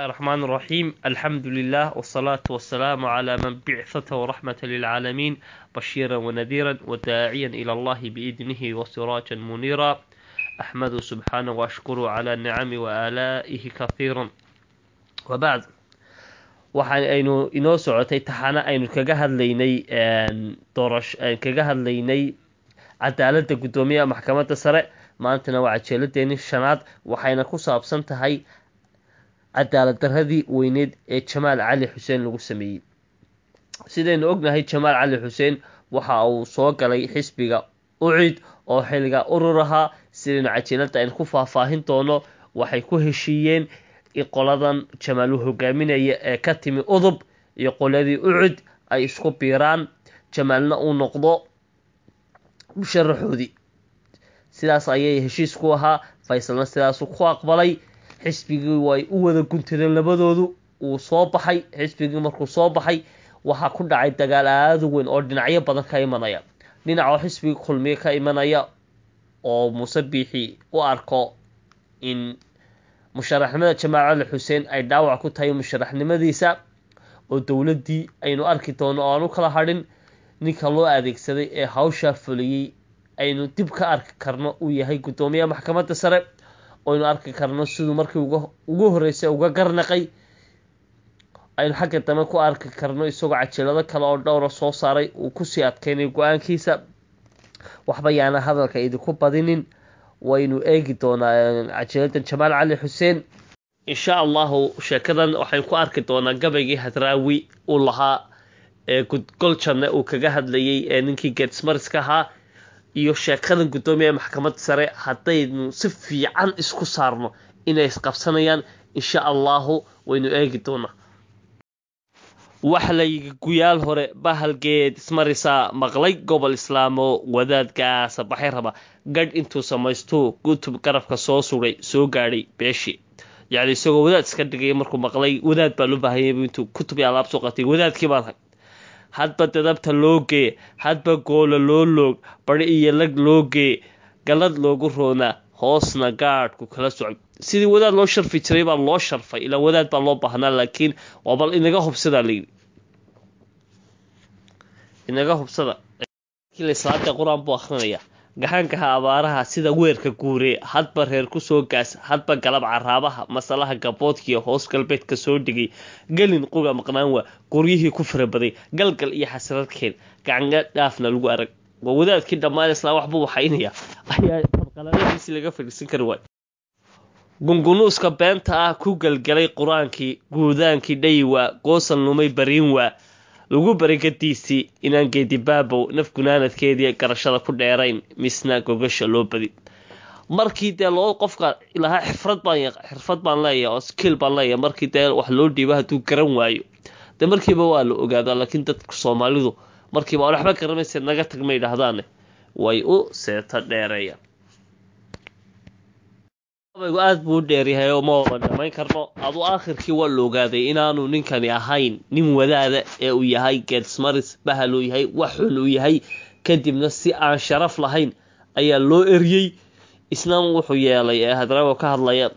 الله الرحمن الرحيم، الحمد لله والصلاة والسلام على من بعثته رحمة للعالمين، بشيرا ونذيرا وداعيا إلى الله بإذنه وسراجا منيرا. أحمده سبحانه وأشكره على النعم وآلائه كثيرا، وبعد. Waxaan aynu inoo socotay taxane aynu kaga hadlaynay doorash kaga hadlaynay cadaaladda guddoomiyaha maxkamadda sare. Maantana waa cajeeladeeni shanaad, waxayna ku saabsan tahay cadaalad daradii weyneed ee Jamaal Cali Xuseen lagu sameeyey. Sidaynu ognahay, Jamaal Cali Xuseen waxa uu soo galay xisbiga UCID oo xilliga urur ahaa. Sidaynu cajeelada aynu ku faahfaahin doono, waxay ku heshiiyeen qoladan Jamaal uu hogaaminaya ee ka timi UDUB iyo qoladii UCID ay isku biiraan, Jamaalna uu noqdo musharaxoodii. Sidaas ayay heshiis ku ahaa, Faysalna sidaasuu ku aqbalay. Xisbigii way u wada guntadeen labadoodu, wuu soo baxay xisbigii. Markuu soo baxay, waxaa ku dhacay dagaal aada u weyn oo dhinacyo badan ka imanaya. Dhinacoo xisbigii Kulmiye ka imanaya oo Muuse Biixi u arko in musharaxnimada Jamaal Cali Xuseen ay dhaawac ku tahay musharaxnimadiisa, oo dowladdii aynu arki doono oo aan u kala hadhin ninka loo adeegsaday ee hawshaa fuliyey aynu dib ka arki karno uu yahay guddoomiyaha maxkamadda sare, oynu arki karno siduu markii ugu horreysay uga garnaqay. Aynu xagga dambe ku arki karno isagoo cajalado kale oo dhowra soo saaray uu kusii adkeynayo go-aankiisa. Waxba yaana hadalka idinku badinin, waynu eegi doonaa cajaladan Jamaal Cali Xuseen insha Allahu. Sheekadan waxaynu ku arki doonaa gabaygii Hadraawi uu lahaa ee Goljanne uu kaga hadlayay ee ninkii Geedsmariska ahaa iyo sheekadan guddoomiyaha maxkamadda sare. Haddaynu si fiican isku saarno inay isqabsanayaan, insha Allahu waynu eegi doonaa. Wax layigi guyaal hore bahal geed ismarisaa maqlay gobol islaamo wadaadkaasa baxay raba gadh intuu samaystuu gutub garabka soo sugay soo gaadhay beeshii. Yacni isagoo wadaad iska dhigaya, markuu maqlay wadaad baa loo baahanyay, intuu kutub iyo alaab soo qatay, "Wadaadkii baan hay." Hadba dadabta loo gee, hadba goola loo loog, bari iyo lag loo gee, galad loogu roonaa, hoosna gaadhku kala socay. Sidii wadaad loo sharfi jiray baa loo sharfay, ilaa wadaad baa loo baahnaa, laakiin waa bal inaga hubsadaa layidhi, inaga hubsada. Salaada qur-aan buu akrinaya. Gaxankaha abaaraha sida weerka guuree, hadba reer kusoo gaas, hadba galab caraabaha, masalaha gaboodkiiyo hoos galbeedka soo dhigay, gelin quga maqnaan waa guryihii ku farabaday, galgal iyo xasradkeen gacanga dhaafna lagu arag. Waa wadaadkii dhammaan islaam waxbuu waxaynaya ayaa fadqalaladiisi laga fadhiisan kari waay. Gungunuuska beenta ah ku galgalay qur-aankii, guudaankii dhayiwaa, goosan lumay bariin waa lagu baray gadiisii, inaan geedibaabow naf gunaanadkeedii garashada ku dheerayn, misna gogasha loo badi. Markii dee loo qofka lahaa xirfad baan xirfad baan leeyahay oo skill baan leeyahay, markii dee wax loo dhiibo hadduu garan waayo, dee markiiba waa la ogaadaa. Laakiin dadka Soomaalidu markiiba waxba garamaysa, naga tag ma yidhaahdaane, way u seeto dheereeyaan. Gabaygu aada buu u dheeryahay oo ma wada dhamayn karno. Adu aakhirkii waa la ogaaday inaanu ninkani ahayn nin wadaada ee uu yahay geedsmaris, bahal uu yahay, wax xun uu yahay. Kadibna si aan sharaf lahayn ayaa loo eriyey. Isna wuxuu yeelay ee Hadraawo ka hadlaya: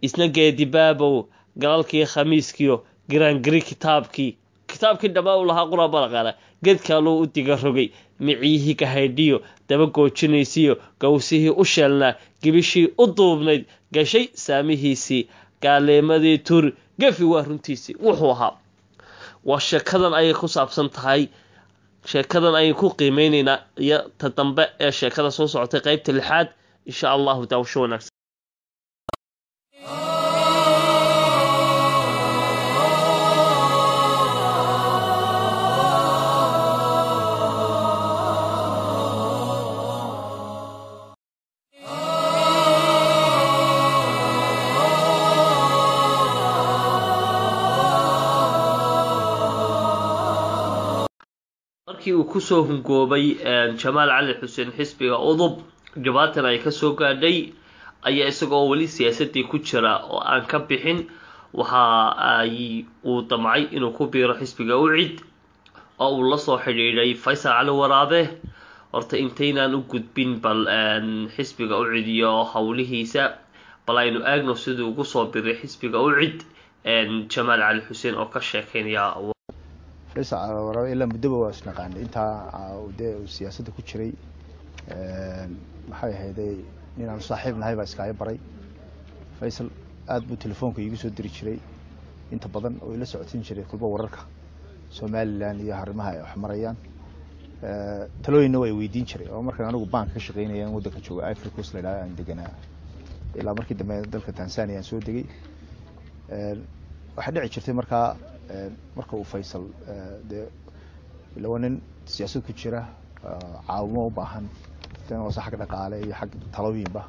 Isna geedibaabow galalkii khamiiskiyo giraangiri kitaabkii, kitaabkii dhammaa uu lahaa qur-aan baa geedkaaluu u diga rogay, miciyihii kahaydhiyo daba goojinaysiyo gawsihii u sheelnaa, gibishii u duubnayd gashay saamihiisii, gaaleemadii tuur gefi waa runtiisii wuxuu ahaa. Waa sheekadan ayay ku saabsan tahay, sheekadan ayay ku qiimeyneynaa iyo ta dambe ee sheekada soo socotay, qeybta lixaad insha Allahu. Daawasho wanaagsan. Markii uu kusoo hungoobay Jamaal Cali Xuseen xisbiga UDUB, dhibaatan ay kasoo gaadhay, ayaa isagoo weli siyaasadii ku jira oo aan ka bixin, waxa ay uu damcay inuu ku biiro xisbiga UCID oo uu lasoo xidhiidhay Faysal Cali Waraabe. Horta intaynaan u gudbin bal xisbiga UCID iyo howlihiisa, bal aynu eegno siduu ugu soo biray xisbiga UCID. Jamaal Cali Xuseen oo ka sheekeynaya. Faysal Cali Waraabe ilaa muddoba waa isnaqaanay, intaa dee uu siyaasadda ku jiray. Maxay ahayday, nin aanu saaxiib nahay baa iskaaga baray. Faysal aad buu telefoonka iigu soo diri jiray inta badan oo ila socodsiin jiray kulba wararka Somaliland iyo arrimaha ay wax marayaan. Talooyinna waa weydiin jiray, oo markaan anigu bank ka shaqeynaya waddanka jooga Ivory Coast la yidhahdo aan deganaa, ilaa markii dambe dalka Tanzania aan soo degay. Waxaa dhici jirtay markaa marka uu Faysal dee ila waa nin siyaasad ku jira, caawimo u baahan hoose xag dhaqaale iyo xag talooyinba,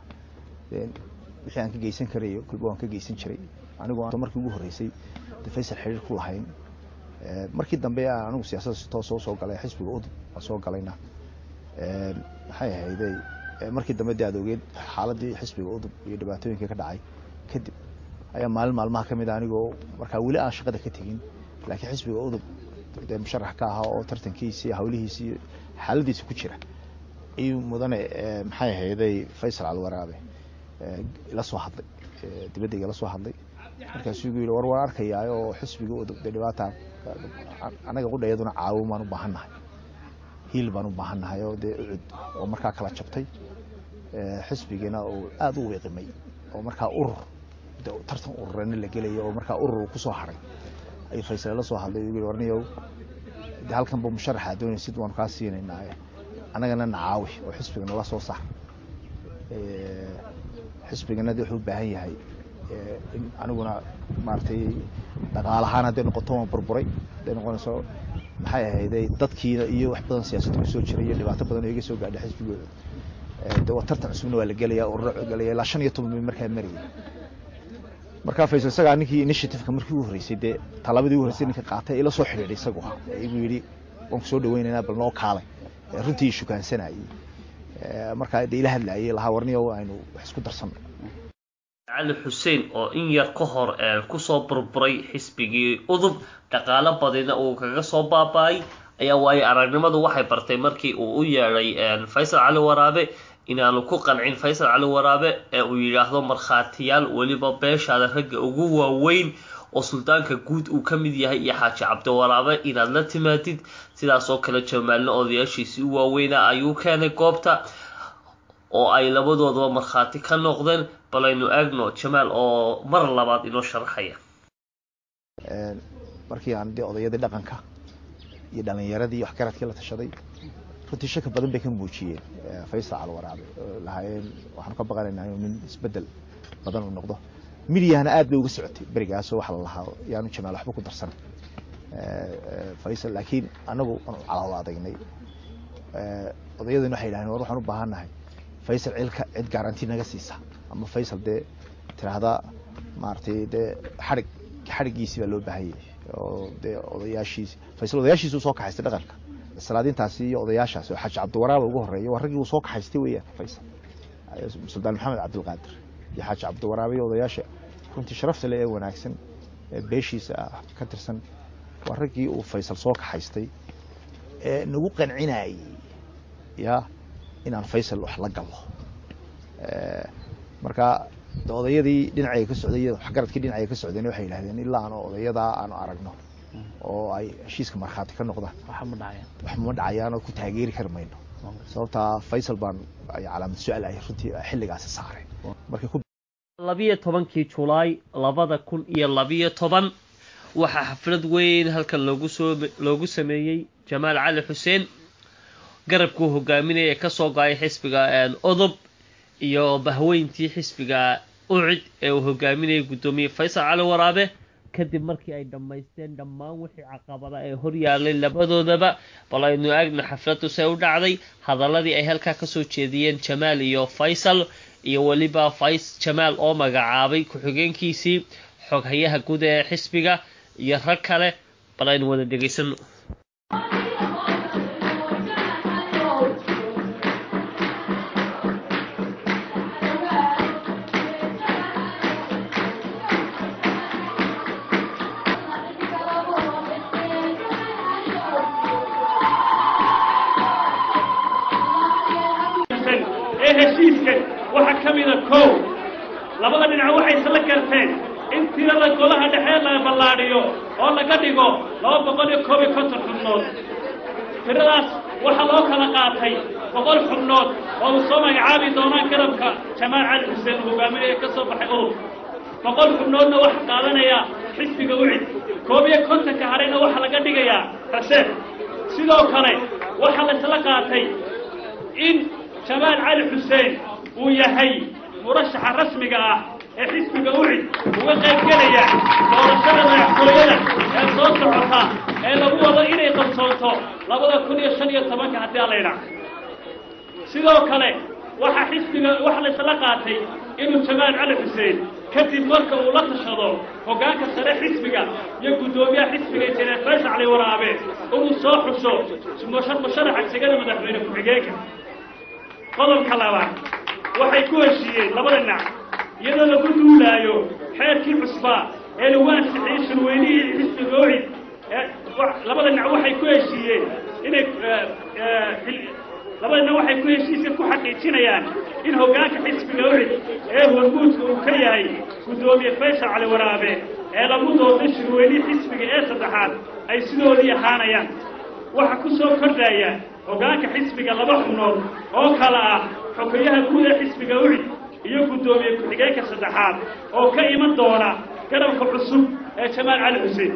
wixii aan ka geysan karayo kulba waan ka geysan jiray. Anigu markii ugu horreysay de Faysal xiriir ku lahayn, markii dambe aan anigu siyaasadda si toos soo galay, xisbiga UDUB aan soo galayna, maxay ahayday, markii dambe dee aad ogeed xaaladii xisbiga UDUB iyo dhibaatooyinkii ka dhacay kadib, ayaa maalin maalmaha ka mid a anigoo markaa weli aan shaqada ka tegin laakiin xisbiga UDUB dee musharax ka ahaa oo tartankiisii hawlihiisii xaaladiisa ku jira, ayuu mudane maxay ahayday Faysal Calwaraabe ila soo hadlay, dibadda igala soo hadlay. Markaasuu igu yidhi, war waan arkayaa oo xisbiga UDUB dee dhibaata, annaga qudhayaduna caawin baan u baahannahay, hiil baan u baahannahay, oo dee UCUD oo markaa kala jabtay, xisbigiina uu aada u wiiqimay, oo markaa urur de tartan ururana la gelayo, oo markaa urur uu kusoo haray. Ayuu Faysal la soo hadlay, igu yidhi, warniyow de halkan ba musharaxa doonaysid waanu kaa siinaynaa, annagana nacaawi oo xisbiga nala soo saar. Xisbigana de wuxuu u baahan yahay in aniguna maaragtay dhaqaalahaan hadday noqoto waan burburay, hadday noqonayso maxay ahayday dadkiina iyo wax badan siyaasadda kusoo jiray iyo dhibaato badan oo iga soo gaadhay xisbigooda. De waa tartan cusubna waa la gelaya, ururo gelaya, ilaa 15 bay markaa marayay. Markaa Faysal isagaa ninkii initiative-ka markii ugu horreysay dee tallaabadii ugu horreysay ninka qaatay ila soo xidhiidhay isagu ahaa, ee igu yidhi waan kusoo dhaweynaynaa, bal noo kaalay. Runtii shukaansanayay markaa dee ila hadlaayay, lahaa warniyo aynu wax isku darsanno. Cali Xuseen oo in yar ka hor kusoo burburay xisbigii UDUB, dhaqaalo badina uu kaga soo baaba-ay, ayaa waayo aragnimadu waxay bartay markii uu u yeedhay Faysal Cali Waraabe inaanu ku qancin Faysal Cali Waraabe ee uu yidhaahdo markhaatiyaal weliba beeshaada ragga ugu waaweyn oo suldaanka guud uu ka mid yahay iyo Xaaji Cabdiwaraabe inaad la timaadid. Sidaas oo kale Jamaalna odayaashiisii u waaweynaa ayuu keenay goobta oo ay labadoodaba markhaati ka noqdeen. Bal aynu eegno Jamaal oo mar labaad inoo sharaxaya. Markii aan dee odayadii dhaqanka iyo dhalinyaradii waxgaradkii la tashaday, runtii shaki badan bay ka muujiyeen Faysal Calwaraabe, lahaayeen waxaanu ka baqanaynaa inuu nin isbedel badan uu noqdo. Midyahana aad bay uga socotay berigaasoo waxa la lahaa yaanu Jamaal waxba ku darsan Faysal, laakiin anagu aanu calaalo adagnay. Odayaduna waxay yidhahdeen, war waxaan u baahannahay Faysal cilka cid garanti naga siisa ama Faysal dee tiraahda maaragtay dee xadhig xadhiggiisii baa loo baahan yahay, oo dee odayaashiisi Faysal odayaashiisi uu soo kaxaystay dhaqanka salaadiintaasi iyo odayaashaasi oo Xaaji Cabdiwaraaba ugu horreeya, waa raggii uu soo kaxaystay weeyaan. Faysal Suldaan Maxamed Cabdilqaadir iyo Xaaji Cabdiwaraabe iyo odayaasha runtii sharafta leh ee wanaagsan ee beeshiisa ah ka tirsan waa raggii uu Faysal soo kaxaystay ee nagu qancinayay ya inaan Faysal wax la gallo. Marka odayadii dhinacayga ka socday iyo waxgaradkii dhinacayga ka socdayna waxay yidhahdeen ilaa aanu odayadaa aanu aragno oo ay heshiiska markhaati ka noqdaan wax ma dhacayaan oo ku taageeri kari mayno, sababtaa Faysal baan ay calaamad su-aal ay runtii xilligaasi saareen markay ku 12-kii Julaay 2012 waxaa xaflad weyn halkan loogu sameeyey Jamaal Cali Xuseen, garabkuu hogaaminaya ee kasoo go-ay xisbiga UDUB, iyo bahweyntii xisbiga UCID ee uu hogaaminayay guddoomiye Faysal Cali Waraabe, kadib markii ay dhammaysteen dhammaan wixii caqabada ee horyaalay labadoodaba. Bal aynu eegno xafladdu say u dhacday, hadaladii ay halkaa kasoo jeediyeen Jamaal iyo Faysal, iyo weliba Fays Jamaal oo magacaabay ku-xigeenkiisii xoghayaha guud ee xisbiga iyo rag kale. Bal aynu wada dhegaysano. Ee heshiiskan waxaa ka mida kow, labada dhinac waxay isla garteen In tirada golaha dhexe la ballaadhiyo oo laga dhigo 251 xubnood. Tiradaas waxaa loo kala qaatay 100 xubnood oo uu soo magacaabi doonaan garabka Jamaal Cali Xuseen uu hogaaminaya ka soo baxay UDUB, 100 xubnoodna waxaa qaadanaya xisbiga UCID, 51-ka harayna waxaa laga dhigayaa raseef. Sidoo kale waxaa la isla qaatay in Jamaal Cali Xuseen uu yahay murashaxa rasmiga ah ee xisbiga UCID uga qayb gelaya doorashada madaxtooyada ee soo socota ee lagu wado inay qabsoonto 2015-ka haddii alla yidhaah. Sidoo kale waxaa xisbiga waxa la isla qaatay inuu Jamaal Cali Xuseen kadib marka uu la tashado hoggaanka sare xisbiga iyo guddoomiyaha xisbiga injineer Faysal Cali Waraabe inuu soo xusho musharaxa jegada madaxweyne ku-xigeenka. Qodobka labaad, waxay ku heshiiyeen labada dhinac, iyadoo lagu duulaayo xeerkii cusbaa ee lagu ansixiyey shirweynihii xisbiga UCID, labada dhinac waxay ku heshiiyeen inay labada dhinac waxay ku heshiiska ku xaqiijinayaan in hoggaanka xisbiga UCID ee hormuudka uu ka yahay guddoomiye Faysal Cali Waraabe ee lagu doortay shirweynihii xisbiga ee saddexaad ay sidoodii ahaanayaan. Waxaa ku soo kordhaya hoggaanka xisbiga laba xubnood oo kala ah xogeyaha guud ee xisbiga UCID iyo guddoomiye ku-xigeenka saddexaad oo ka iman doona garabka cusub ee Jamaal Cali Xuseen.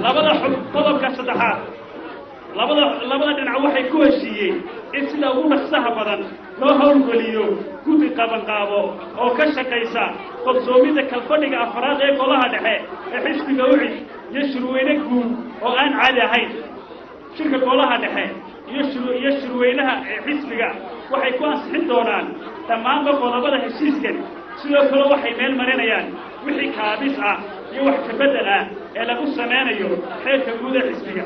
Labada xub qodobka saddexaad, labada dhinac waxay ku heshiiyeen in sida ugu dhaqsaha badan loo howlgeliyo guddi qabanqaabo oo ka shaqaysa qabsoomidda kalfadhiga afraad ee golaha dhexe ee xisbiga UCID iyo shirweyne guud oo aan caadi ahayn. Shirka golaha dhexe iyo shirweynaha ee xisbiga waxay ku ansixin doonaan dhammaanba qodobada heshiiskan. Sidoo kale waxay meel marinayaan wixii kaabis ah iyo wax kabedel ah ee lagu samaynayo xeerka guud ee xisbiga.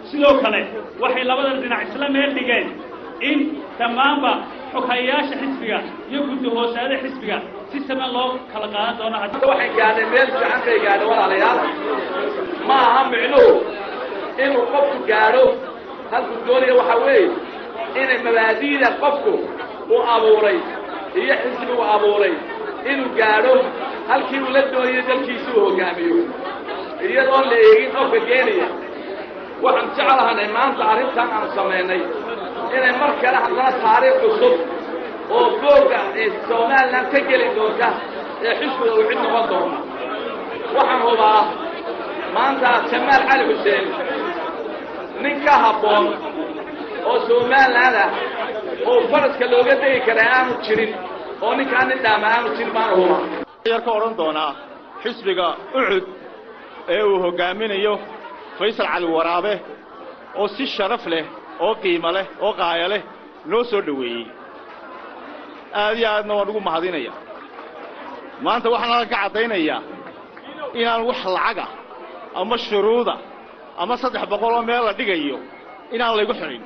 Sidoo kale waxay labada dhinac isla meel dhigeen in dhammaanba xoghayayaasha xisbiga iyo guddi hoosaada xisbiga si siman loo kala qaadan doono. Waxay gaadhay meel fiican bay gaadhay, walaalayaal. Ma aha micnuhu inuu qofku gaadho halkuu doonaya, waxaa weeye inay mabaadi'da qofku uu abuuray iyo xisbigu abuuray inuu gaadho halkii uu la doonayo dalkiisa uu hoggaamiyo, iyadoon la eegin qofka geenaya. Waxaan jeclahanay maanta arrintan aan samaynay inay mar kale haddana taariikh cusub oo boogga ee Somalilan ka geli doonta ee xisbiga uu cid noqon doona. Waxaan hubaa maanta Jamaal Cali Xuseen nin ka habboon oo Somaliland ah oo faraska looga degi karaa aanu jirin, oo ninkaa nin dhaama aanu jirin baanu hubaa. Yar ka odhan doonaa xisbiga UCUD ee uu hoggaaminayo Faysal Cali Waraabe oo si sharaf leh oo qiimo leh oo qaaya leh noo soo dhoweeyey, aad iyo aadna waan ugu mahadinaya. Maanta waxaan halkan ka caddaynayaa inaan wax lacaga ama shuruuda ama 300 oo meel la dhigayo inaan laygu xidhin,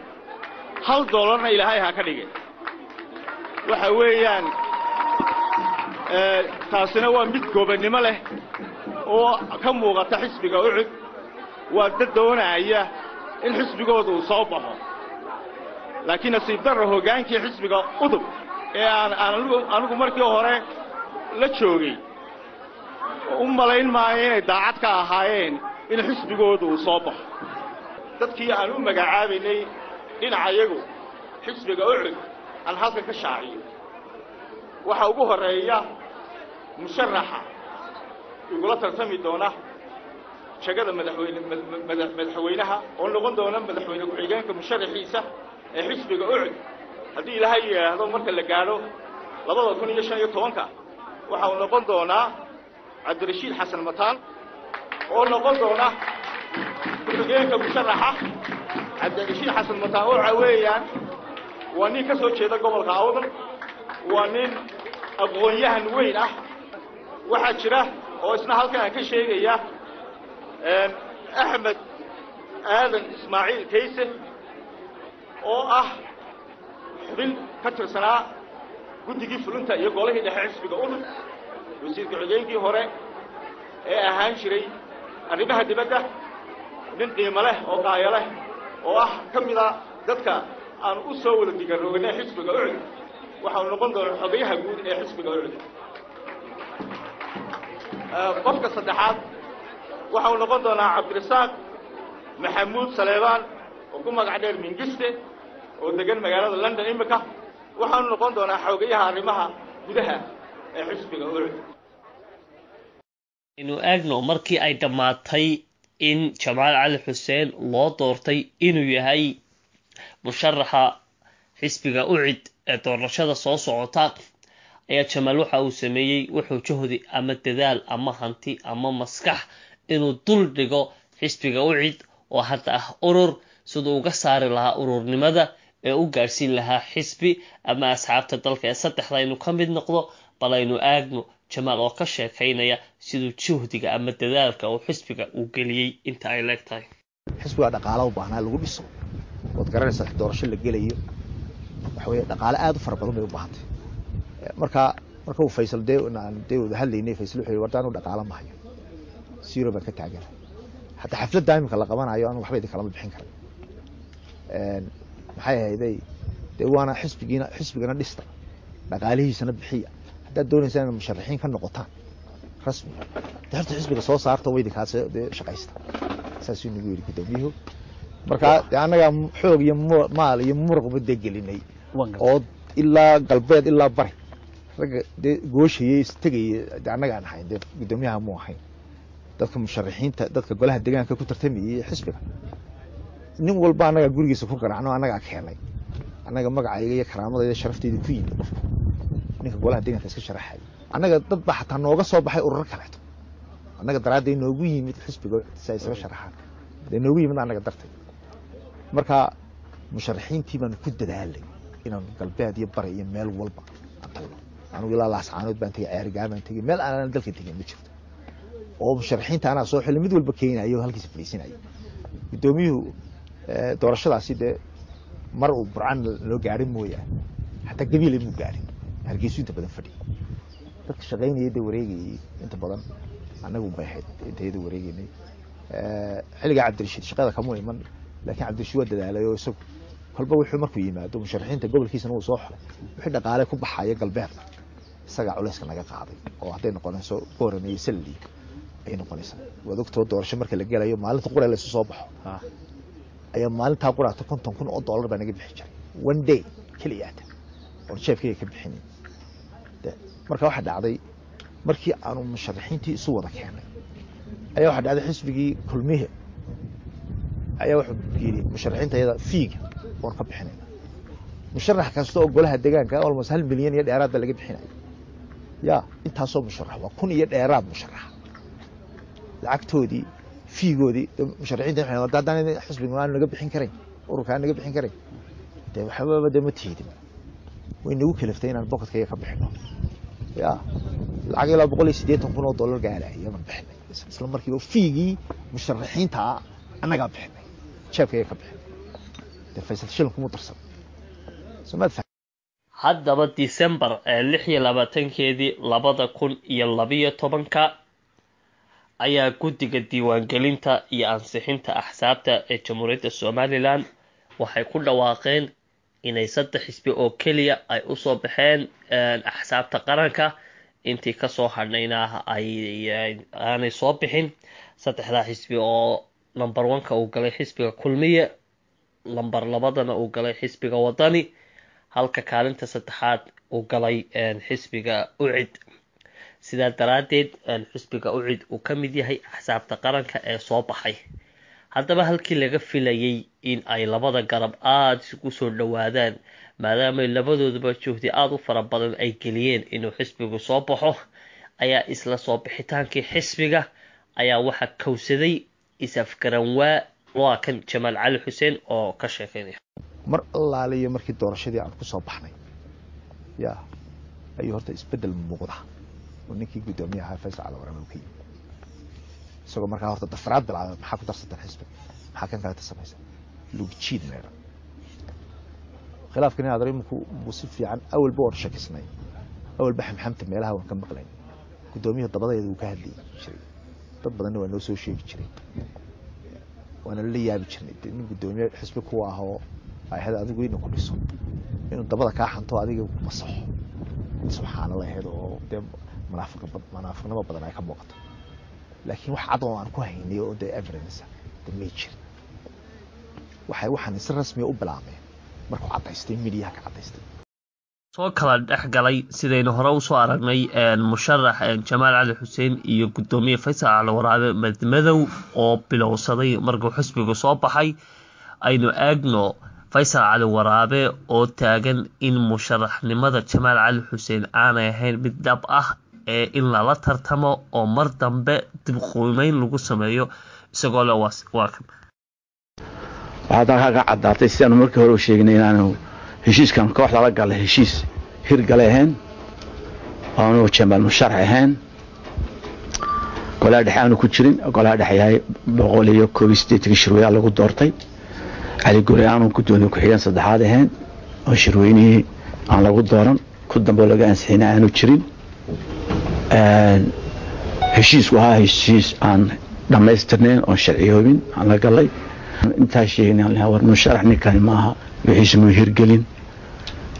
hal doolarna Ilaahay ha ka dhigay. Waxa weeyaan taasina waa mid goobannimo leh oo ka muuqata xisbiga UCUD. Waa dad doonaya in xisbigooda uu soo baxo, laakiin nasiib darra hoggaankii xisbiga UDUB ee aan anigu markii hore la joogay u malayn maayo inay daacad ka ahaayeen in xisbigooda uu soo baxo. Dadkii aan u magacaabaynay dhinacayagu xisbiga UCUD aan halkan ka shaaciyo, waxaa ugu horreeya musharaxa igula tartami doona jagada madaxweyne madaxweynaha oo noqon doona madaxweyne ku-xigeenka musharaxiisa ee xisbiga UCUD haddii Ilaahay yidhaahdo marka la gaadho 2015-ka, waxa uu noqon doonaa Cabdirashiid Xasan Mataan oo noqon doona ku-xigeenka musharaxa. Cabdirashiid Xasan Mataan waxa weeyaan waa nin ka soo jeeda gobolka Awdal, waa nin aqoon-yahan weyn ah. Waxaa jira oo isna halkan aan ka sheegaya Axmed Aadan Ismaaciil Kayse oo ah xubin ka tirsanaa guddigii fulinta iyo golihii dhexe xisbiga UDUB, wasiir ku-xigeenkii hore ee ahaan jiray arrimaha dibadda, nin qiimo leh oo qaayo leh oo ah ka mida dadka aan u soo wada digaroognay xisbiga UCUD. Waxa uu noqon doonaa xogayaha guud ee xisbiga UCID. Qofka saddexaad waxa uu noqon doonaa Cabdirasaaq Maxamuud Saleebaan, oo ku magac dheer Mingiste, oo degan magaalada London imika. Waxaanu noqon doonaa xogayaha arrimaha gudaha ee xisbiga UCID. Aynu eegno markii ay dhammaatay in Jamaal Cali Xuseen loo doortay inuu yahay musharaxa xisbiga UCID ee doorashada soo socota, ayaa Jamaal waxa uu sameeyey wuxuu juhdi ama dadaal ama hanti ama maskax inuu dul dhigo xisbiga UCID oo hadda ah urur, siduu uga saari lahaa ururnimada ee u gaadhsiin lahaa xisbi ama asxaabta dalka ee saddexda inuu ka mid noqdo. Bal aynu aagno Jamaal oo ka sheekaynaya siduu juhdiga ama dadaalka uu xisbiga uu geliyey inta ay leeg tahay. Xisbigaa dhaqaala u baahnaa lagu dhiso. Waad garanaysaa, doorasho la gelayo waxa weeye dhaqaale aad u fara badan bay u baahantay. Marka uu Faysal dee aan dee wada hadlaynay, Faysal wuxuu yidhi: "Warda, anu dhaqaala ma hayo, zero baan ka taaganahay. Hataa xafladda imika la qabanayo anu waxba idin kalama bixin karay." Maxay ahayday dee, waana xisbigiina, xisbigana dhista, dhaqaalihiisana bixiya. Haddaad doonaysaan inaad musharaxiin ka noqotaan rasmi, dee horta xisbiga soo saarta, wa idinkaas dee shaqaysta. Saasuu nagu yidhi guddoomiyuhu. Marka dee annagaa xoog iyo maal iyo muruqba dee gelinay, oo ilaa galbeed ilaa bari ragga dee gooshayey istegayey dee annagaan ahayn, dee guddoomiyaha muu ahayn. Dadka musharaxiinta, dadka golaha deegaanka ku tartamayey xisbiga, nin walba annagaa gurigiisa ku garacno, annagaa keenay, annaga magacayga iyo karaamadayda, sharaftayda ku yimid qofku. Ninka golaha deegaanka iska sharaxay, annaga dad baa xataa nooga soo baxay ururo kaleeto, annaga daraadday noogu yimid xisbiga si ay isaga sharaxaan, dee noogu yimid annaga dartay. Marka musharaxiintii baanu ku dadaalay inaan galbeed iyo bari iyo meel walba aan tagno. Anugu ilaa Laascaanood baan tegey, Ceerigaa baan tegey, meel aanan dalka tegin ma jirto, oo musharaxiinta anaa soo xilay, mid walba keenayo, halkiisa fadhiisinayo. Guddoomiyuhu doorashadaasi dee mar uu Burcan loo gaarin mooyaane, xataa Gabiile muu gaarin, Hargeysu inta badan fadhiyay. Dadka shaqaynayay dee wareegayay inta badan annagu bay ahayd intayada wareegaynay. Xilligaa Cabdirashiid shaqada kama iman, laakiin Cabdirashiid waa dadaalay, oo isagu kolba wuxuu markuu yimaado musharaxiinta gobolkiisana wuu soo xulay. Wixii dhaqaale ku baxaya galbeedna isagaa culayska naga qaaday, oo hadday noqonayso Boorame iyo Salli ayay noqonaysaa. Waad ogtoo, doorasho marka la gelayo, maalinta qura laysu soo baxo ayaa maalintaa quraata 50,000 oo dollar baa naga bixi jiray, one day keliyaata, oon jeefkayga ka bixinin. Marka waxaa dhacday, markii aanu musharaxiintii isu wada keenay, ayaa waxaa dhacday xisbigii Kulmihe ayaa wuxuu yidhi: "Musharaxiinta iyada fiiga waan ka bixinayna." Musharax kasta oo golaha deegaanka almost 1 milyan iyo dheeraad baa laga bixinaya. Ya intaasoo musharax waa 1000 iyo dheeraad musharax, lacagtoodii, fiigoodii musharaxiinta waxay haddaan xisbiga aanu naga bixin karayn, ururka aan naga bixin karayn, dee waxbaba dee ma tihidin. Way nagu kalaftay inaan pocketkayga ka bixino. Ya lacag ilaa 180,000 oo dollar gaaraya baan bixinay isla markiiba. Fiigii musharaxiinta annagaa bixinay, jeebkayga ka bixinay, dee Faysal shilin kuma darsan. Somaad? Haddaba December ee 26-keedii 2012-ka ayaa guddiga diiwaangelinta iyo ansixinta axsaabta ee Jamhuuriyadda Somaliland waxay ku dhawaaqeen inay saddex xisbi oo keliya ay usoo baxeen axsaabta qaranka, intii kasoo hadhayna ay aanay soo bixin. Saddexdaa xisbi oo number one-ka uu galay xisbiga Kulmiye, number labadana uu galay xisbiga Wadani, halka kaalinta saddexaad uu galay xisbiga UCID. Sidaa daraaddeed xisbiga UCID uu ka mid yahay axsaabta qaranka ee soo baxay. Haddaba halkii laga filayay in ay labada garab aada isugu soo dhowaadaan, maadaamay labadooduba juhdi aada u fara badan ay geliyeen inuu xisbigu soo baxo, ayaa isla soo bixitaankii xisbiga ayaa waxaa kowsaday is-afgaranwaa. Waa kan Jamaal Cali Xuseen oo ka sheekeynaya. Mar allaaliyo markii doorashadii aan ku soo baxnay ya ayuu horta isbeddel muuqda oo ninkii guddoomiyaha Faysal Cali Waraabe uu ka yimi, isagoo markaa horta dafraad bilaabay: "Maxaa ku darsateen xisbiga? Maxaa kan kaleta samaysa?" Lugjiid meedha khilaafkan inaad iminku buu si fiican. Awalba waan shakisnay, awalba xamxamta meelaha waan ka maqlayn. Guddoomiyuhu dabadeeda wuu ka hadli jiray, dad badanna waa noo soo sheegi jiray, waana la yaabi jirnay. Nin guddoomiye xisbi kuwa ah oo Ay ahayd adigu inuu ku dhiso, inuu dabada kaa xanto, adiga ku masaxo, subxaana la ahayd oo dee munaafiqnimo badan ay ka muuqato. Laakiin wax cad oo aan ku haynay oo dee evidence de may jirin. Waxaan si rasmiya u bilaabmeen markuu caddaystay, midiyaha ka caddaystay. Soo kala dhex galay, sidaynu hore usoo aragnay, musharax Jamaal Cali Xuseen iyo guddoomiye Faysal Cali Waraabe madmadow oo bilowsaday markuu xisbigu soo baxay. Aynu eegno Faysal Cali Waraabe oo taagan in musharaxnimada Jamaal Cali Xuseen aanay ahayn mid dhab ah ee in lala tartamo oo mar dambe dib qiimeyn lagu sameeyo, isagoo le waa kan. Waxaa dalkaa ka caddaatay, sidaanu markii hore u sheegnay, inaanu heshiiskan kooxda la galay heshiis hirgale ahayn, aanu Jamaal musharax ahayn, golaha dhexe aanu ku jirin. Golaha dhexe yahay 181-ka shirweynaha lagu doortay. Cali Gure aanu guddoomiye ku-xigeen saddexaad ahayn oo shirweynihii aan lagu dooran, ku dambe laga ansixina aanu jirin. Heshiisku ahaa heshiis aan dhammaystirnayn oon sharciyoobin aan la galay. Intaa sheegnay, war musharax ninkani maaha, wixiisa muu hirgelin.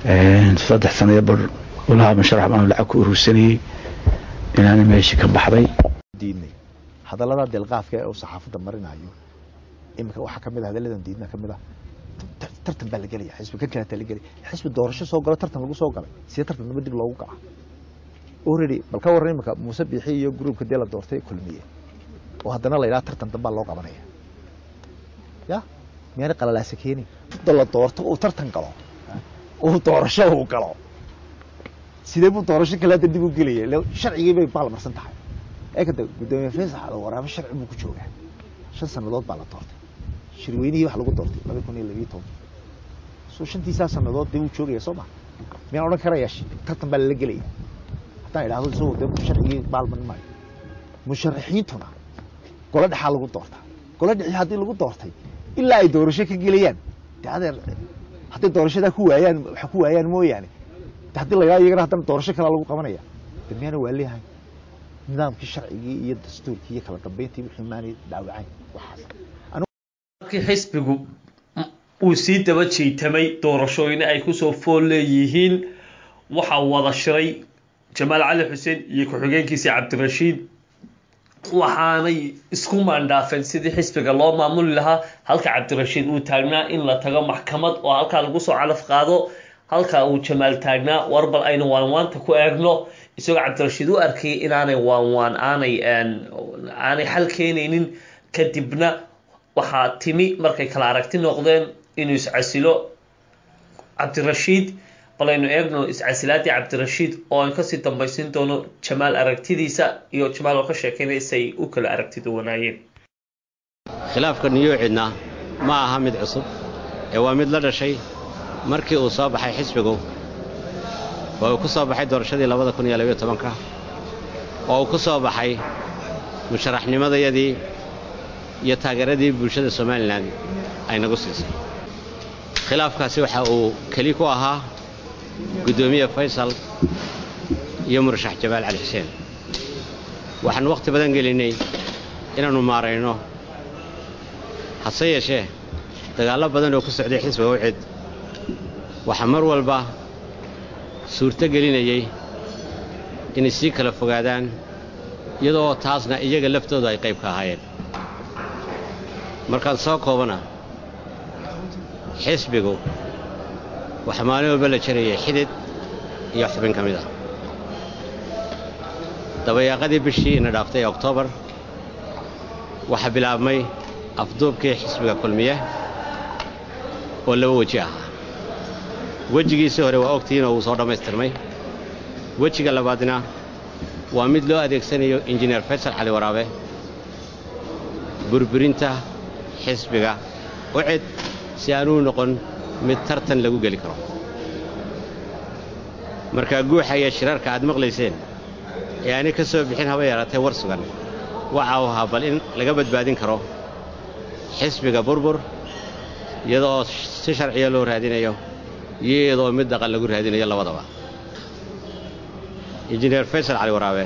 3 sano bar ulaha musharax baanu lacag ku urursanayey inaana meesha ka baxday. Diidnay hadallada delqaafka ee uu saxaafadda marinayo iminka. Waxaa kamid ah hadalladan diidna kamid ah tartan baa la gelaya, xisbi kan kaleeta la gelaya. Xisbi doorasho soo galo, tartan lagu soo galay, sidee tartan damba dib loogu kaca already? Bal ka warran iminka Muuse Biixi iyo groupka dee la doortay Kulmiye oo haddana la yidhaha tartan dambaa loo qabanaya, ya miyaana qalalaasa keenin? La doorto, uu tartan galo, uu doorasho uu galo, sidee buu doorasho kale hadda dib u gelaya? Ila sharcigii bay baalmarsan tahay. Ee kada guddoomiye Faysal Cali Waraabe sharci buu ku joogaa. 5 sannadood baa la doortay, shirweynihii waxa lagu doortay 2012. Soo shantiisaa sannadood dee wuu joogaya, soo ma? Miyaan odhan karayaa tartan baa lala gelaya haddaan idhaahdo isagoo dee sharcigii baalmarin maayo? Musharaxiintuna golo dhexaa lagu doortaa. Golo dhexii haddii lagu doortay ilaa ay doorasho ka gelayaan, dee adeer hadday doorashadaa ku waayaan, waxa ku waayaan mooyaane, de haddii la yidhahdo iyagana haddana doorasho kalaa lagu qabanaya, de miyaana waa leeyahay nidaamkii sharcigii iyo dastuurkii iyo kala dambeyntii wixii maanay dhaawacayn waxaas? Markii xisbigu uu sii daba jiitamay, doorashooyina ay kusoo fool leeyihiin, waxaa wada shiray Jamaal Cali Xuseen iyo ku-xigeenkiisii Cabdirashiid, waxaanay isku maandhaafeen sidii xisbiga loo maamuli lahaa, halka Cabdirashiid uu taagnaa in la tago maxkamad oo halkaa lagu soo calaf qaado, halka uu Jamaal taagnaa war bal aynu waanwaanta ku eegno, isagoo Cabdirashiid u arkayay inaanay waanwaan aanay xal keenaynin. Kadibna waxaa timi markay kala aragti noqdeen inuu iscasilo Cabdirashiid. Bal aynu eegno iscasilaadii Cabdirashiid oo aan kasii dambaysiin doono Jamaal aragtidiisa iyo Jamaal oo ka sheekeynaya si ay u kala aragti duwanaayeen. Khilaafka niyuucidna ma aha mid cusub ee waa mid la dhashay markii uu soo baxay xisbigu oo uu ku soo baxay doorashadii 2012-ka, oo uu ku soo baxay musharaxnimadayadii iyo taageeradii bulshada Somalilan ay nagu siisay. Khilaafkaasi waxa uu keli ku ahaa guddoomiye Faysal iyo murashax Jamaal Cali Xuseen. Waxaan wakhti badan gelinnay inaannu maarayno, hase yeeshee dagaallo badan oo ku socday xisbiga UCID waxaa mar walba suurto gelinayey inay sii kala fogaadaan, iyadoo taasna iyaga laftooda ay qayb ka ahaayeen. Markaan soo koobana, xisbigu waxaa maalin walba la jarayay xidid iyo xubin ka mid ah. Dabayaaqadii bishii ina dhaaftay ee Oktoobar waxaa bilaabmay afduubkii xisbiga Kulmiye oo laba weji ahaa. Wejigiisii hore waa ogtihiin oo wuu soo dhammaystirmay. Wejiga labaadna waa mid loo adeegsanayo Injineer Faysal Cali Waraabe burburinta xisbiga UCID si aanuu noqon mid tartan lagu geli karo. Markaa guuxa iyo shirarka aad maqlayseen ee aanay ka soo bixin haba yaraatee war sugan waxa uu ahaa bal in laga badbaadin karo xisbiga burbur, iyadoo si sharciya loo raadinayo iyo iyadoo mid dhaqan lagu raadinayo labadaba. Injineer Faysal Cali Waraabe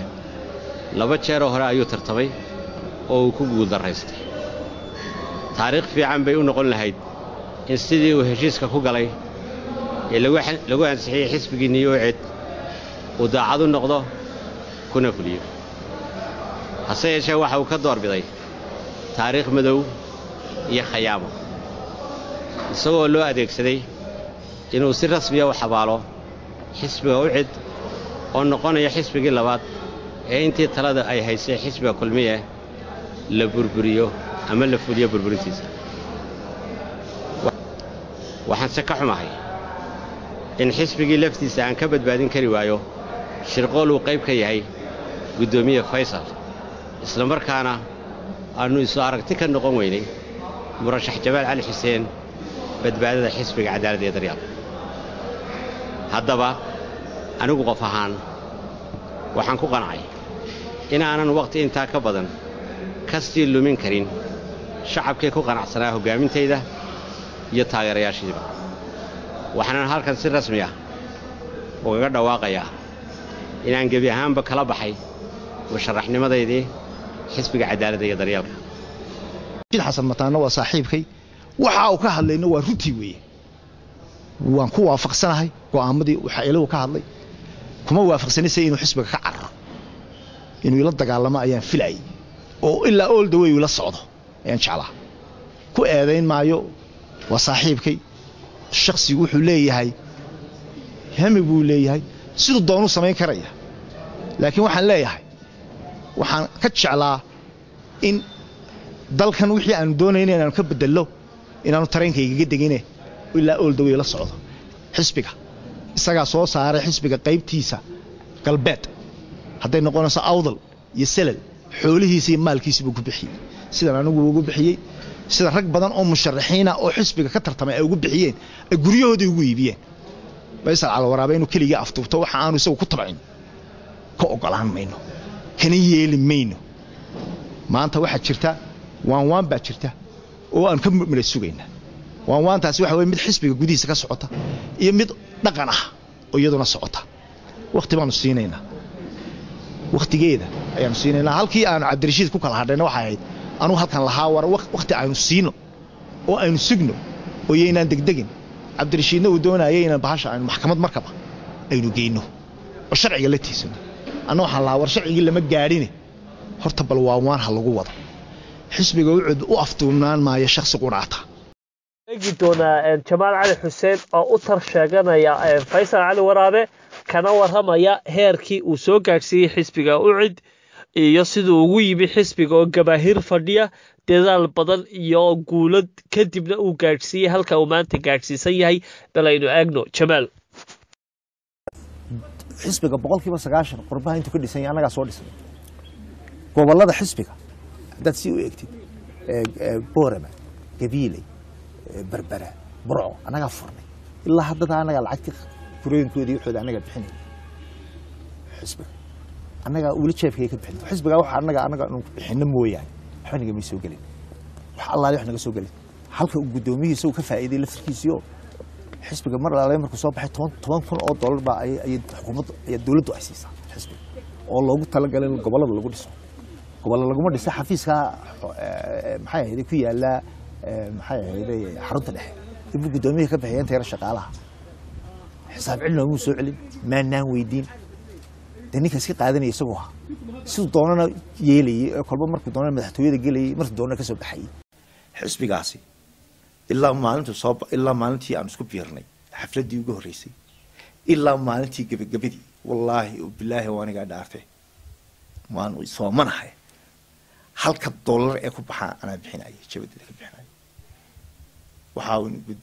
laba jeeroo hore ayuu tartamay oo uu ku guuldarraystay. Taariikh fiican bay u noqon lahayd In sidii uu heshiiska ku galay ee lagu ansixiyey xisbigii New UCID uu daacad u noqdo kuna fuliyo. Hase yeeshee, waxa uu ka doorbiday taariikh madow iyo khayaamo, isagoo loo adeegsaday inuu si rasmiya u xabaalo xisbiga UCID oo noqonaya xisbigii labaad ee intii talada ay haysay xisbiga Kulmiye la burburiyo ama la fuliyo burburintiisa. Waxaanse ka xumahay in xisbigii laftiisa aan ka badbaadin kari waayo shirqool uu qayb ka yahay guddoomiye Faysal, isla markaana aannu isu aragti ka noqon weynay murashax Jamaal Cali Xuseen badbaadada xisbiga Cadaaladda iyo Daryeelka. Haddaba anigu qof ahaan waxaan ku qancay inaanan wakhti intaa ka badan ka sii lumin karin shacabkii ku qanacsanaa hoggaamintayda iyo taageerayaashiiba. Waxaanan halkan si rasmi ah ugaga dhawaaqayaa inaan gebi ahaanba kala baxay musharaxnimadaydii xisbiga Cadaaladda iyo Daryeelka. Xasan Mataano waa saaxiibkay. Waxa uu ka hadlayna waa runtii weeye. Waan ku waafaqsanahay go'aamadii waxa ilagu ka hadlay. Kuma waafaqsanaysa inuu xisbiga ka cararo, inuu ila dagaalamo ayaan filayay, oo ilaa all the way ula socdo ayaan jeclaa. Ku eedayn maayo, waa saaxiibkay. Shakhsigu wuxuu leeyahay hami buu leeyahay, siduu doonu samayn karaya, laakiin waxaan leeyahay waxaan ka jeclaa in dalkan wixii aanu doonayna inaanu ka bedello inaanu tareenka igaga degine ilaa all the way la socdo. Xisbiga isagaa soo saaray, xisbiga qaybtiisa galbeed hadday noqonayso Awdal iyo Selal, xoolihiisa iyo maalkiisa buu ku bixiyey, sidan anigu ugu bixiyey, sida rag badan oo musharaxiina oo xisbiga ka tartamay ay ugu bixiyeen, ay guryahoodii ugu iibiyeen. Faysal Cali Waraabe inuu keligii afduubto waxa aanu isagu ku tabcin ka ogolaan mayno, kana yeeli mayno. Maanta waxaa jirta waan waan baa jirta oo aan ka mila sugaynaa. Waan waantaasi waxa weye mid xisbiga gudihiisa ka socota iyo mid dhaqan ah oo iyaduna socota. Wakhti baanu siinaynaa, wakhtigeeda ayaanu siinaynaa. Halkii aanu Cabdirashiid ku kala hadhayna waxay ahayd anugu halkan lahaa war wakhti aynu siino oo aynu sugno oo yaynaan degdegin. Cabdirashiidna uu doonayay inaan bahasha aynu maxkamad markaba aynu geyno oo sharciga la tiisano. Anna waxaan lahaa war sharcigii lama gaadhine, horta bal waan waan ha lagu wado. Xisbiga UCID u afduubnaan maayo shakhsi quraata. Eegi doonaa Jamaal Cali Xuseen oo u tar sheeganaya Faysal Cali Waraabe, kana waramaya heerkii uu soo gaadhsiiyey xisbiga UCID iyo siduu ugu yimi xisbiga oo gabaahir fadhiya, dadaal badan iyo guulad kadibna uu gaadhsiiyey halka uu maanta gaadhsiisan yahay. Bal aynu eegno Jamaal. Xisbiga 90% qurbaha intuu ka dhisan yahay annagaa soo dhisnay. Gobollada xisbiga haddaad si u eegtid, Boorama, Gabiiley, Berbera, Burco annagaa furnay. Ilaa haddada annagaa lacagtii kurooyinkoodii waxooda annagaa bixinay. Xisbiga annagaa weli jeebkay ka bixin. Xisbiga waxa annaga inuu bixinno mooyaane waxba nagamay soo gelin, wax allaale wax naga soo gelin. Halka uu guddoomiyihiisa uu ka faa'iiday laftirkiisiyo xisbiga mar alaale markuu soo baxay 10,000 oo dollar baa ay xukuumaddu ay dowladdu ay siisaa xisbiga oo loogu talagalay in gobollada lagu dhiso. Gobolla laguma dhiso, xafiiska maxay ahayd ku yaala, maxay ahayd, xarunta dhexe inbuu guddoomiyaha ka bixiya inta yar shaqaalaha. Xisaab celin noomuu soo celin, maanaan weydiin. Dee ninka iska qaadanaya isagoo ahaa, siduu doonana yeelayay ee kolba markuu doonana madaxtooyada gelayay, markuu doonana ka soo baxayay. Xisbigaasi ilaa maalintu soo, ilaa maalintii aan isku biirnay xafladdii ugu horreysay ilaa maalintii gebagabadii, wallaahi bilaahi waa anigaa dhaartay, waan soomanahay, halka dollar ee ku baxaa anaa bixinaya, jabadeeda ka bixinaya. Waxaa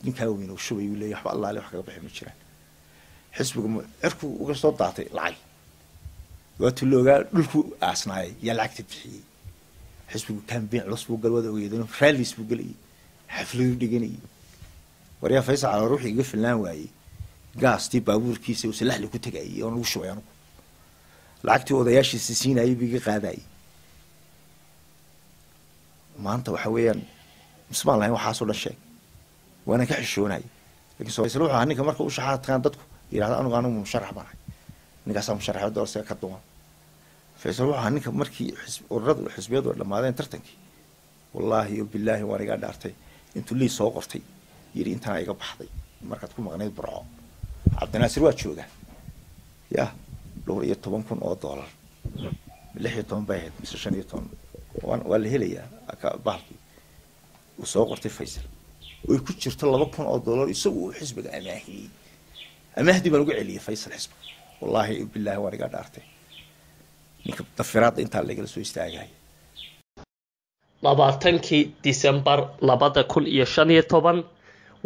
ninkaa weyn uu shubay uu leeyahay waxba allaale wax kaga bixi ma jiraan. Xisbiga cirku uga soo daatay lacag, waatuu la ogaa dhulku aasnaayay yaa lacagta bixiyey. Xisbigu campaign culus buu gal, wada ogeydano, rallies buu gelayay, xafladuu dhiganayay. Waryaa, Faysal Caloor wuxuu iga filnaan waayey gaastii baabuurkiisa uu salaxli ku tegayay oon ugu shubay anugu, lacagtii odayaashiisa siinayay buu iga qaadayay. Maanta waxa weeyaan mismaan lahayn waxaasoo dhan sheeg, waana ka xishoonayay. Lakin Faysal wuxuu ahaa ninka marka u shaxaa tagaan dadku yidhahda anigu musharax baan ahay, ninkaasaa musharax doorsiga ka duwan. Faysal wuxuu ahaa ninka markii ururadu xisbiyadu ay dhammaadeen tartankii, wallaahi bilaahi waan iga dhaartay, intuu liis soo qortay Yidhi intanaa iga baxday markaad ku maqnayd Burco. Cabdinaasir waa jooga ya, 14,000 oo dollar, 16 bay ahayd mise 15, waa la helayaa bahalkii uu soo qortay Faysal, oy ku jirto 2,000 oo dollar isagu uu xisbiga amaahiyey. Amaahdii baan ugu celiyey Faysal xisbiga. Wallaahi bilaahi waan iga dhaartay ninka dafiraadda intaa lagala soo istaagaya. 20-kii Disembar 2015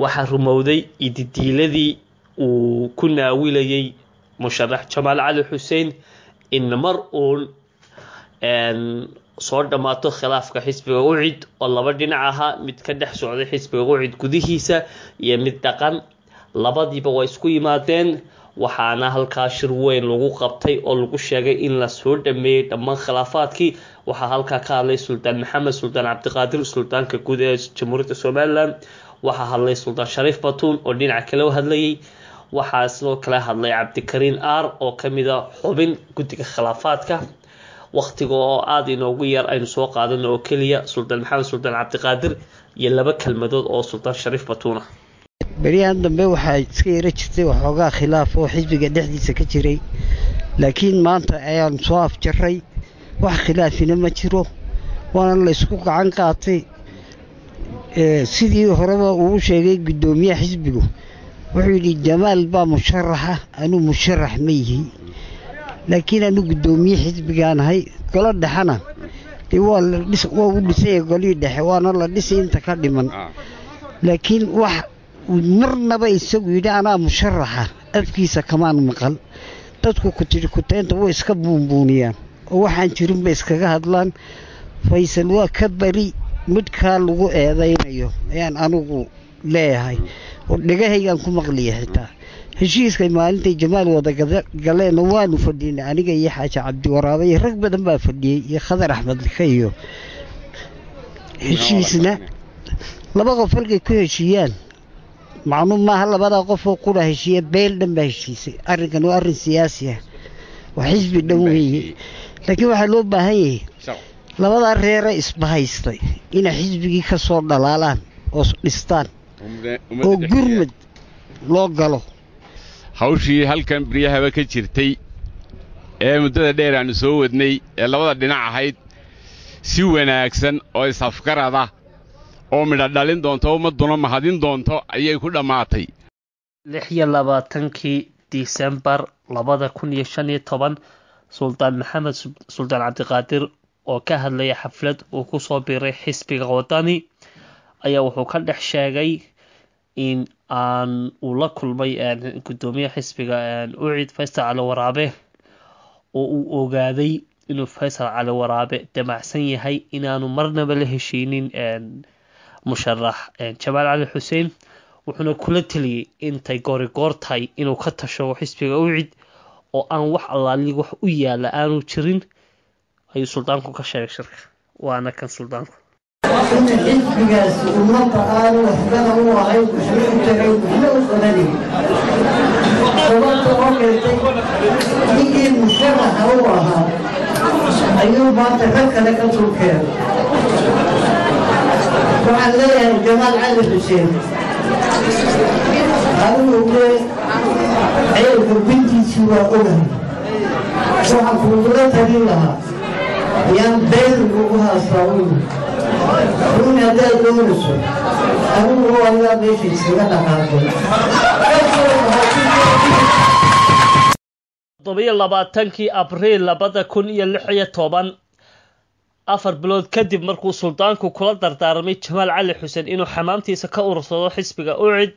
waxaa rumowday ididiiladii uu ku naawilayay musharax Jamaal Cali Xuseen in mar uun soo dhammaato khilaafka xisbiga UCID oo laba dhinac ahaa, mid ka dhex socday xisbiga UCID gudihiisa iyo mid dhaqan. Labadiiba waa isku yimaadeen, waxaana halkaa shir weyn lagu qabtay oo lagu sheegay in la soo dhameeyey dhammaan khilaafaadkii. Waxaa halkaa ka hadlay Suldaan Maxamed Suldaan Cabdiqaadir, suldaanka guud ee Jamhuuriyadda Somaliland. Waxaa hadlay Suldaan Shariif Batuun oo dhinaca kale u hadlayay. Waxaa sidoo kale hadlay Cabdikariin Aar oo kamid a xubin guddiga khilaafaadka. Waqtiga oo aada inoogu yar, aynu soo qaadano oo keliya Suldaan Maxamed Suldaan Cabdiqaadir iyo laba kelmadood oo Suldaan Shariif Batuuna. Beryahan dambe waxaa iska yaro jirtay waxoogaa khilaaf oo xisbiga dhexdiisa ka jiray, laakiin maanta ayaan soo afjarray. Wax khilaafina ma jiro, waana la isku gacan qaatay. Sidii horeba uu u sheegay guddoomiyaha xisbigu, wuxuu yidhi Jamaal baa musharaxa, anuu musharax ma yihi, laakiin anuu guddoomiye xisbigaanahay. Golo dhexena dee waa la dhis, waa u dhisaya golihii dhexe, waana la dhisay inta ka dhiman, laakiin wax marnaba isagu yidhi anaa musharaxa afkiisa kamaan maqal. Dadku ku tidhi kuteynta way iska buunbuuniyaan oo waxaan jirin bay iskaga hadlaan. Faysal waa ka beri midkaa lagu eedaynayo ayaan anigu leeyahay, oo dhegahaygaan ku maqliya. Xitaa heshiiskay maalintay Jamaal wada galeenna waanu fadhinay, aniga iyo Xaaji Cabdiwaraabe iyo rag badan baa fadhiyey iyo Khadar Axmed Lika. Iyo heshiisna laba qof halkay ku heshiiyaan macnuu maaha labadaa qof oo qura heshiiya, beel dhan baa heshiisay. Arrinkan waa arrin siyaasi ah, waa xisbi dhan weeye, laakiin waxaa loo baahan yahay labadaa reere isbahaystay inay xisbigii ka soo dhalaalaan oo dhistaan oo gurmad loo galo. Hawshii halkan beryahaba ka jirtay ee muddada dheer aannu soo wadnay ee labada dhinac ahayd, si wanaagsan oo is-afgarada oo midho dhalin doonto, ummadduna mahadin doonto, ayay ku dhammaatay. 26-kii Disembar 2015, Suldaan Maxamed Suldaan Cabdiqaadir oo ka hadlaya xaflad uu kusoo biiray xisbiga Wadani ayaa wuxuu ka dhex sheegay in aan uu la kulmay guddoomiyaha xisbiga UCID Faysal Cali Waraabe, oo uu ogaaday inuu Faysal Cali Waraabe damacsan yahay inaanu marnaba la heshiinin musharax Jamaal Cali Xuseen. Wuxuuna kula teliyey intay goorigoor tahay inuu ka tashado xisbiga UCID oo aan wax allaali wax u yaala aanu jirin, ayuu suldaanku ka sheegay shirka. Waana kan suldaanku. In xisbigaasi ummadda aanu waxbana u ahayn, waxna u tagay, waxna u qabanayn, sababta oo keentay ninkii musharaxa u ahaa ayuu maanta rag kale ka dulkeenay. Waxaan leeyahay Jamaal Cali Xuseen, anigu dee ceelka guntiisii waa ogahay, waxaan kuugula talin lahaa yaan been lagu haastaa uyu run haddaad doonayso, anigu ayaa meesha iskaga dhaqaaqay. 27-kii Abriil 2016, 4 bilood kadib markuu suldaanku kula dardaarmay Jamaal Cali Xuseen inuu xamaamtiisa ka urursado xisbiga UCID,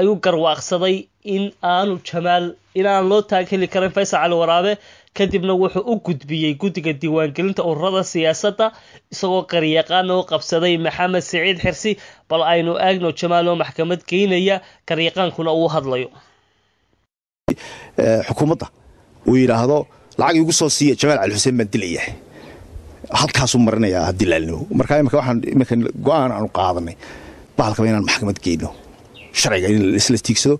ayuu garwaaqsaday in aanu Jamaal in aan loo taagheli karin Faysal Cali Waraabe. Kadibna wuxuu u gudbiyey guddiga diiwaangelinta ururada siyaasadda, isagoo qaryaqaana u qabsaday Maxamed Siciid Xirsi. Bal aynu eegno Jamaal oo maxkamad geynaya, qaryaqaankuna uu hadlayo. Xukuumadda uu yidhaahdo lacag igu soo siiya, Jamaal Cali Xuseen baan dilayaa, halkaasuu marinayaa dilaalnimo. Marka imika waxaan imika go'aan aanu qaadanay bahalkaba inaan maxkamad geyno, sharciga in isla tiigsado.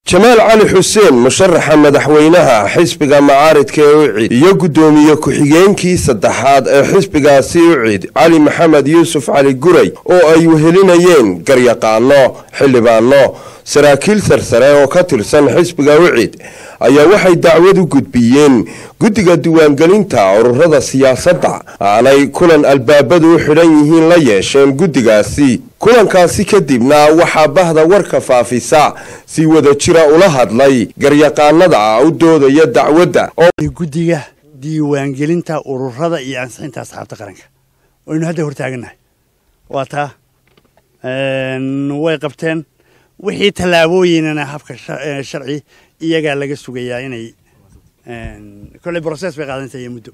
Jamaal Cali Xuseen, musharaxa madaxweynaha xisbiga mucaaridka ee UCID iyo guddoomiye ku-xigeenkii saddexaad ee xisbigaasi UCID, Cali Maxamed Yuusuf Cali Guray, oo ay wehelinayeen garyaqaano, xildhibaano, saraakiil sarsare oo ka tirsan xisbiga UCID, ayaa waxay dacwad u gudbiyeen guddiga diiwaangelinta ururada siyaasadda. Aanay kulan albaabadu u xidhan yihiin la yeesheen guddigaasi. Kulankaasi kadibna waxaa bahda warka faafisa si wada jira ula hadlay garyaqaanada u doodaya dacwadda. Guddiga diiwaangelinta ururada iyo ansixinta asxaabta qaranka waynu hadda hortaagannahay, waa taa way qabteen wixii tallaabooyinana habka sharci iyagaa laga sugayaa inay kolley process bay qaadanaysaa iyo muddo.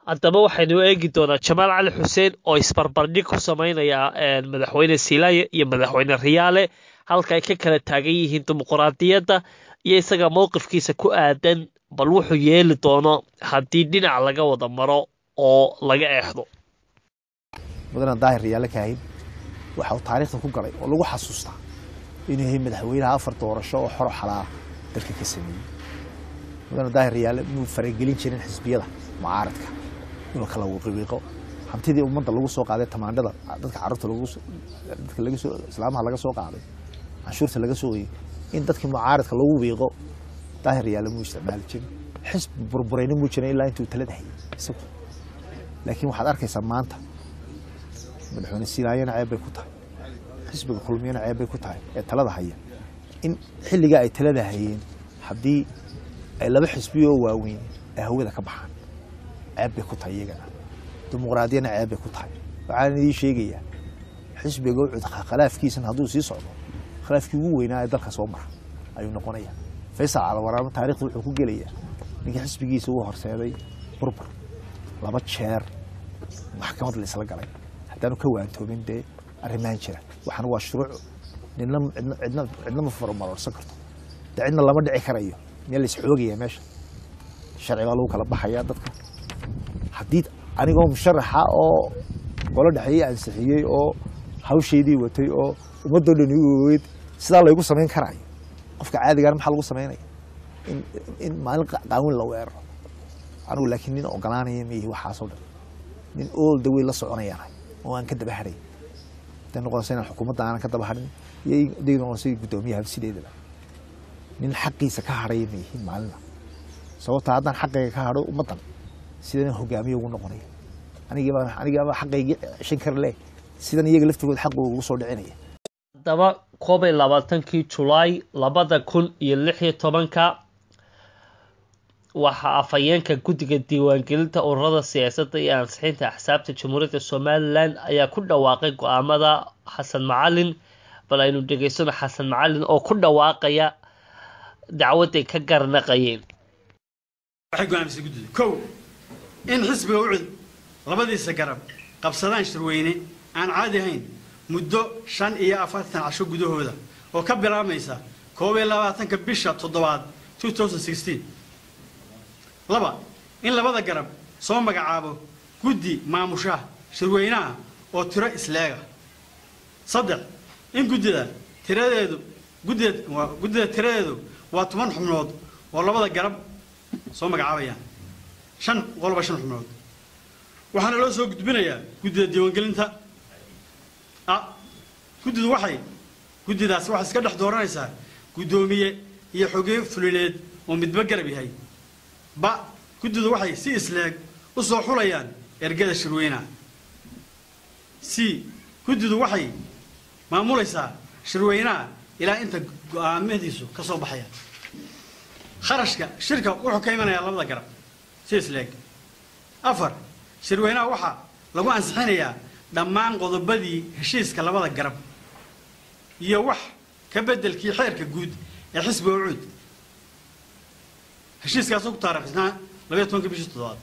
Haddaba waxaynu eegi doonaa Jamaal Cali Xuseen oo isbarbardhig ku sameynaya madaxweyne Silaaye iyo madaxweyne Riyaale, halka ay ka kala taagan yihiin dimuqraadiyadda iyo isaga mowqifkiisa ku aadan, bal wuxuu yeeli doono haddii dhinac laga wada maro oo laga eexdo. Mudane Daahir Riyaale Kaahin waxa uu taariikhda ku galay oo lagu xasuustaa inuu yahay madaxweynaha afar doorasho oo xoro xalaala dalka ka sameeyey. Mudane Daahir Riyaale muu faragelin jirin xisbiyada mucaaradka inuu kala wiiqo hantidii ummadda lagu soo qaaday, tamaandhada dadka, carruurta lagu, dadka laga soo, islaamaha laga soo qaaday, canshuurta laga soo oyey, in dadkii mucaaradka lagu wiiqo Daahir Riyaale muu isticmaali jirin. Xisbi burburayna muu jirin ilaa intuu talada hayay isagu. Laakiin waxaad arkaysaa maanta madaxweyne Silaayana ceeb bay ku tahay, xisbiga Kulmiyana ceeb bay ku tahay ee talada haya, in xilligaa ay talada hayeen haddii ay laba xisbi oo waaweyn ay hawada ka baxaan, ceeb bay ku tahay iyagana, dimuqraadiyana ceeb bay ku tahay. Waxaan idiin sheegayaa xisbiga UCID khilaafkiisan hadduu sii socdo, khilaafkii ugu weynaa ee dalka soo mara ayuu noqonayaa. Faysal Calawaraamo taarikhda wuxuu ku gelayaa ninkii xisbigiisa uu horseeday burbur laba jeer, maxkamad la isla galay. Haddaanu ka waantoobin dee arrimahan jira, waxaana waa shuruuc, nina cidna cidna cidna ma farmaroorsan karto dee, cidna lama dhici karayo. Miyaa la isxoogaya? Meesha sharci baa lagu kala baxayaa dadka. Haddii anigoo musharaxa oo golo dhexeeyey ansixiyey oo hawshaydii watay oo ummadoo dhan igu ogeyd sidaa laygu samayn karaayo, qofka caadigaana maxaa lagu samaynaya in maalin qaawin la weeraro? Anigu laakiin nin ogolaanaya ma yihi waxaasoo dhan. Nin all the way la soconayaan oo aan ka daba hadhay, haday noqonaysa inaan xukuumadda aanan ka daba hadhin iyo haday noqonaysa guddoomiyaha, sideedaba nin xaqiisa ka hadhaya ma yihin maalina. Sababta haddaan xaqayga ka hadho, ummaddan sidan hogaamiye ugu noqonaya? Anigiiba xaqaygii ceshan kar leh, sidan iyaga laftigooda xaqooga ugu soo dhicinaya? Haddaba 21-kii Julaay 2016 waxaa afhayeenka guddiga diiwaangelinta ururada siyaasadda iyo ansixinta axsaabta Jamhuuriyadda Somaliland ayaa ku dhawaaqay go-aamada Xasan Macalin. Bal aynu dhegeysano Xasan Macalin oo ku dhawaaqaya dacwadday ka garnaqayeen. Waxay go'aamisay guddida: kow, in xisbiga UCID labadiisa garab qabsadaan shirweyne aan caadi ahayn muddo 45 casho gudahooda oo ka bilaabmaysa 21-ka bisha toddobaad 2016. Laba, in labada garab soo magacaabo guddi maamusha shirweynaha oo tiro isleega. Saddex, in guddida tiradeedu waa 10 xubnood oo labada garab soo magacaabayaan, shan qolba shan xubnood, waxaana loo soo gudbinayaa guddida diiwaangelinta. Guddidu waxay guddidaas waxay iska dhex dooranaysaa guddoomiye iyo xogey fulineed oo midba garab yahay. Ba, guddidu waxay si isleeg u soo xulayaan ergada shirweynaha. C, guddidu waxay maamulaysaa shirweynaha ilaa inta go'aamadiisu ka soo baxayaan. Kharashka shirka wuxuu ka imanayaa labada garab si isleeg. Afar, shirweynaha waxaa lagu ansixinayaa dhammaan qodobadii heshiiska labada garab iyo wax ka beddelkii xeerka guud ee xisbiga UCID, heshiiskaasoo ku taariikhsnaa 12-ka bishii toddobaad.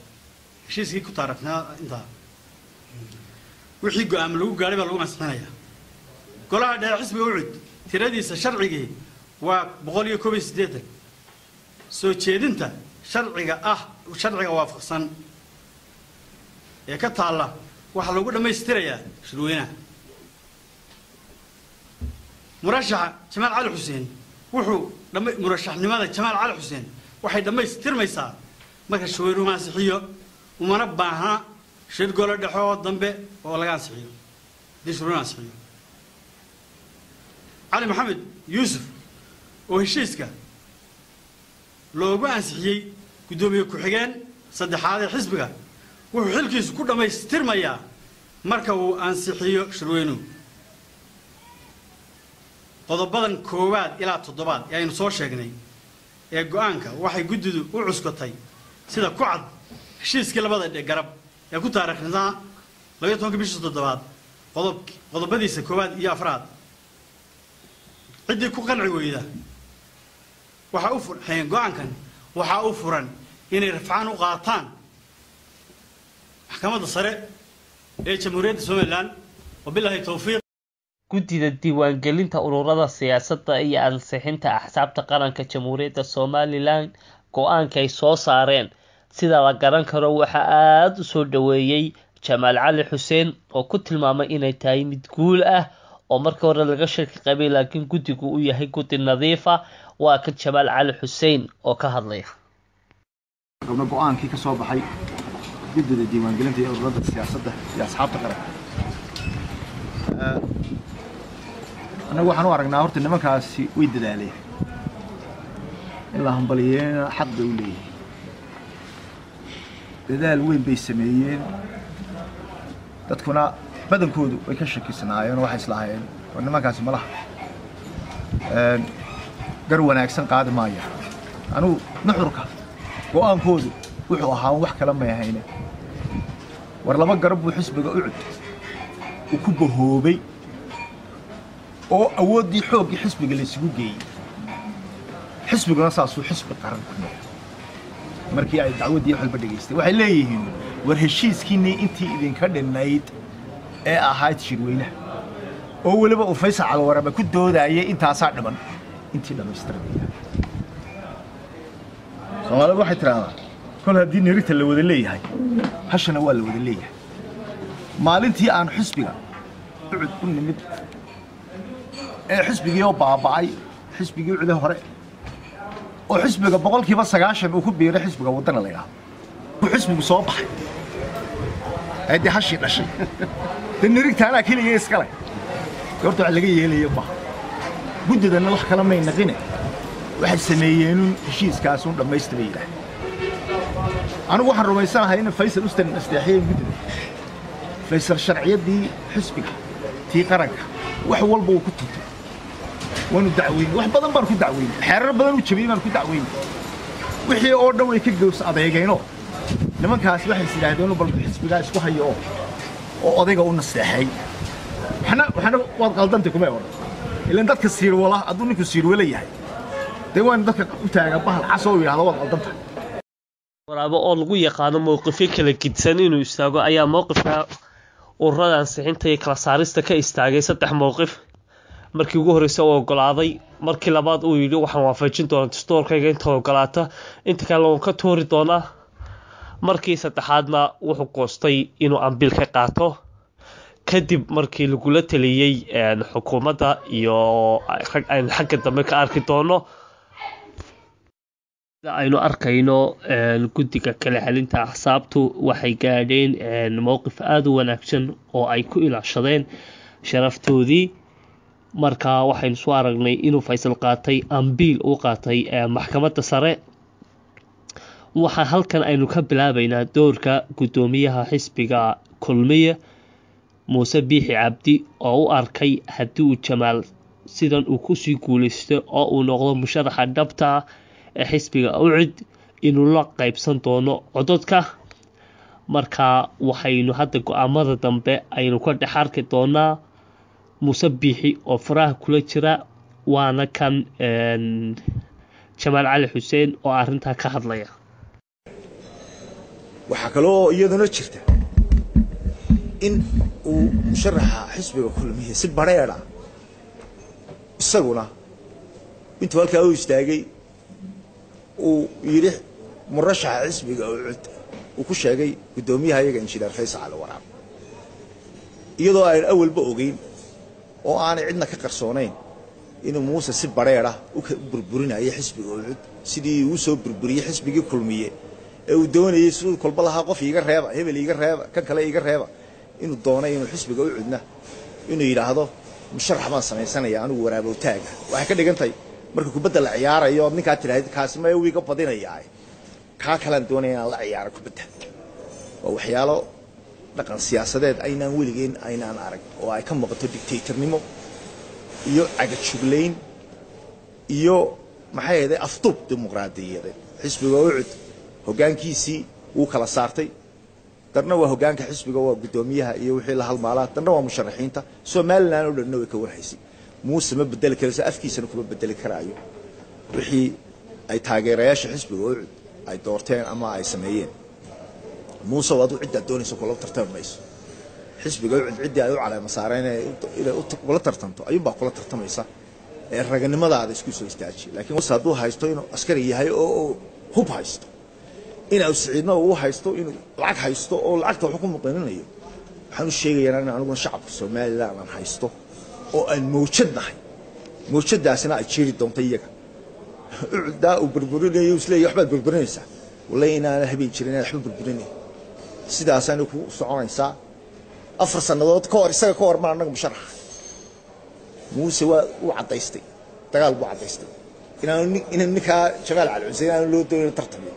Heshiiskii ku taariikhsnaa intaa wixii go'aamo lagu gaadhay baa lagu ansixinayaa. Golaha dhexe xisbiga UCID tiradiisa sharcigii waa 181. Soo jeedinta sharciga ah, sharciga waafaqsan ee ka taalla, waxaa lagu dhammaystirayaa shirweynaha. Murashaxa Jamaal Cali Xuseen Wuxuu murashaxnimada Jamaal Cali Xuseen waxay dhammaystirmaysaa marka shirweynuhu ansixiyo, umana baahna shir golo dhexe oo dambe oo laga ansixiyo haddii shirweynuhu ansixiyo. Cali Maxamed Yuusuf oo heshiiska loogu ansixiyey guddoomiye ku-xigeen saddexaad ee xisbiga wuxuu xilkiisu ku dhammaystirmayaa marka uu ansixiyo shirweynuhu. Qodobadan 1 ilaa 7 ee aynu soo sheegnay ee go'aanka waxay guddidu u cuskatay sida ku cad heshiiskii labada garab ee ku taariikhnaa 12-ka bishii 7aad qodobadiisa 1 iyo 4. Ciddii ku qanci weyda waxaa u furxeen go'aankan, waxaa u furan inay rafcaan u qaataan maxkamadda sare ee Jamhuuriyadda Somaliland. Wabilaahi towfiiq. Guddida diiwaangelinta ururada siyaasadda iyo ansixinta axsaabta qaranka Jamhuuriyadda Somaliland go-aanka ay soo saareen, sida la garan karo, waxaa aada u soo dhaweeyey Jamaal Cali Xuseen oo ku tilmaamay inay tahay mid guul ah oo markii hore laga shaki qabay, laakiin guddigu uu yahay guddi nadiifa. Waa kan Jamaal Cali Xuseen oo ka hadlaya. Qabno go'aankii ka soo baxay guddida diiwaangelinta iyo ururada siyaasadda iyo asxaabta qaranka. Annagu waxaan u aragnaa horta nimankaasi way dadaaleen, in la hambaliyeena xaq bay u leeyihiin. Dadaal weyn bay sameeyeen, dadkuna badankoodu way ka shakisnaayeen oo waxay islahaayeen war nimankaasi malaha gar wanaagsan qaadi maaya. Anugu nuxurka go'aankoodu wuxuu ahaa wax kale may ahayne, war laba garab buu xisbiga UCUD uu ku bahoobay oo awooddii xooggii xisbiga la isugu geeyey, xisbiguna saasuu xisbi qaran ku noqday. Markii ay dacwaddii wax walba dhegaystay waxay leeyihiin war heshiiskiinnii intii idinka dhinnayd ee ahayd shirweynaha oo weliba uu Faysal Calwaraba ku doodaayay intaasaa dhiman, intii dhammaystirmaya. Soomaalidu waxay tidhaahdaa kol haddii nirita la wada leeyahay hashana waa la wada leeyahay. Maalintii aan xisbiga UCUD u nimid ee xisbigii oo baaba'ay, xisbigii UCUDe hore oo xisbiga 90% uu ku biiray xisbiga Waddana la yidhaahdo, xisbigu soo baxay ee dee hashii dhashay dee nirigta anaa keliya iskale goorta wax laga yeelaya maaha. Guddidanna wax kale may naqine, waxay sameeyeenun heshiiskaasun dhammaystira yidhaah. Anigu waxaan rumaysanahay in Faysal ustan nasteexiyeen guddida. Faysal sharciyaddii xisbiga tii qaranka wax walba uu ku tuntay, waanu dacweynay, wax badan baan ku dacweynay, xeerar badan uu jabiyey baan ku dacweynay, wixii oo dhan way ka gows adeegeenoo nimankaasi waxay is yidhaahdeen bal xisbigaa isku hayo oo odayga u nasteexay. Waxna waad qaldantay kumay odhan, ilaan dadka siirwala hadduu ninku siirwala yahay dee waanu dadka u taagaa bahal cas oo yidhahdo waad qaldantahay. Waraabo oo lagu yaqaano mowqifyo kala gidsan inuu istaago ayaa mowqifka ururada ansixinta iyo kala saarista ka istaagay 3 mowqif. Markii ugu horreysay uu ogolaaday, markii labaad uu yidhi waxaan waafajin doonaa dastuurkayga inta ogolaata, inta kale waan ka tuuri doonaa, markii saddexaadna wuxuu goostay inuu ambiil ka qaato kadib markii lagula taliyey xukuumadda iyo rag aynu xagga dambe ka arki doono. Sida aynu arkayno, guddiga kala xalinta axsaabtu waxay gaadheen mowqif aada u wanaagsan oo ay ku ilaashadeen sharaftoodii. Marka waxaynu soo aragnay inuu Faysal qaatay ambiil uu qaatay maxkamadda sare. Waxaa halkan aynu ka bilaabaynaa doorka guddoomiyaha xisbiga Kulmiye Muuse Biixi Cabdi oo u arkay haddii uu Jamaal sidan uu kusii guuleysto oo uu noqdo musharaxa dhabta ee xisbiga UCID inuu la qaybsan doono cododka. Marka waxaynu hadda go-aamada dambe aynu ka dhex arki doonaa Muuse Biixi oo faraha kula jira, waana kan Jamaal Cali Xuseen oo arrintaa ka hadlaya. Waxaa kaloo iyaduna jirta in uu musharaxa xisbiga Kulmiye si bareera isaguna intuu halkaa u istaagay uu yidhi murashaxa xisbiga UCUD uu ku sheegay guddoomiyaha iyaga injineer Faysal Cali Waraab, iyadoo aan awalba ogeyn oo aanay cidna ka qarsoonayn Inuu Muuse si bareera u burburinayo xisbiga UCID, sidii uu soo burburiyey xisbigii Kulmiye ee uu doonayay siduu kolba lahaa qof iiga reeba, hebel iiga reeba, kan kale iiga reeba, inuu doonay inuu xisbiga UCIDna inuu yidhaahdo musharax baan samaysanaya anigu waraabowtaaga. Waxay ka dhigan tahay marka kubadda la ciyaarayo ninkaa tidhaahid kaasi maya wuu iga badinayaa, kaa kalaan doonaya inaan la ciyaaro kubadda. Waa waxyaalo dhaqan siyaasadeed aynaan weligeen aynaan arag, oo ay ka muuqato dictatornimo iyo cagajuglayn iyo maxay ahayd afduub dimuqraadiyadeed. Xisbiga UCID hoggaankiisii wuu kala saartay, darna waa hoggaanka xisbiga, waa guddoomiyaha iyo wixii la halmaalaa, darna waa musharaxiinta. Somaliland oo dhanna way ka warhaysay. Muuse ma bedeli karayso, afkiisana kuma bedeli karaayo wixii ay taageerayaasha xisbiga UCID ay doorteen ama ay sameeyeen. Muuse adu ciddaad doonayso kula tartami mayso. Xisbiga UCID ciddii ay u caleema saareen inay kula tartanto ayuunbaa kula tartamaysa ee raganimadaada isku soo istaaji. Laakiin Muuse hadduu haysto inuu askari yahay oo hub haysto, inuu Siciidna uu haysto inuu lacag haysto oo lacagta wax ku muqininayo, waxaan u sheegayaa in aniguna shacabka Somaliland aan haysto oo aan mawjad nahay, mawjadaasina ay jiri doonto iyaga. UCIDdaa uu burburinayo isleeyahay waxbaad burburinaysaa, wallahi inaan habeen jirin inaan waxba burburinayn. Sidaasaana ku soconaysaa 4 sannadood ka hor isaga ka hor maan annaga musharax. Muuse waa uu caddaystay, dagaal buu caddaystay inaan ninkaa Jamaal Cali Xuseen aan loo doonin tartamiyo.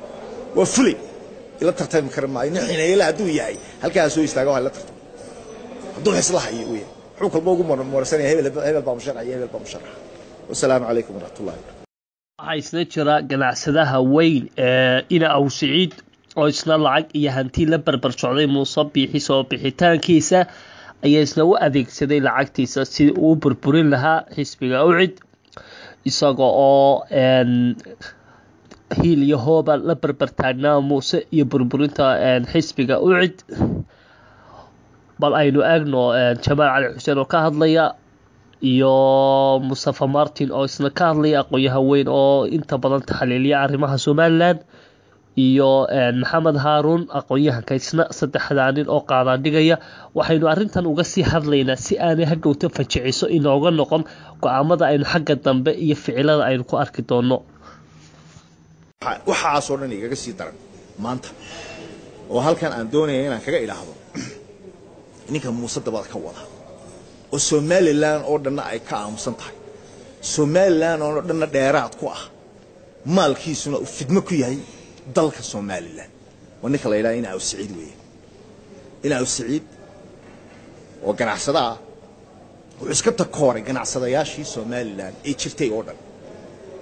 Waa fulay, ila tartami kara maayo. Nin xineeyla hadduu yahay halkaa soo istaaga waa ila tartamo hadduu xisla hayo weeyaan. Wuxuu kalba ugu marsanaya hebel hebel baa musharax iyo hebel baa musharax. Wasalaamu calaykum waraxmatullahi. Waxaa isla jira ganacsadaha weyn ee Ina Aw Siciid oo isna lacag iyo hanti la barbar socday Muuse Biixi soo bixitaankiisa, ayaa isna u adeegsaday lacagtiisa si uu burburin lahaa xisbiga UCID, isaga oo hiil iyo hooba la barbar taagnaa Muuse iyo burburinta xisbiga UCID. Bal aynu eegno Jamaal Cali Xuseen oo ka hadlaya iyo Mustafa Martin oo isna ka hadlaya, aqoon-yahan weyn oo inta badan taxliiliya arrimaha Somaliland, iyo Maxamed Haaruun aqoon-yahanka, isna saddexdaa nin oo qaadaandhigaya. Waxaynu arrintan uga sii hadlaynaa si aanay hadhowta fajiciso inooga noqon go-aamada aynu xagga dambe iyo ficilada aynu ku arki doono. Waxaasoo dhan igaga sii daran maanta oo halkan aan doonaya inaan kaga idhaahdo ninka Muuse dabada ka wada oo Somaliland oo dhanna ay ka aamusan tahay, Somaliland oo dhanna dheeraad ku ah, maalkiisuna uu fidmo ku yahay dalka Somaliland, waa ninka la yidhaha Ina Aw Siciid weeye. Ina Aw Siciid oo ganacsada ah wuxuu iska takooray ganacsadayaashii Somaliland ee jirtay oo dhan.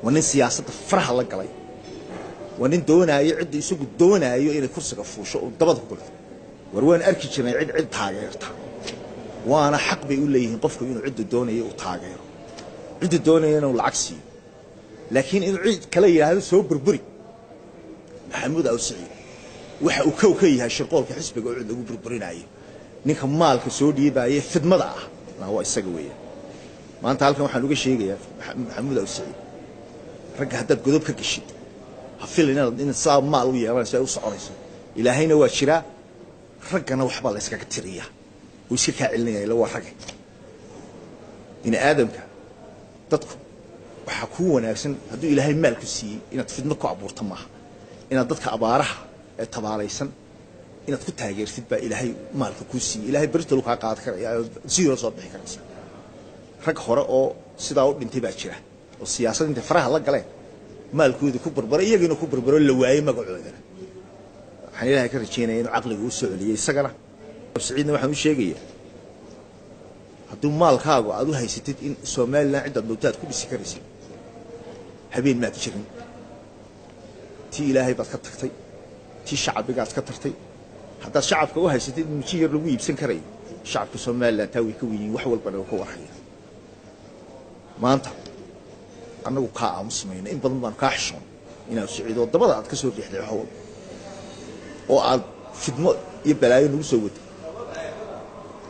Waa nin siyaasadda faraha la galay, waa nin doonaayo cidda isagu doonaayo inay kursiga fuusho oo dabada ku gulto. War waan arki jirnay cid cid taageerta, waana xaq bay u leeyihiin qofku inuu cidda doonayo uu taageero, cidda doonaya inuu lacag siiyo, laakiin inuu cid kale yidhaahdo soo burburi. Maxamuud Aw Siciid waxa uu kow ka yahay shirqoolka xisbiga oo cid lagu burburinayo. Ninka maalka soo dhiibaya fidmada ah na waa isaga weeyaan. Maanta halkan waxaan uga sheegayaa Maxamuud Aw Siciid, ragga haddaad godob ka geshid ha filin inaad saa maal u yeelanayso ay u soconayso. Ilaahayna waa jiraa, raggana waxbaa la iskaga tiriyaa oo iska kaa celinaya. Ila waa ragga bini aadamka, dadku waxaa kuu wanaagsan hadduu Ilaahay maal ku siiyey inaad fidmo ku abuurto maaha, inaad dadka abaaraha ee tabaalaysan inaad ku taageertid baa Ilaahay maalka kuu siiyey. Ilaahay beritolu kaa qaadi karaya oo sidii soo bixi karaysa. Rag hore oo sidaa u dhintay baa jira oo siyaasad intay faraha la galeen maalkooda ku barbaro, iyagiina ku barbaro, la waayey magacoodana. Waxaan Ilaahay ka rajeynaya inuu caqliga u soo celiyey isagana. Siciidna waxaan u sheegayaa hadduu maalkaagu aad u haysatid in Somaliland ciddaad doonto aad ku dhisi karaysid, habeen maad jirin. Tii Ilaahay baad ka tagtay, tii shacbigaad ka tagtay. Haddaad shacabka u haysatid in miji yar lagu iibsan karayo, shacabka Somaliland taa way ka wenyihin, wax walbana way ka warhayaan. Maanta annagu kaa aamusmayno, in badan baanu kaa xishoon inaad Siciidoo dabada aad ka soo riixday wax walba oo aad fidmo iyo balaayo nagu soo waday.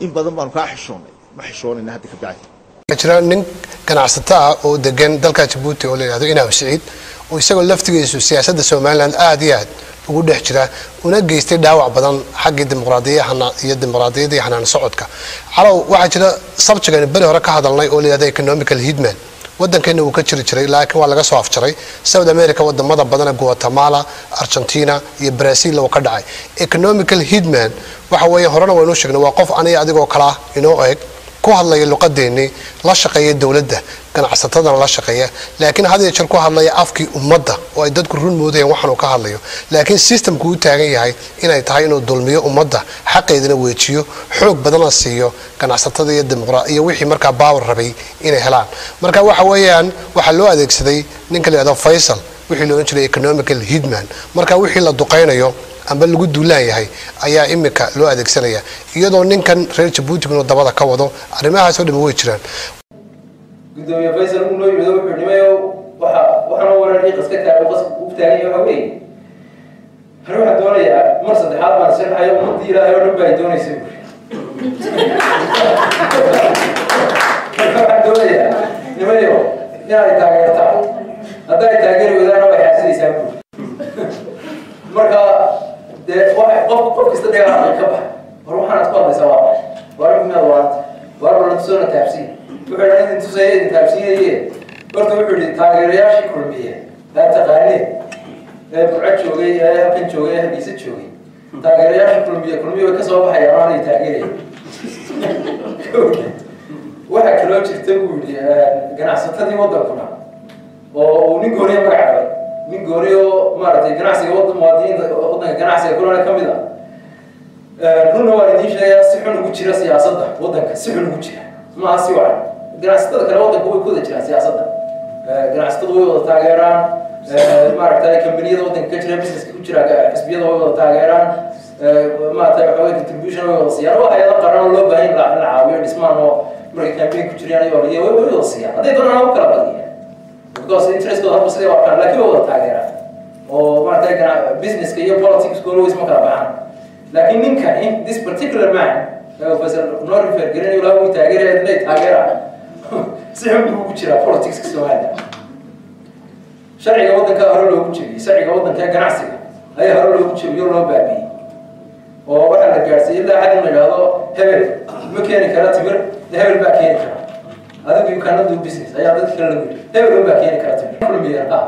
In badan baanu kaa xishoonnay, ma xishoonayna hadda ka bacdi. Jira nin ganacsato ah oo degan dalka Jabuuti oo la yidhahdo Inaw Siciid, oo isagoo laftigiisu siyaasadda Somaliland aad iyo aad ugu dhex jira, una geystay dhaawac badan xaggii dimuqraadiyahana iyo dimuqraadiyadda iyo xanaan socodka. Calow, waxaa jira subject aynu beri hore ka hadalnay oo la yidhahdo economical hitman, Waddankeena wuu ka jiri jiray, laakiin waa laga soo afjaray. South America, wadamada badana, Guatemala, Argentina iyo Brazil uu ka dhacay. Economical hitman waxa weeye, horena waynu sheegnay, waa qof aniga adigoo kala inoo eg, ku hadlaya luqadeennii, la shaqeeya dowladda, ganacsatadana la shaqeeya, laakiin had iyo jeer ku hadlaya afkii ummadda oo ay dadku run moodayaan waxaan uu ka hadlayo, laakiin systemku u taagan yahay inay tahay inuu dulmiyo ummadda, xaqeedana weejiyo, xoog badanna siiyo ganacsatada iyo dimuqra iyo wixii markaa power rabay inay helaan. Marka waxa weeyaan waxaa loo adeegsaday ninka la yidhahdo Faysal wixii la odhan jiray economical hitman. Marka wixii la duqaynayo amba lagu duulaan yahay ayaa imika loo adeegsanaya, iyadoo ninkan reer Jabuutiguna dabada ka wado. Arrimahaas oo dhami way jiraan. Gudoomiye Faysal uu noo yimido, wuxuu nimayo waxa waxaana warar ii qaska taagan, qas u taagan yahay. Waxa weeye, hani waxaan doonayaa mar saddexaad baan sharxayo, ummadii Ilaahay oo dhan baa ay doonaysa buuri. Marka waxaan doonayaa, nimayo, inay taageertaan. Hadday taageeri wadaana, way xaasidaysaa buuri. Marka dee waxa qof kasta dhegaa ka bax, war waxaanaad ku hadlaysaa waa maxay? Waar miyaad waanta? Waar bala tusoona taabsiin. Wuxuu yidhi idin tusaya, idin taabsiinaye. Horta wuxuu yidhi taageerayaashii Kulmiye aad taqaaneen ee Burco joogay, ee halkan joogay, ee Hargeysa joogay, taageerayaashii Kulmiye, Kulmiye way kasoo baxayaan, aanay taageeraya. Waxaa kaloo jirta, buu yidhi, ganacsatadii waddankuna oo uu nin gooniya magacaabay, nin gooni oo maaragtay ganacsiga waddan, muwaadiniinta waddanka ganacsiga kulana ka mid ah. Runna waan idiin sheegayaa, si xun ugu jira siyaasadda waddanka, si xun ugu jira, maaha si wacan. Ganacsatada kale waddanka way ku wada jiraan siyaasadda, ganacsatadu way wada taageeraan, maaragtay, kambaniyada waddanka ka jira, businesska ku jira xisbiyada way wada taageeraan, maaragtay, waxa weye contribution way wada siiyaan. Waa hay'ado qaran oo loo baahan in la caawiyo dhismaan oo markay campaign ku jiraan iyo way wada siiyaan, hadday doonaan u kala badiyaan, because interestkooda hadba siday u arkaan, laakiin way wada taageeraan oo maaragtay businesska iyo politics always ma kala baxaan. Laakiin ninkani, this particular man, Faisal noo refer garinayo, laa wuu taageeraya, inay taageeraan, si xun buu ugu jiraa politicska Soomaaliya. Sharciga waddanka hore loogu jebiyey, sharciga waddanka ee ganacsiga ayaa hore loogu jebiyey oo loo baabi'iyey, oo waxaa la gaadhsiiyey ilaa xad in la yidhaahdo hebel ma keeni kara timir, hebel baa keeni kara, adigu you cannot do business ayaa dadka kale lagu yidhi, hebel un baa keeni kara timir. Kulmiya ha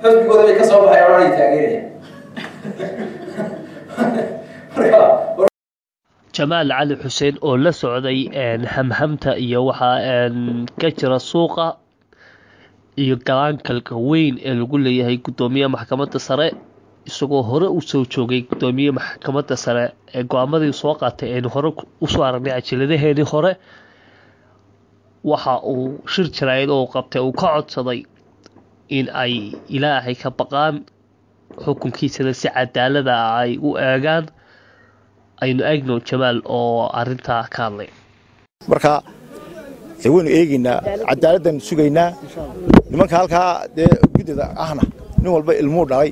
xisbigooda bay kasoo baxayaan oo ay taageerayaan marka. Jamaal Cali Xuseen oo la socday hamhamta iyo waxaa ka jira suuqa iyo galaankalka weyn ee lagu leeyahay guddoomiyaha maxkamadda sare, isagoo hore usoo joogay guddoomiye maxkamadda sare ee go-aamadii soo qaatay aynu hore usoo aragnay cajiladaheenii hore, waxa uu shir jaraa'id oo qabtay uu ka codsaday in ay Ilaahay ka baqaan, xukunkiisana si cadaalada ay u eegaan. Aynu eegno Jamaal oo arintaa ka hadlay. Marka dee waynu eegaynaa, cadaaladdan sugaynaa. Nimanka halkaa dee guddida ahna, nin walba ilmuu dhalay,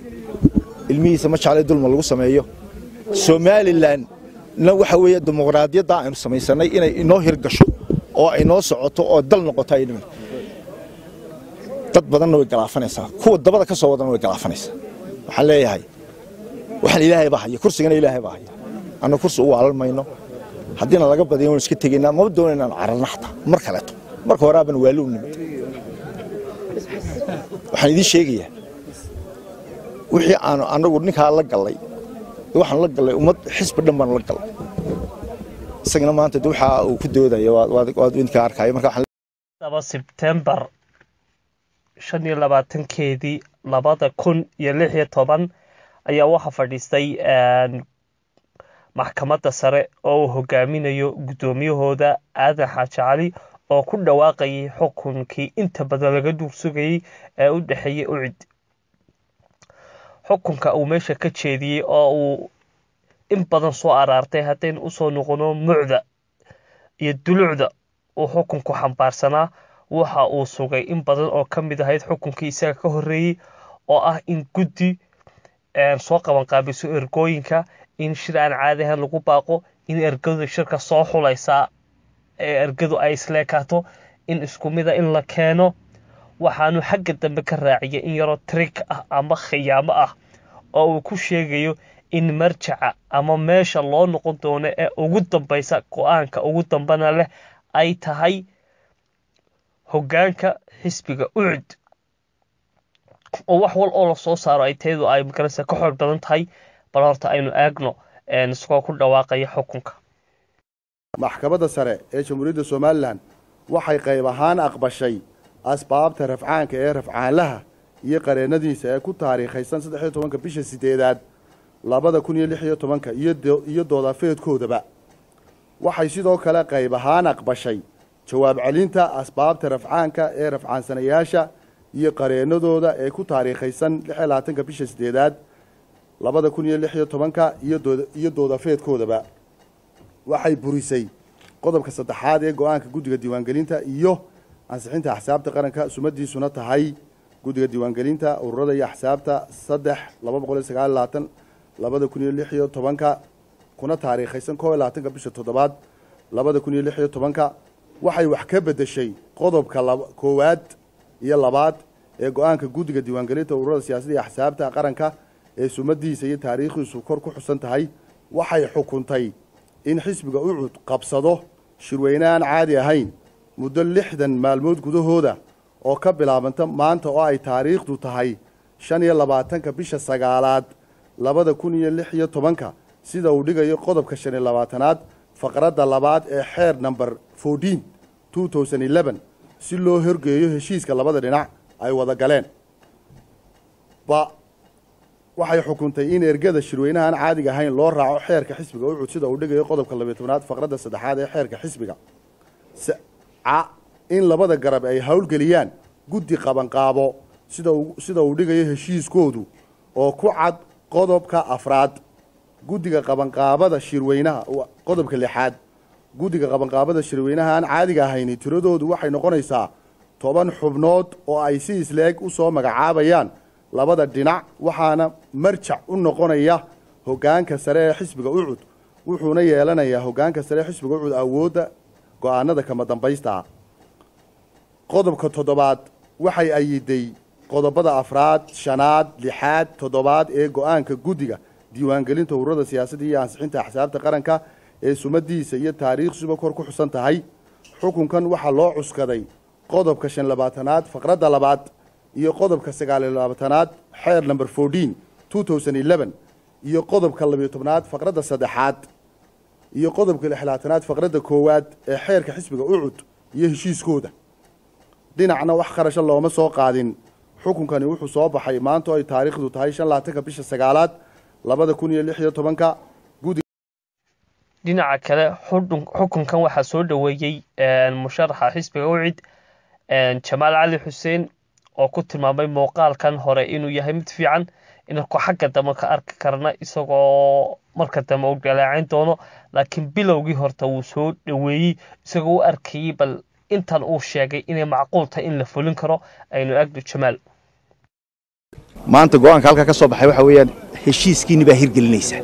ilmihiisa ma jeclay dulma lagu sameeyo. Somaliland na waxa weeye dimuqraadiyadda aynu samaysanay inay inoo hirgasho oo ay noo socoto oo dal noqoto ay dhiman dad badanna way galaafanaysaa, kuwa dabada ka soo wadana way galaafanaysaa. Waxaan leeyahay, waxaan Ilaahay baa haya, kursigana Ilaahay baa haya. Anna kursi u waalan mayno. Haddiina laga badiyo waynu iska tegaynaa, maba doonayna inaan cararna xataa mar kaleeto. Marka horaaban waali u nimid. Waxaan idiin sheegayaa, wixii aanu annagu ninkaa la gallay, waxaan la gallay ummad, xisbi dhan baanu la gallay. Isagana maanta de waxa uu ku doodaya waad idinka arkaayo. Marka waxaan 2 Sebtembar 25-keedii 2016 ayaa waxaa fadhiistay maxkamadda sare oo uu hogaaminayo guddoomiyahooda Aadan Xaaji Cali, oo ku dhawaaqayay xukunkii inta badan laga duursugayay ee u dhexeeyay UCID. Xukunka uu meesha ka jeediyey oo uu in badan soo araartay, haddaynu usoo noqono mucda iyo dulucda uu xukunku xambaarsanaa, waxa uu sugay in badan oo ka mid ahayd xukunkii isaga ka horreeyey, oo ah in guddi soo qaban qaabiso ergooyinka, in shir aan caadi ahayn lagu baaqo, in ergadu shirka soo xulaysaa ee ergadu ay isleekaato, in isku mida in la keeno. Waxaanu xagga dambe ka raaciyay in yaroo trick ah ama khiyaamo ah oo uu ku sheegayo in marjaca ama meesha loo noqon doono ee ugu dambeysa, go-aanka ugu dambana leh, ay tahay hoggaanka xisbiga UCID, oo wax wal oo lasoo saaro ay teedu ay magaranaysa ka xoog badan tahay. Bal horta aynu eegno isagoo ku dhawaaqaya xukunka. Maxkamadda Sare ee Jamhuuriyadda Somalilan waxay qayb ahaan aqbashay asbaabta rafcaanka ee rafcaanlaha iyo qareennadiisa ee ku taariikhaysan 13-ka bisha sideedaad 2016-ka iyo doodafeedkoodaba. Waxay sidoo kale qayb ahaan aqbashay jawaab celinta asbaabta rafcaanka ee rafcaansanayaasha iyo qareennadooda ee ku taariikhaysan 26-ka bisha sideedaad 2016-ka iyo doodafeedkoodaba. Waxay burisay qodobka saddexaad ee go-aanka Guddiga Diiwaangelinta iyo Ansixinta Axsaabta Qaranka, sumadiisuna tahay Guddiga Diiwaangelinta, Ururada iyo Axsaabta 3 229 2016-ka, kuna taariikhaysan 21-ka bisha toddobaad 2016-ka. Waxay wax ka beddeshay qodobka koowaad iyo labaad ee go-aanka Guddiga Diiwaangelinta, Ururada Siyaasadda iyo Axsaabta Qaranka ee sumadiisa iyo taariikhdiisu kor ku xusan tahay. Waxay xukuntay in xisbiga UCUD qabsado shirweyne aan caadi ahayn muddo 60 maalmood gudahooda oo ka bilaabanta maanta oo ay taariikhdu tahay 25-ka bisha sagaalaad 2016-ka, sida uu dhigayo qodobka 25aad faqradda labaad ee xeer number 14 2011, si loo horgeeyo heshiiska labada dhinac ay wada galeen. Ba, waxay xukuntay in ergada shirweynaha aan caadiga ahayn loo raaco xeerka xisbiga UCUD, sida uu dhigayo qodobka 12aad faqradda saddexaad ee xeerka xisbiga. Ca, in labada garab ay howlgeliyaan guddi qabanqaabo, sida uu dhigayo heshiiskoodu oo ku cad qodobka afraad. Guddiga qabanqaabada shirweynaha, qodobka lixaad, guddiga qabanqaabada shirweynaha aan caadiga ahayni tiradoodu waxay noqonaysaa 10 xubnood oo ay si isleeg u soo magacaabayaan labada dhinac, waxaana marjac u noqonaya hoggaanka sare ee xisbiga UCUD, wuxuuna yeelanayaa hoggaanka sare ee xisbiga UCUD awoodda go-aanada kama dambaysta. Qodobka toddobaad, waxay ayiday qodobada afraad, shanaad, lixaad, toddobaad ee go-aanka Guddiga Diiwaangelinta, Ururada Siyaasadda iyo Ansixinta Axsaabta Qaranka ee sumadiisa iyo taariikhsuba kor ku xusan tahay. Xukunkan waxaa loo cuskaday qodobka 25aad faqradda labaad iyo qodobka 29aad xeer number 14 2011 iyo qodobka 12aad faqradda saddexaad iyo qodobka 26aad faqradda koowaad ee xeerka xisbiga UCUD iyo heshiiskooda. Dhinacna wax kharasho looma soo qaadin. Xukunkani wuxuu soo baxay maanta oo ay taariikhdu tahay 25-ka bisha sagaalaad 2016-ka. Dhinaca kale, xukunkan waxaa soo dhoweeyey musharaxa xisbiga UCID, Jamaal Cali Xuseen, oo ku tilmaamay muuqaalkan hore inuu yahay mid fiican, inanku xagga dambe ka arki karna isagoo marka dambe uu galeecayn doono, laakiin bilowgii horta wuu soo dhoweeyey isagoo u arkayey bal intan uu sheegay inay macquul tahay in la fulin karo. Aynu eegno Jamaal. Maanta go-aanka halkaa ka soo baxay waxa weeyaan heshiiskiini baa hirgelinaysa.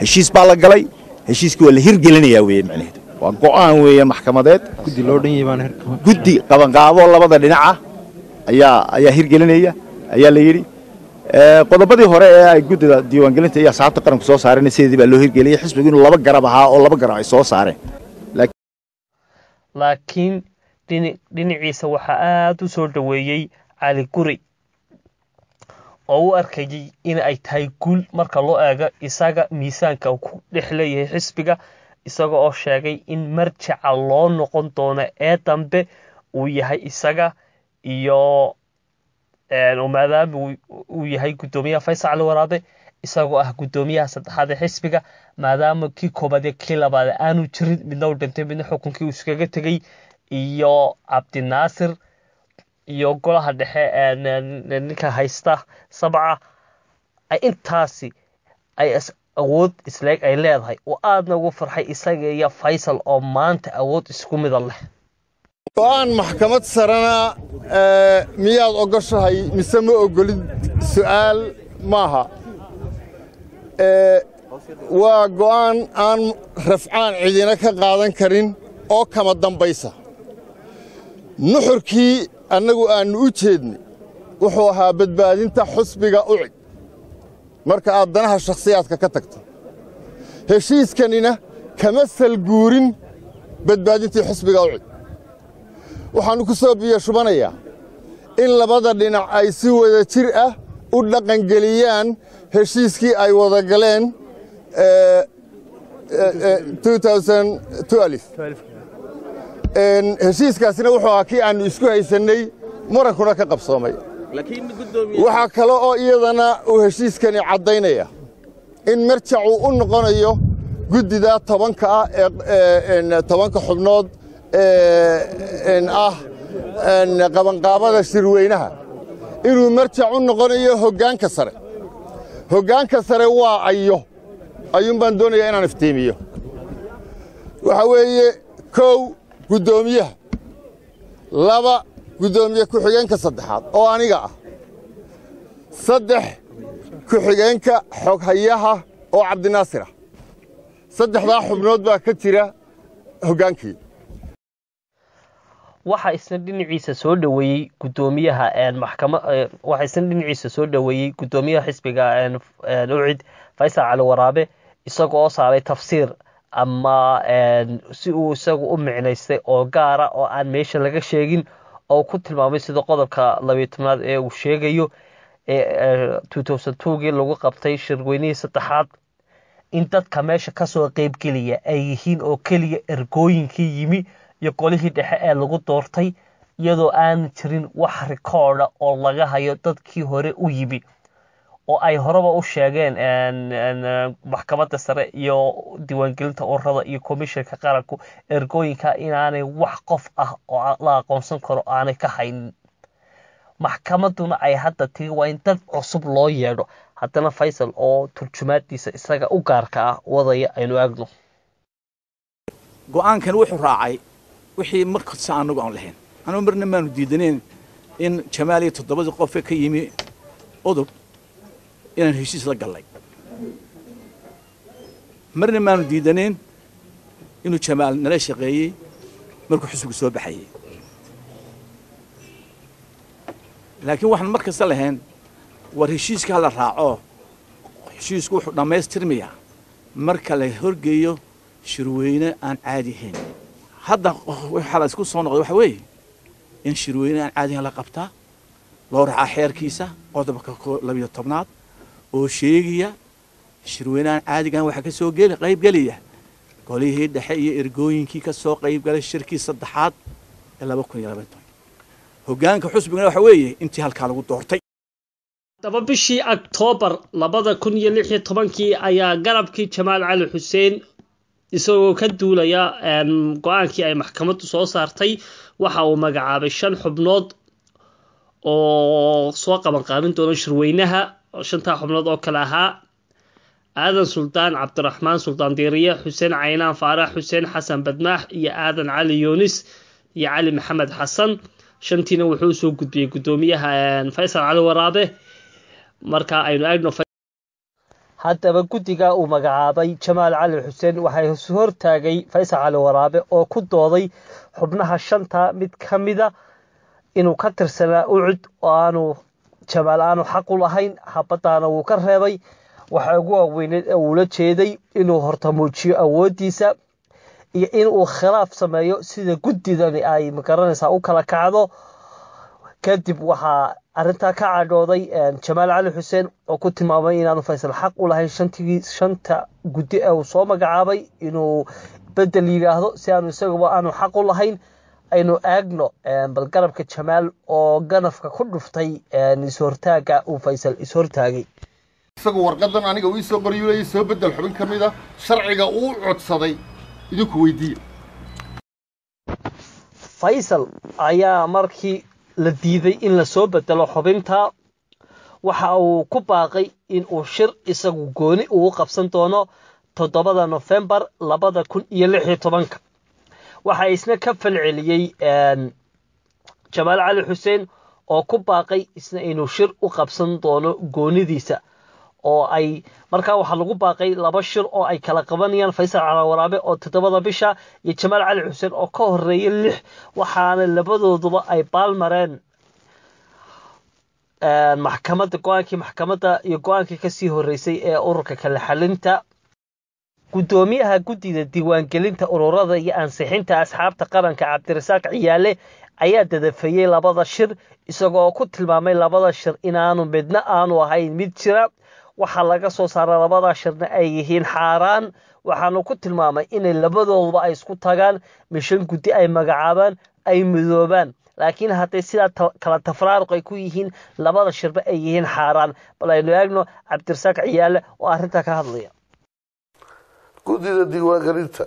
Heshiis baa la galay, heshiiskii waa la hirgelinayaa weeye. Macnaheedu waa go'aan weeye maxkamadeed. Guddi loo dhan yahay baan. Guddi qabanqaabo labada dhinaca ayaa hirgelinaya ayaa la yidhi. Qodobadii hore ee ay Guddida Diiwaangelinta iyo Asxaabta Qaranku soo saareen sideedii baa loo hirgeliyey. Xisbigu inuu laba garab ahaa oo laba garab ay soo saareen. Laakiin dhinaciisa waxaa aada u soo dhoweeyey Cali Guri oo u arkayay in ay tahay guul marka loo eego isaga miisaanka uu ku dhex leeyahay xisbiga, isaga oo sheegay in marjaca loo noqon doono ee dambe uu yahay isaga iyo maadaama uu yahay guddoomiyaha Faysal Cali Waraabe, isagoo ah guddoomiyaha saddexaad ee xisbiga, maadaama kii koobaad iyo kii labaad aanu jirin, midna uu dhintay, midna xukunkii uu iskaga tegey, iyo Cabdinaasir iyo golaha dhexe ninka haysta sabca ay intaasi ay awood isleeg ay leedahay, oo aadna ugu farxay isaga iyo Faysal oo maanta awood isku mida leh. Go'aan maxkamad sarena miyaad ogoshahay mise ma ogolid? Su'aal maaha, waa go'aan aan rafcaan cidina ka qaadan karin oo kama dambaysa. Nuxurkii annagu aannu u jeednay wuxuu ahaa badbaadinta xusbiga UCID marka aad danaha shakhsiyaadka ka tagto. Heshiiskanina kama salguurin badbaadintii xusbiga UCID. Waxaannu ku soo biyo shubanayaa in labada dhinac ay si wada jir ah u dhaqangeliyaan heshiiskii ay wada galeen 2012. Heshiiskaasina wuxuu ahaa kii aannu isku haysannay, murankuna ka qabsoomay. Waxaa kale oo iyadana uu heshiiskani caddaynaya in marjacuu u noqonayo guddida 10-ka ah ee 10-ka xubnood ee ah qabanqaabada shirweynaha, inuu marjac u noqonayo hoggaanka sare. Hoggaanka sare waa ayo? Ayuun baan doonayaa inaan iftiimiyo. Waxaa weeye: 1, guddoomiyaha; 2, guddoomiye ku-xigeenka saddexaad oo aniga ah; 3, ku-xigeenka xoghayaha oo Cabdinaasir ah. Saddexdaa xubnood baa ka jira hoggaankii. Waxaa isna dhinaciisa soo dhoweeyey gudoomiyaha maxkama waxaa isna dhinaciisa soo dhoweeyey guddoomiyaha xisbiga UCID, Faysal Cali Waraabe, isaga oo saaray tafsiir ama si uu isagu u micnaystay oo gaara oo aan meesha laga sheegin, oo ku tilmaamay sida qodobka 12aad ee uu sheegayo ee 2002gii lagu qabtay shirweynihii saddexaad, in dadka meesha kasoo qeybgeliya ay yihiin oo keliya ergooyinkii yimi iyo golihii dhexe ee lagu doortay, iyadoo aan jirin wax rikoodha oo laga hayo dadkii hore u yimi, oo ay horeba u sheegeen Maxkamadda Sare iyo diiwaangelinta ururada iyo Komishanka Qaranku ergooyinka inaanay wax qof ah oo la aqoonsan karo aanay ka haynin. Maxkamaduna ay hadda tiri waa in dad cusub loo yeedho. Haddana Faysal oo turjumaadiisa isaga u gaarka ah wadaya aynu eegno. Go'aankan wuxuu raacay wixii markasta anagu aan lahayn. Anugu marna maanu diidaneen in Jamaal iyo toddobadii qof ee ka yimi UDUB inaan heshiis la gallay. Marna maanu diidaneen inuu Jamaal nala shaqeeyey markuu xisbigu soo baxayey, laakiin waxaan mar kasta lahayn war heshiiska hala raaco. Heshiisku wuxuu dhammaystirmayaa marka la horgeeyo shirweyne aan caadi ahayn. Hadda waxaa la isku soo noqday waxa weeye in shirweyne aan caadi ahayn la qabtaa, loo raacaa xeerkiisa qodobka 12aad oo sheegaya shirweyne aan caadiga ahayn waxaa ka soo geli qayb gelaya golihii dhexe iyo ergooyinkii ka soo qayb galay shirkii saddexaad ee 2012. Hoggaanka xusbigana waxa weeye intii halkaa lagu doortay. Haddaba bishii Octoobar 2016kii ayaa garabkii Jamaal Cali Xuseen, isagoo ka duulaya go'aankii ay maxkamaddu soo saartay, waxa uu magacaabay shan xubnood oo soo qaban qaabin doona shirweynaha. Shantaa xubnood oo kale ahaa Aadan Suldaan Cabdiraxmaan Suldaan Diiriye, Xuseen Caynaan Faarax, Xuseen Xasan Badmaax iyo Aadan Cali Yunis iyo Cali Maxamed Xasan. Shantiina wuxuu soo gudbiyey guddoomiyaha Faysal Cali Waraabe. Marka aynu eegno haddaba guddiga uu magacaabay Jamaal Cali Xuseen, waxay hortaagay Faysal Cali Waraabe oo ku dooday xubnaha shanta mid ka mida inuu ka tirsanaa UCID oo aanu Jamaal aanu xaq u lahayn, habadaana wuu ka reebay. Waxaa ugu waaweyneed ee uu la jeeday inuu horta muujiyo awooddiisa iyo in uu khilaaf sameeyo sida guddidani ay magaranaysaa u kala kacdo. Kadib waxaa arrintaa ka cadhooday Jamaal Cali Xuseen oo ku tilmaamay inaanu Faysal xaq u lahayn shantigii shanta guddi ee uu soo magacaabay inuu bedel yidhaahdo, si aanu isaguba aanu xaq u lahayn. Aynu eegno bal garabka Jamaal oo ganafka ku dhuftay is-hortaagga uu Faysal is-hortaagay. Isagu warqadan aniga uu ii soo qoray, leeyahay soo bedel xubin ka mid a, sharciga uu codsaday idinku weydiiya. Faysal ayaa markii la diiday in la soo bedelo xubinta, waxa uu ku baaqay in uu shir isagu gooni ugu qabsan doono 7-da Nofembar 2016-ka. Waxaa isna ka falceliyey Jamaal Cali Xuseen oo ku baaqay isna inuu shir u qabsan doono goonidiisa, oo ay markaa waxaa lagu baaqay laba shir oo ay kala qabanayaan Faysal Cali Waraabe oo 7-da bisha iyo Jamaal Cali Xuseen oo ka horeeya 6. Waxaana labadooduba ay baalmareen maxkamadda, go'aankii maxkamadda iyo go'aankii kasii horeysay ee ururka kala xalinta. Guddoomiyaha guddida diiwaangelinta ururada iyo ansixinta asxaabta qaranka, Cabdirasaaq Ciyaale, ayaa dadafeeyey labada shir, isagoo ku tilmaamay labada shir inaanu midna aanu ahayn mid jira, waxaa laga soo saara labada shirna ay yihiin xaaraan. Waxaanu ku tilmaamay inay labadooduba ay isku tagaan, mishan guddi ay magacaabaan, ay midoobaan, laakiin hadday sidaa kala tafraaruq ay ku yihiin labada shirba ay yihiin xaaraan. Bal aynu eegno Cabdirasaaq Ciyaale oo arrintaa ka hadlaya. Guddida diiwaangelinta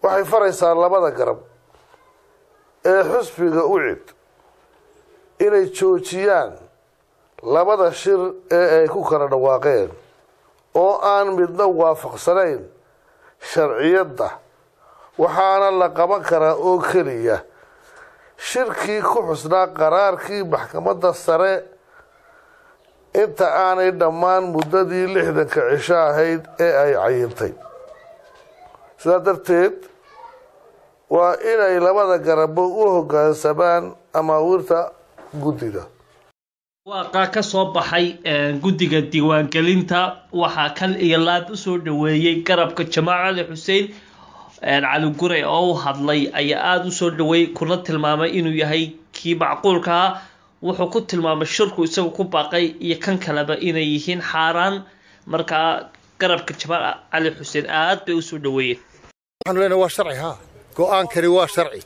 waxay faraysaa labada garab ee xusbiga UCID inay joojiyaan labada shir ee ay ku kala dhawaaqeen oo aan midna waafaqsanayn sharciyadda, waxaana la qaban karaa oo keliya shirkii ku xusnaa qaraarkii maxkamadda sare inta aanay dhammaan muddadii 60-ka cisho ahayd ee ay cayintay. Sidaa darteed waa inay labada garabbo u hoggaansamaan amaawiirta guddida. Waaqa ka soo baxay guddiga diiwaangelinta waxaa kal iyo laab usoo dhaweeyey garabka Jamaal Cali Xuseen. Cali Guray oo u hadlay ayaa aada usoo dhaweeyey, kuna tilmaamay inuu yahay kii macquulka ah. Wuxuu ku tilmaamay shirku isagu ku baaqay iyo kan kaleba inay yihiin xaaraan. Markaa garabka Jamaal Cali Xuseen aada bay usoo dhaweeyeen. Waxaanu leenahay waa sharci, haa, go'aankani waa sharci.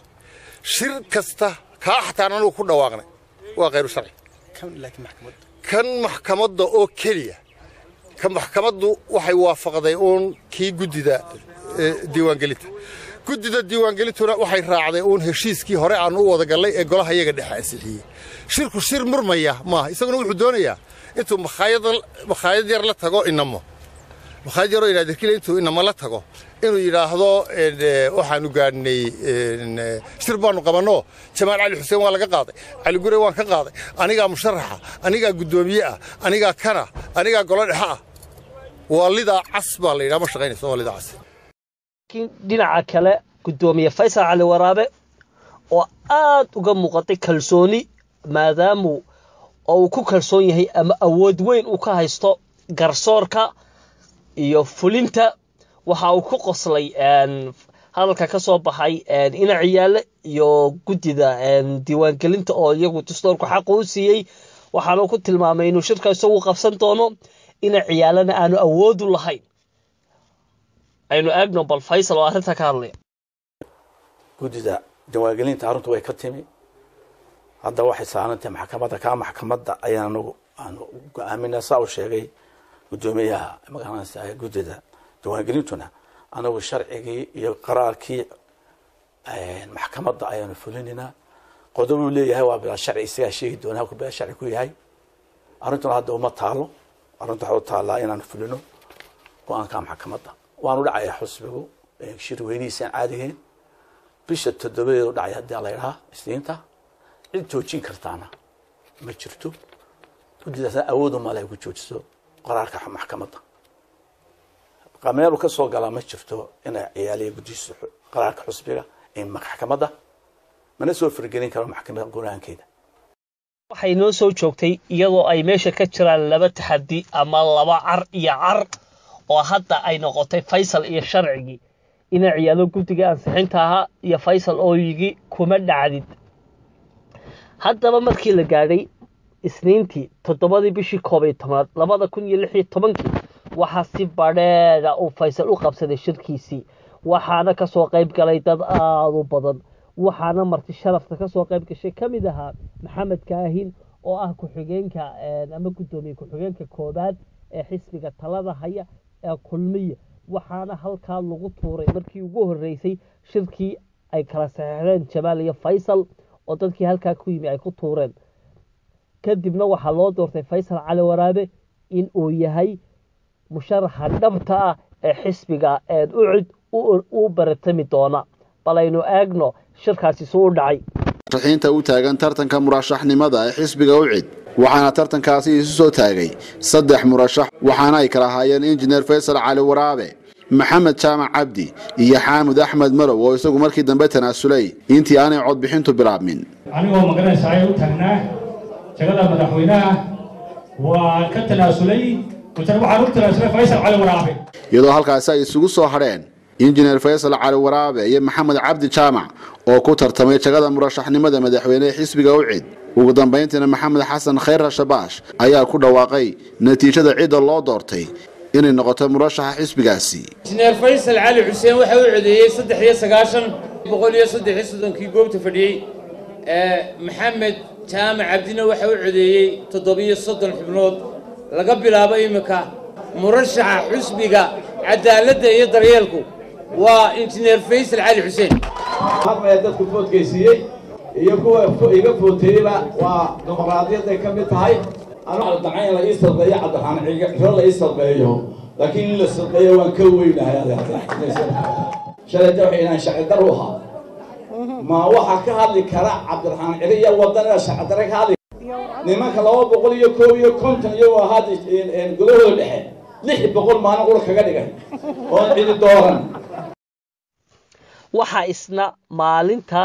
Shir kasta kaa xataan anugu ku dhawaaqnay waa khayru sharci. Kan maxkamadda oo keliya, kan maxkamaddu waxay waafaqday uun kii guddida diiwaangelinta. Guddida diiwaangelintuna waxay raacday uun heshiiskii hore aanu u wada gallay ee golaha iyaga dhexe ansixiyey. Shirku shir murmaya maaha, isaguna wuxuu doonayaa intuu makhaayad yar la tago, inamo makhaayad yaroo inaadirkile intuu inamo la tago, inuu yidhaahdo waxaanu gaadhnay shir baanu qabanno, Jamaal Cali Xuseen waa laga qaaday, Cali Gure waan ka qaaday, anigaa musharaxa, anigaa guddoomiye ah, anigaa kana, anigaa golo dhexe ah. Waa lidaa cas baa la yidhaha, ma shaqaynayso, waa lidaa cas. Laakiin dhinaca kale guddoomiye Faysal Cali Waraabe oo aada uga muuqatay kalsooni, maadaamu oo uu ku kalsoon yahay ama awood weyn uu ka haysto garsoorka iyo fulinta, waxa uu ku qoslay hadalka ka soo baxay ina Ciyaale iyo guddida diiwaangelinta oo iyagu dastuurku xaq u siiyey. Waxaanu ku tilmaamay inuu shirka isagu qabsan doono, ina Ciyaalena aanu awoodu lahayn. Aynu eegno bal Faysal oo arrinta ka hadlaya. Guddida diiwaangelinta arrintu way ka timi, hadda waxay saarantahay maxkamadda. Kaa maxkamadda ayaan anagu aanu go-aaminaa, saa uu sheegay guddoomiyaha magaranaysa guddida diiwaangelintuna. Anagu sharcigii iyo qaraarkii maxkamadda ayaanu fulinaynaa. Qodobuu leeyahay waa bilaa sharci, isagaa sheegi doonaa halkuu bilaa sharci ku yahay. Arrintuna hadda uma taalo, arrintu waxay u taallaa inaanu fulino go-aanka maxkamadda. Waanu dhacayaa xusbigu shir weynihiisaan caadigeyn bisha 7-deedu dhacay haddii la yidhaha Isniinta. Cid joojin kartaana ma jirto, guddidaasna awoodu male ay ku joojiso qaraarka maxkamadda. Meelu ka soo galaa ma jirto inay ciyaaliya guddihiisa qaraarka xusbiga ee maxkamadda, mana soo fargelin karo maxkamadda go-aankeeda. Waxay noo soo joogtay iyadoo ay meesha ka jiraan laba taxaddi ama laba car iyo car, oo hadda ay noqotay Faysal iyo sharcigii ina Ciyaalo guddiga ansixinta ahaa iyo Faysal oo yigi kuma dhacdid. Haddaba markii la gaadhay Isniintii 7-dii bishii 11-aad 2016-kii, waxaa si badheeda uu Faysal u qabsaday shirkiisii, waxaana kasoo qayb galay dad aada u badan. Waxaana marti sharafta kasoo qayb gashay ka mid ahaa Maxamed Kaahin oo ah ku-xigeenka ama guddoomiye ku-xigeenka koobaad ee xisbiga talada haya ee Kulmiya. Waxaana halkaa lagu tuuray markii ugu horreysay shirkii ay kala saxeexdeen Jamaal iyo Faysal, oo dadkii halkaa ku yimi ay ku tuureen. Kadibna waxaa loo doortay Faysal Cali Waraabe in uu yahay musharaxa dhabta ah ee xisbiga UCID u baratami doona. Bal aynu eegno shirkaasi suu u dhacay. Murashaxiinta u taagan tartanka murashaxnimada ee xisbiga UCID, waxaana tartankaasi isu soo taagay 3 murashax, waxaana ay kala ahaayeen Injineer Faysal Cali Waraabe, Maxamed Jaamac Cabdi iyo Xaamud Axmed Marow oo isagu markii dambe tanaasulay intii aanay codbixintu bilaabmin. Anigoo magaranaysa ayay u taagnaa jagada madaxweynaha, waa ka tanaasulay, waxaan u tanaasulay Faysal Cali Waraabe. Iyadoo halkaasi ay isugu soo hadheen Injineer Faysal Cali Waraabe iyo Maxamed Cabdi Jaamac oo ku tartamay jagada murashaxnimada madaxweyne ee xisbiga UCID. Ugu dambayntiina Maxamed Xasan Khayr Shabaash ayaa ku dhawaaqay natiijada cidda loo doortay inay noqoto murashaxa xisbigaasi. Injineer Faysal Cali Xuseen waxa uu codeeyey 93 133kii goobta fadhiyey. Maxamed Jaamac Cabdina waxa uu codeeyey 37 xubnood. Laga bilaabo iminka, murashaxa xisbiga cadaaladda iyo daryeelku waa Injineer Faysal Cali Xuseen. Dadku foodkaysiiyey iyo kuwa iga footeeyeyba waa dimuqraadiyadday ka mid tahay. Anu dacayn la ii sadqeeyo, Cabdiraxmaan Ciro la ii sadqeeyo, laakiin in la sadqeeyo waan ka weynahay. Shalayta waxay inaan sharci dar u ahaa, ma waxaa ka hadli kara Cabdiraxmaan Ciro iyo wadanida sharci darre ka hadli nimanka 251 iyagoo ahaa golahooda dhexe 600 maalin qura kaga dhigay oon cidi dooran. Waxaa isna maalinta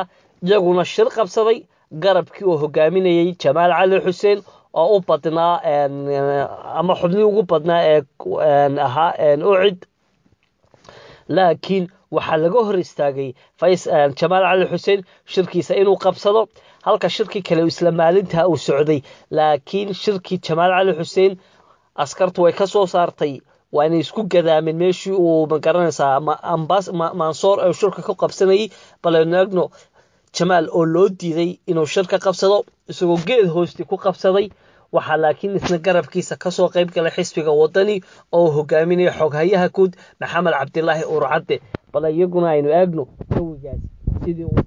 iyaguna shir qabsaday garabkii oo hogaaminayay Jamaal Cali Xuseen oo u badnaa ama xubnihii ugu badnaa ee ahaa UCID, laakiin waxaa laga hor istaagay Jamaal Cali Xuseen shirkiisa inuu qabsado, halka shirkii kale isla maalintaa uu socday. Laakiin shirkii Jamaal Cali Xuseen askartu way ka soo saartay, waa inay isku gadaameen meeshii uu, magaranaysaa, Mansoor ee shirka ku qabsanayay. Bal aynu eegno Jamaal oo loo diiday inuu shirka qabsado isagoo geed hoosti ku qabsaday. Waxaa laakiin isna garabkiisa kasoo qayb galay xisbiga Wadani oo uu hogaaminaya xoghayaha guud Maxamed Cabdilaahi Urcadde. Bal iyaguna aynu eegno jawigaas sidii uu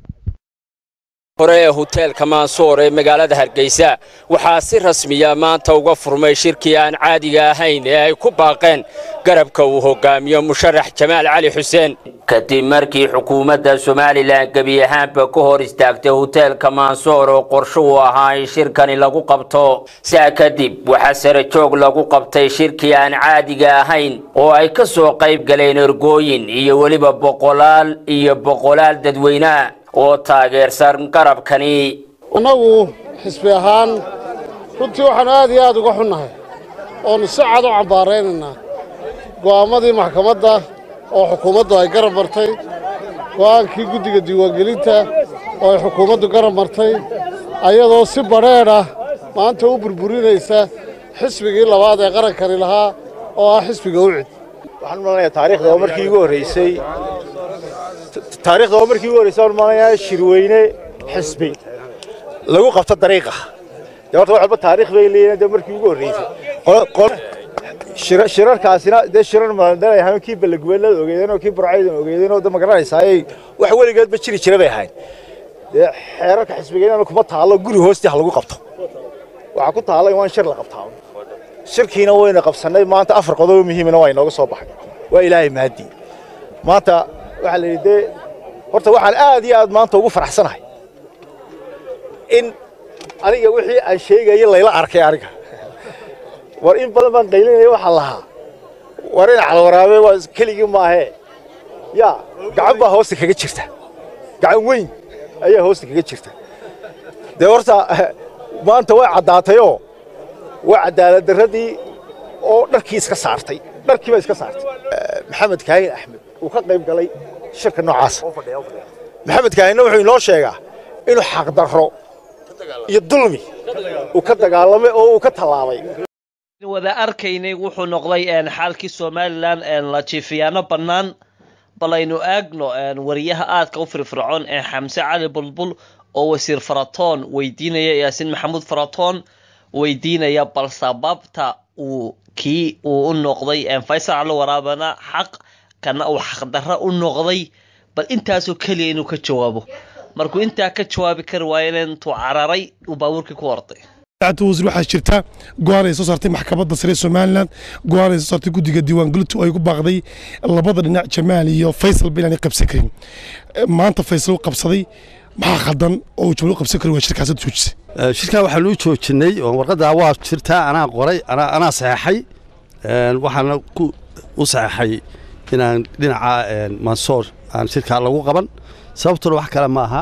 Hore ee hoteelka Maansoor ee magaalada Hargeysa waxaa si rasmiya maanta uga furmay shirkii aan caadiga ahayn ee ay ku baaqeen garabka uu hogaamiyo musharax Jamaal Cali Xuseen, kadib markii xukuumadda Somalilan gebi ahaanba ka hor istaagtay hoteelka Maansoor oo qorsho uu ahaa in shirkani lagu qabto. Saa kadib waxaa sare joog lagu qabtay shirkii aan caadiga ahayn oo ay ka soo qayb galeen ergooyin iyo weliba boqolaal iyo boqolaal dadweynaha oo taageersan garabkani. Annagu xisbi ahaan runtii waxaannu aad iyo aad uga xunnahay oonu si cad u cambaaraynaynaa go'aammadii maxkamadda oo xukuumaddu ay garab martay, go'aankii guddiga diiwaangelinta oo ay xukuumaddu garab martay, ayadoo si badrheedh ah maanta u burburinaysa xisbigii labaad ee qarankani lahaa oo ah xisbiga UCID. Waxaan u malanayaa taariikhda oo markii ugu horreysay, taariikhda oo markii ugu horreysay waan malanayaa shirweyne xisbi lagu qabto dariiqa. Dee horta wax walba taariikh bay leeyihiin. Dee markii ugu horreysay shirarkaasina dee shirar malandalay ahaan, kii Balagubeelada ogeedeen oo kii Burcaydan ogeedeen oo de magaranaysaa wax weligeedba jiri jira bay ahayn. Dee xeerarka xisbiga inaan kuma taalo guri hoostii ha lagu qabto, waxaa ku taala in waa in shir la qabtaa. Shirkiina wayna qabsannay maanta, 4 qodob oo muhiimina waa inooga soo baxay, waa Ilaahay mahadii. Maanta waxaa la yidhi dee horta waxaan aad iyo aad maanta ugu faraxsanahay in aniga wixii aan sheegayay layla arkay. Aniga war in badan baan qaylinaya, waxaan lahaa war in Calwaraabe waa keligii maahee, yaa gacan baa hoosta kaga jirta, gacan weyn ayaa hoosta kaga jirta. Dee horta maanta way caddaatayoo waa cadaalad darradii oo dharkii iska saartay, dharkii baa iska saartay. Maxamed Kaahin Axmed uu ka qayb galay shirka noocaas. Maxamed Kaahinna wuxuu inoo sheegaa inuu xaqdarro iyo dulmi uu ka dagaalamay oo uu ka tallaabay. Wada arkaynay wuxuu noqday xaalkii Somalilan la jiifiyaano bannaan. Bal aynu eegno wariyaha aadka u firfircoon ee Xamse Cali Bulbul oo wasiir Faratoon weydiinaya, Yaasiin Maxamuud Faratoon weydiinaya, bal sababta uu kii uu u noqday Faysal Cali Waraabana xaq, kana uu xaqdarro u noqday. Bal intaasoo keliya inuu ka jawaabo. Markuu intaa ka jawaabi kari waayena, intuu cararay uu baabuurkii ku orday. Wasiir, waxaa jirta go'aan ay soo saartay maxkamadda sare Somaliland, go'aan ay soo saartay guddiga diiwaangelintu ay ku baaqday labada dhinac, Jamaal iyo Faysal, ba inaanay qabsan karin. Maanta Faysal u qabsaday, maxaa khaldan oo uu Jamaal u qabsan karin? Waa shirkaas joojisay. Shirkaa waxaan u joojinay oo warqaddaa waa jirtaa, anaa qoray, anaa saxeexay, waxaana ku u saxeexay inaan dhinaca Mansoor aan shirkaa lagu qaban. Sababtuna wax kale ma aha,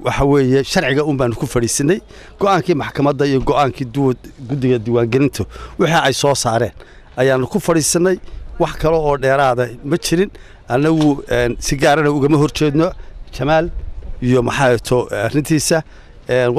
waxa weeye sharciga un baanu ku fadhiisinay, go'aankii maxkamadda iyo go'aankii guddiga diiwaangelinta wixii ay soo saareen ayaanu ku fadhiisanay. Wax kale oo dheeraada ma jirin. Annagu si gaarana ugama horjeedno Jamaal iyo maxaa to arrintiisa.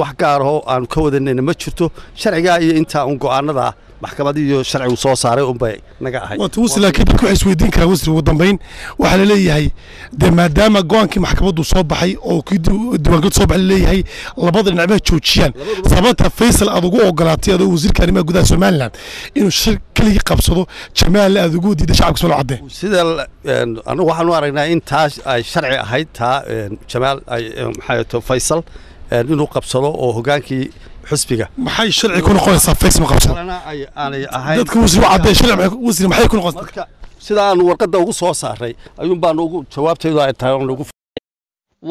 Wax gaarahoo aanu ka wadanayna ma jirto. Sharcigaa iyo intaa un go'aanada maxkamad iyo sharcigu soo saaray unbay naga ahayd. Waata wasi, laakiin dadku waxay isweydiin karaan wasi, ugu dambeyn waxaa laleeyahay dee maadaama go-aankii maxkamaddu soo baxay oo kii diiwaangelintu soo baxay, laleeyahay labada dhinacba joojiyaan, sababta Faysal aad ugu ogolaatay adoo wasiirka arrimaha gudaha Somaliland inuu shir keligii qabsado, Jamaal aad ugu diiday, shacabka soo cadde? Sida anagu waxaan u aragnaa in taas ay sharci ahayd, taa Jamaal ay maxaa to Faysal inuu qabsado oo hogaankii xisbiga. Maxay sharci ku noqonaysaa Faysal ma qabsado? Aanay ahayn. Dadka wasiir u cadde sharci wasiir maxay ku noqonaysaa? Sida aanu warqadda ugu soo saaray ayuun baanu ugu jawaabtaydu ay tahay oon ugu.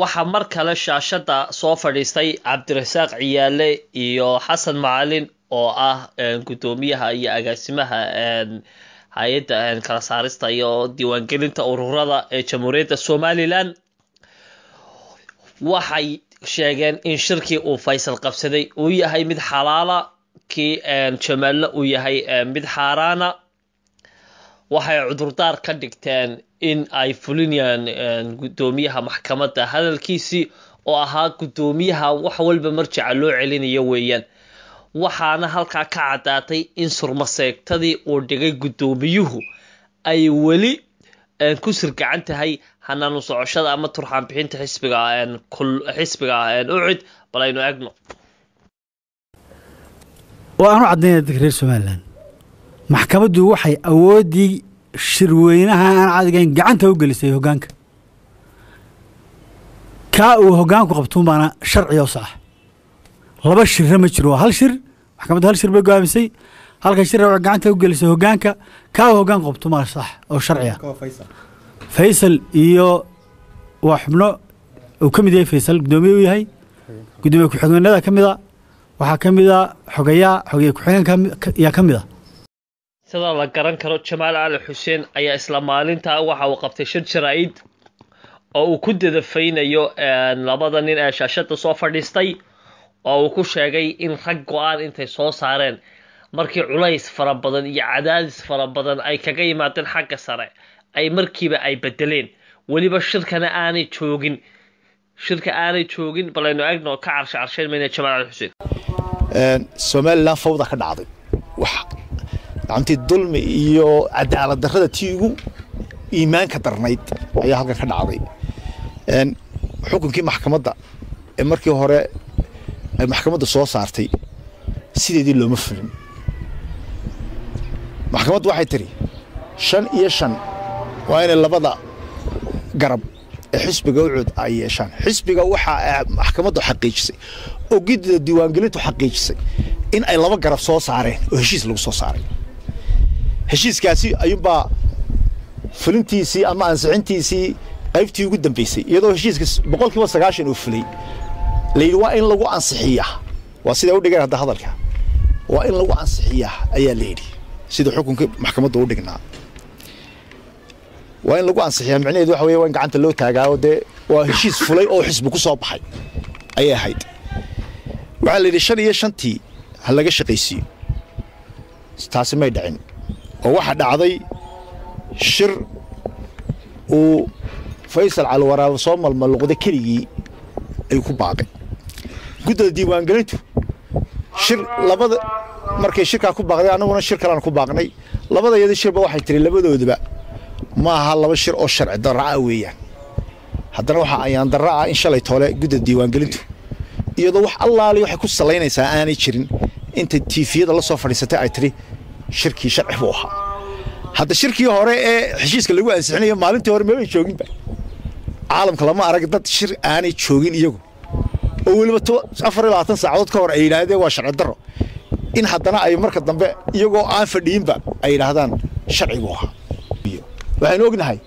Waxaa mar kale shaashadda soo fadhiistay Cabdirasaaq Ciyaale iyo Xasan Macalin oo ah guddoomiyaha iyo agaasimaha hay-adda kala saarista iyo diiwaangelinta ururada ee Jamhuuriyadda Somaliland. Waxay sheegeen in shirkii uu Faysal qabsaday uu yahay mid xalaala, kii Jamaalna uu yahay mid xaaraana. Waxay cudurdaar ka dhigteen in ay fulinayaan guddoomiyaha maxkamadda hadalkiisii oo ahaa guddoomiyaha wax walba marjaca loo celinayo weeyaan. Waxaana halkaa ka caddaatay in surmaseegtadii uu dhigay guddoomiyuhu ay weli ku sirgacan tahay hanaanu socoshada ama turxaan bixinta xisbiga UCID. Bal aynu eegno. Oo aan u caddaynaya dadka reer Somaliland, maxkamaddu waxay awooddii shirweynaha aan caadigayn gacanta u gelisay hoggaanka. Kaa uu hoggaanku qabtuun baana sharciga u sax. Laba shirra ma jiro, waa hal shir. Maxkamaddu hal shir bay go'aamisay. Halka shirra waxay gacanta u gelisay hoggaanka. Kaa uu hoggaanku qabtuun baana sax oo sharci ah. Faysal iyo waa xubno uu ka mid yahay Faysal, guddoomiye uu yahay, guddoomiye ku-xigeenada ka mid a, waxaa ka mid a xogayaha, xogeye ku-xigeenka yaa ka mid a. Sida la garan karo, Jamaal Cali Xuseen ayaa isla maalintaa waxa uu qabtay shir jaraa'id oo uu ku dadafaynayo labada nin ee shaashada soo fadhiistay, oo uu ku sheegay in rag go-aan intay soo saareen markii culays fara badan iyo cadaadis fara badan ay kaga yimaadeen xagga sare ay markiiba ay bedeleen, weliba shirkana aanay joogin, shirka aanay joogin. Bal aynu eegno, ka carshe carsheyn mayna Jamaal Cali Xuseen. Somaliland fawda ka dhacday, wax gacantii dulmi iyo cadaalad darrada tii ugu iimaanka darnayd ayaa halkan ka dhacday. Xukunkii maxkamadda ee markii hore ay maxkamadda soo saartay sideedii looma fulin. Maxkamaddu waxay tiri 5 iyo 5 waa inay labada garab ee xisbiga UCID ay yeeshaan. Xisbiga waxaa maxkamaddu xaqiijisay oo guddida diiwaangelintu xaqiijisay in ay laba garab soo saareen oo heshiis lagu soo saaray. Heshiiskaasi ayuunbaa fulintiisii ama ansixintiisii qaybtii ugu dambeysay, iyadoo heshiiska 90% uu fulay, la yidhi waa in lagu ansixiyaa. Waa siday u dhigeen hadda hadalka, waa in lagu ansixiyaa ayaa la yidhi. Sida xukunka maxkamadda u dhignaa, waa in lagu ansixiyaa, micnaheedu waxa weeye waa in gacanta loo taagaa oo dee waa heshiis fulay oo xisbi ku soo baxay ayay ahayd. Waxaa la yidhi 5 iyo 5-tii ha laga shaqaysiiyo. Taasi may dhicin oo waxaa dhacday shir uu Faysal Caliwaraabo soo malmaluqday keligii ayuu ku baaqay. Guddida diiwaangelintu shir labada markay shirkaa ku baaqday, annaguna shir kalean ku baaqnay. Labada iyada shirba waxay tiri labadoodaba ma aha, laba shir oo sharci darro ah weeyaan. Haddana waxaa ayaan darro ah in shalay toole guddida diiwaangelintu, iyadoo wax allaali waxay ku salaynaysaa aanay jirin, intay tiifiyada la soo fadhiisatay ay tiri shirkii sharci buu ahaa. Hadda shirkii hore ee heshiiska lagu ansixinayo maalintii hore mabay jooginba. Caalamka lama arag dad shir aanay joogin iyagu oo weliba 24 saacadood ka hor ay yidhaahdeen waa sharci darro, in haddana ay marka dambe iyagoo aan fadhiyinba ay yidhaahdaan sharci buu ahaa. Waxaynu ognahay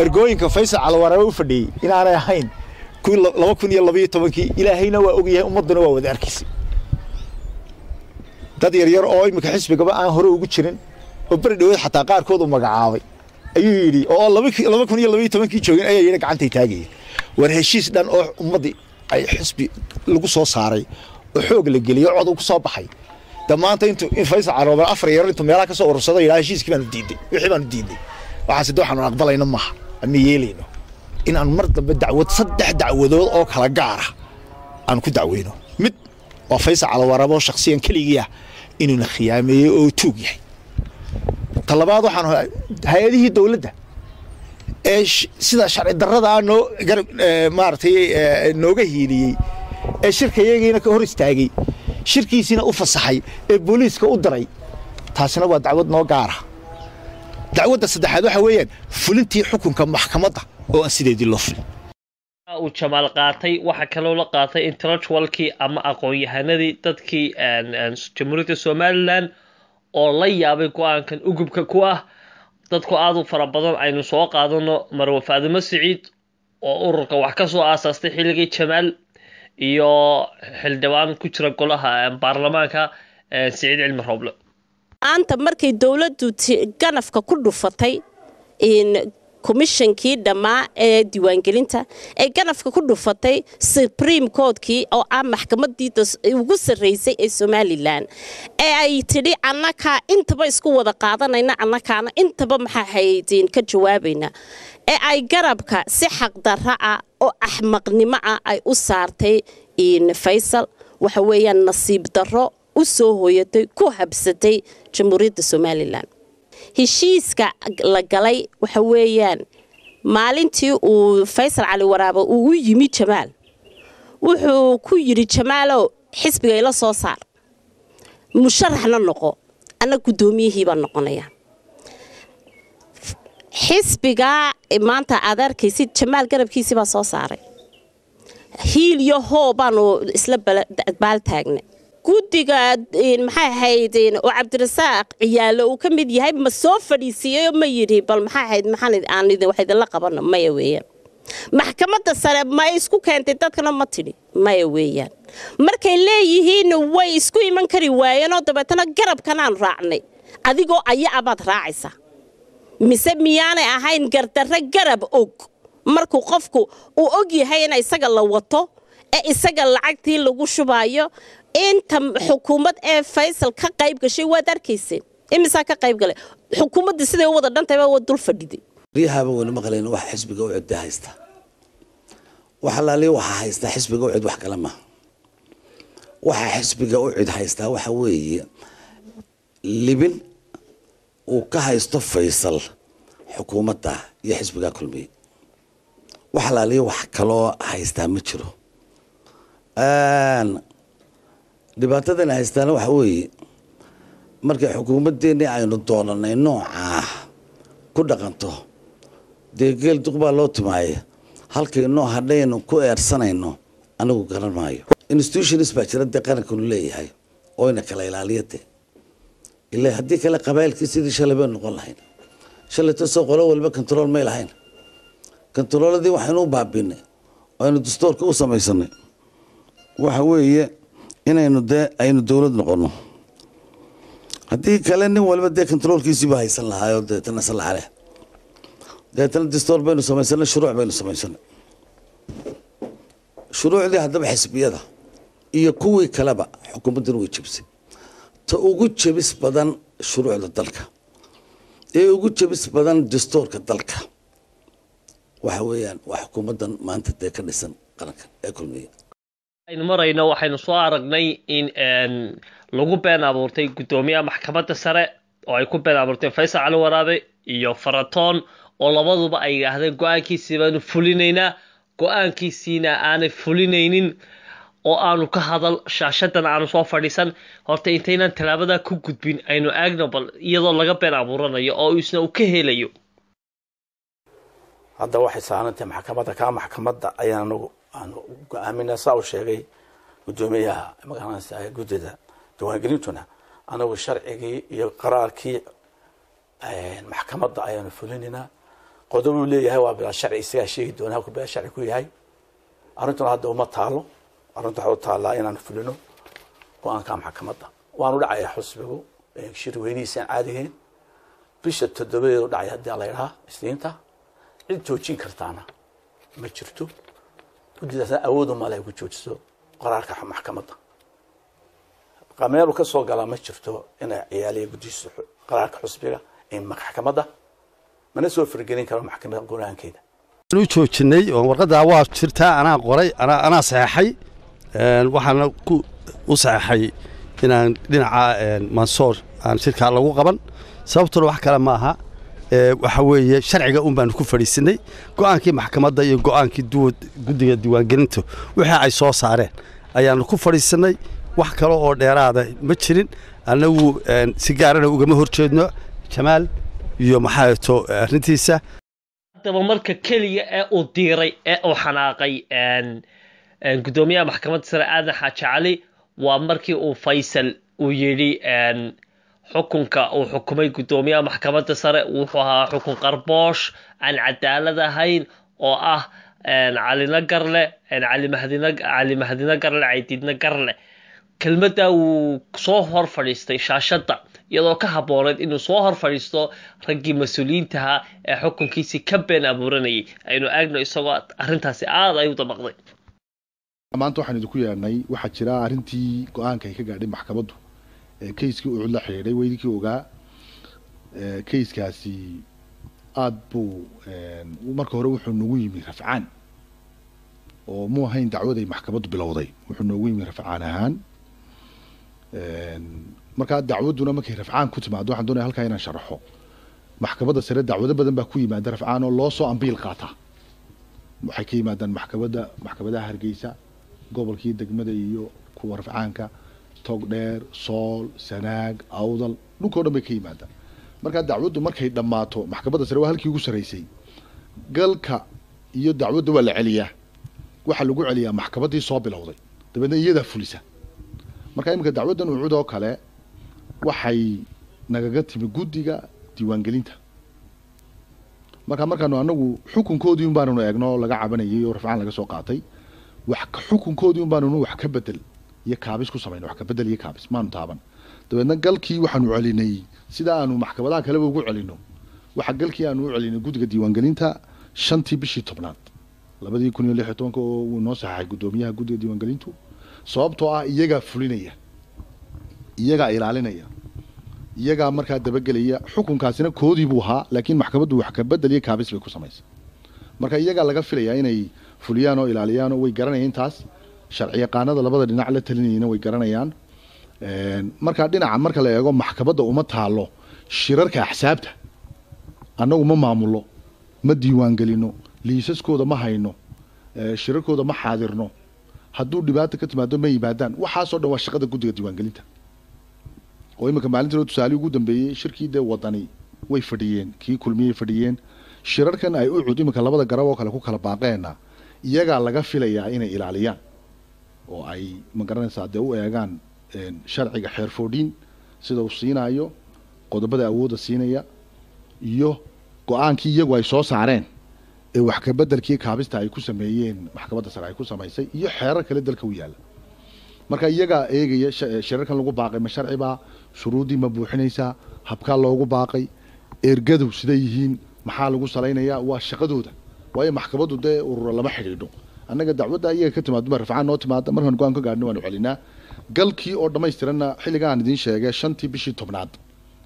ergooyinka Faysal Caliwaraabe u fadhiyey inaanay ahayn kuwii 2012-kii. Ilaahayna waa ogyahay, ummadduna waa wada arkaysay. Dad yaryar oo iminka xisbigaba aan hore ugu jirin oo beri dhaweed xataa qaarkood uu magacaabay ayuu yidhi oo 2012-kii joogin ayaa yidhi gacantay taagayeen. War heshiis dhan oo ummaddii ay xisbi lagu soo saaray oo xoog la geliyey, cod uu ku soo baxay, Dhammaanta intuu in Faysal Caroobe 4 yar intuu meelaha ka soo urursado ilaa heshiiskii baanu diiday, wixii baanu diiday, waxaase de waxaanu aqbalayno maaha ama yeelayno in aan mar dambe dacwad 3 dacwadood oo kala gaara aan ku dacweyno. Mid waa Faysal Cali Waraabe oo shakhsiyan keligii ah inuuna khiyaameeyey oo tuug yahay. Talabaad waxaan hay-adihii dowladda ee sida sharci darrada noo garab maaragtay nooga hiiliyey ee shirkayagiina ka hor istaagay, shirkiisiina u fasaxay ee booliiska u diray, taasina waa dacwad noo gaara. Dacwadda saddexaad waxa weeyaan fulintii xukunka maxkamadda oo aan sideedii loo fulin. Uu Jamaal qaatay waxaa kaloo la qaatay intellectualkii ama aqoon-yahanadii dadkii Jamhuuriyadda Somaliland oo la yaabay go-aankan ugubka ku ah dadku aada u fara badan. Aynu soo qaadano Marwe Faadimo Siciid oo ururka wax ka soo aasaastay xilligii Jamaal, iyo xildhibaan ku jira golaha baarlamaanka Siciid Cilmi Rooble. Maanta markay dowladdu ganafka ku dhufatay komishankii dhammaa ee diiwaangelinta, ay ganafka ku dhufatay Supreme Courtkii oo ah maxkamadii ugu sarreysay ee Somaliland, ee ay tidhi annakaa intaba isku wada qaadanayna, annakaana intaba maxaa haydin ka jawaabayna, ee ay garabka si xaqdarra ah oo axmaqnimo ah ay u saartay Faysal, waxa weeyaan nasiib darro u soo hooyatay ku habsatay Jamhuuriyadda Somaliland. Heshiiska la galay waxa weeyaan maalintii uu Faysal Cali Waraabe uu u yimi Jamaal, wuxuu ku yidhi: "Jamaalow, xisbiga ila soo saar, musharaxna noqo, anna guddoomiyihii baan noqonaya xisbigaa." Maanta aad arkaysid Jamaal garabkiisii baa soo saaray, hiil iyo hoo baanu isla baal taagnay. Guddiga maxay ahayd oo Cabdirasaaq Ciyaalo uu ka mid yahay ma soo fadhiisiiyey? Ma yidhi bal maxay ahayd maxaan aan idin wax idinla qabano? Maya weeyaan. Maxkamadda sare ma isku keentay dadkana? Ma tidhi? Maya weeyaan. Markay leeyihiin way isku iman kari waayeenoo dabeetana garabkanaan raacnay, adigoo aya abaad raacaysa mise miyaanay ahayn gardarre garab og? Markuu qofku uu og yahay in isaga la wato ee isaga lacagtii lagu shubaayo, inta xukuumad ee Faysal ka qayb gashay waad arkayseen, imisaa ka qayb galay? Xukuumadda siday u wada dhantayba waa dul fadhiday. Riyahaaba waynu maqlayna wax xisbiga UCID baa haysta, wax alaaliya waxaa haystaa xisbiga UCID, wax kale maaha. Waxa xisbiga UCID haystaa waxa weeye libin uu ka haysto Faysal xukuumadda iyo xisbigaa Kulmiye. Wax alaaliya wax kaloo haystaa ma jiro. Dhibaatadan haystaana waxa weeye markay xukuumaddeennii aynu doonanay noocaa ku dhaqanto, dee geel duq baa loo timaaye, halkaynoo hadhaynu ku eersanayno anigu garan maayo. Institutions baa jira dee qarankanu leeyahay oo ina kala ilaaliyade, ilaa haddii kale qabaa'ilkii sidii shalay baynu noqon lahayn. Shalayto soo qolo walba control may lahayn. Controladii waxaynu u baabinay oo aynu dastuurka u samaysanay waxa weeye inaynu dee aynu dowlad noqono. Haddii kale nin walba dee controlkiisiiba haysan lahaayoo deetana salaxale deetana dastuur baynu samaysanay, shuruuc baynu samaysanay. Shuruucdii haddaba xisbiyada iyo kuwii kaleba xukuumadduna way jebisay. Ta ugu jebis badan shuruucda dalka ee ugu jebis badan dastuurka dalka waxa weeyaan waa xukuumaddan maanta dee ka dhisan qaranka ee Kulmiye. Aynu marayno waxaynu soo aragnay in lagu been abuurtay guddoomiyaha maxkamadda sare oo ay ku been abuurtay Faysal Cali Waraabe iyo Faratoon, oo labaduba ay yidhaahdeen go-aankiisii baanu fulinaynaa, go-aankiisiina aanay fulinaynin oo aanu ka hadal shaashadan aanu soo fadhiisan. Horta intaynaan tallaabada ku gudbin aynu aagno bal iyadoo laga been abuuranayo oo isna uu ka helayo. Hadda waxay saarantahay maxkamadda. Kaa maxkamadda ayaan anagu aanu go-aaminaa, saa uu sheegay guddoomiyaha magaranaysa guddida diiwaangelintuna. Anagu sharcigii iyo qaraarkii maxkamadda ayaanu fulinaynaa. Qodobuu leeyahay waa bilaa sharci, isagaa sheegi doona halkuu bilaa sharci ku yahay. Arrintuna hadda uma taalo. Arrintu waxay u taallaa inaanu fulino go-aanka maxkamadda. Waanu dhacayaa xusbigu shirweynihiisaan caadigeyn bisha 7deedu dhacay haddii la yidhaha Isniinta. Cid joojin kartaana ma jirto. Guddidaasna awoodu male ay ku joojiso qaraarka maxkamadda. Meelu ka soo galaa ma jirto inay ciyaaliya guddiisa qaraarka xusbiga ee maxkamadda, mana soo fargelin karo maxkamadda go-aankeeda. U joojinay oo warqaddaa waa jirtaa, anaa qoray, anaa saxeexay. Waxaana u saxeexay inaan dhinaca Mansoor aan shirkaa lagu qaban. Sababtuna wax kale ma aha, waxa weeye sharciga un baanu ku fadhiisanay, go-aankii maxkamadda iyo go-aankii guddiga diiwaangelinta wixii ay soo saareen ayaanu ku fadhiisanay. Wax kale oo dheeraada ma jirin. Annagu si gaarana ugama horjeedno Jamaal iyo maxaa to arrintiisa. Haddaba marka keliya ee uu diiray ee uu xanaaqay guddoomiyaha maxkamadda sare Aadan Xaaji Cali waa markii uu Faysal uu yidhi xukunka uu xukumay guddoomiyaha maxkamadda sare wuxuu ahaa xukun qarboosh aan cadaalad ahayn, oo ah Calina garle, Cali Mahdina, Cali Mahdina garle, Caydiidna garle. Kelmadda wuu soo hor fadhiistay shaashadda, iyadoo ka habbooneyd inuu soo hor fadhiisto raggii mas-uuliyiintaha ee xukunkiisii ka been abuuranayay. Aynu eegno isagoo arrintaasi aada ay u dabaqday. Maanta waxaan idinku yeedhnay, waxaa jira arrintii go-aanka ay ka gaadhay maxkamaddu ee kayskii UCID la xidhiidhay. Weydinkii ogaa kayskaasi aada buu marka hore wuxuu nagu yimi rafcaan, oo mu ahayn dacwad ay maxkamaddu bilowday, wuxuu noogu yimi rafcaan ahaan. Markaa dacwadduna markay rafcaan ku timaado, waxaan doonaya halkaa inaan sharaxo, maxkamadda sare dacwado badan baa ku yimaada rafcaan oo loo soo ambiil qaata. Waxay ka yimaadaan maxkamadda, maxkamadaha Hargeysa, gobolkii, degmada iyo kuwa rafcaanka, Togdheer, Sool, Sanaag, Awdal, dhulkao dhan bay ka yimaadaan. Markaa dacwaddu markay dhammaato, maxkamadda sare waa halkii ugu sarreysay, galka iyo dacwadda waa la celiyaa. Waxaa lagu celiyaa maxkamaddii soo bilowday, dabeedna iyadaa fulisa. Marka iminka dacwaddan UCID oo kale waxay nagaga timi guddiga diiwaangelinta. Marka markaanu anagu xukunkoodii un baanunu eegno laga cabanayay oo rafcaan laga soo qaatay, wax xukunkoodii un baanunu wax ka bedel iyo kaabis ku samayna, wax ka bedel iyo kaabis maanu taaban. Dabeedna galkii waxaanu celinay sida aanu maxkamadaha kaleba ugu celino. Waxa galkii aanu u celinay guddiga diiwaangelinta 5-tii bishii 10aad 2016-ka, oo uu noo saxaxay guddoomiyaha guddiga diiwaangelintu, sababtoo ah iyagaa fulinaya, iyagaa ilaalinaya, iyagaa markaa dabagelaya. Xukunkaasina koodii buu ahaa, laakiin maxkamaddu wax ka bedel iyo kaabis bay ku samaysay. Marka iyagaa laga filayaa inay fuliyaan oo ilaaliyaan, oo way garanayaan intaas. Sharci yaqaanada labada dhinac la talinayana way garanayaan. Marka dhinaca marka la eego, maxkamadda uma taalo shirarka axsaabta. Annagu ma maamulo, ma diiwaangelino, liisaskooda ma hayno, shirarkooda ma xaadirno. Hadduu dhibaata ka timaado ma yimaadaan. Waxaasoo dhan waa shaqada guddiga diiwaangelinta. Oo iminka maalintii tusaale ugu dambeeyey shirkii dee Wadani way fadhiyeen, kii Kulmiyey fadhiyeen. Shirarkan ay UCID iminka labada garab oo kale ku kala baaqeenna iyagaa laga filayaa inay ilaaliyaan oo ay, ma garanaysaa, dee u eegaan sharciga xeer 14 sida uu siinaayo, qodobada awoodda siinaya iyo go-aankii iyagu ay soo saareen ee wax ka beddelkii kaabista ay ku sameeyeen maxkamadda sare ay ku samaysay iyo xeerar kale dalka u yaalla. Marka iyagaa eegaya shirarkan lagu baaqay ma sharcibaa, shuruuddii ma buuxinaysaa, habkaa loogu baaqay, ergadu siday yihiin, maxaa lagu salaynayaa. Waa shaqadooda, waayo maxkamaddu dee urura lama xidhiidho. Annaga dacwadda iyaga ka timaado ba rafcaan noo timaada, markaan go-aan ka gaadhno waanu celinaa. Galkii oo dhammaystiranna xilliga aan idiin sheegay, 5-tii bishii 10aad,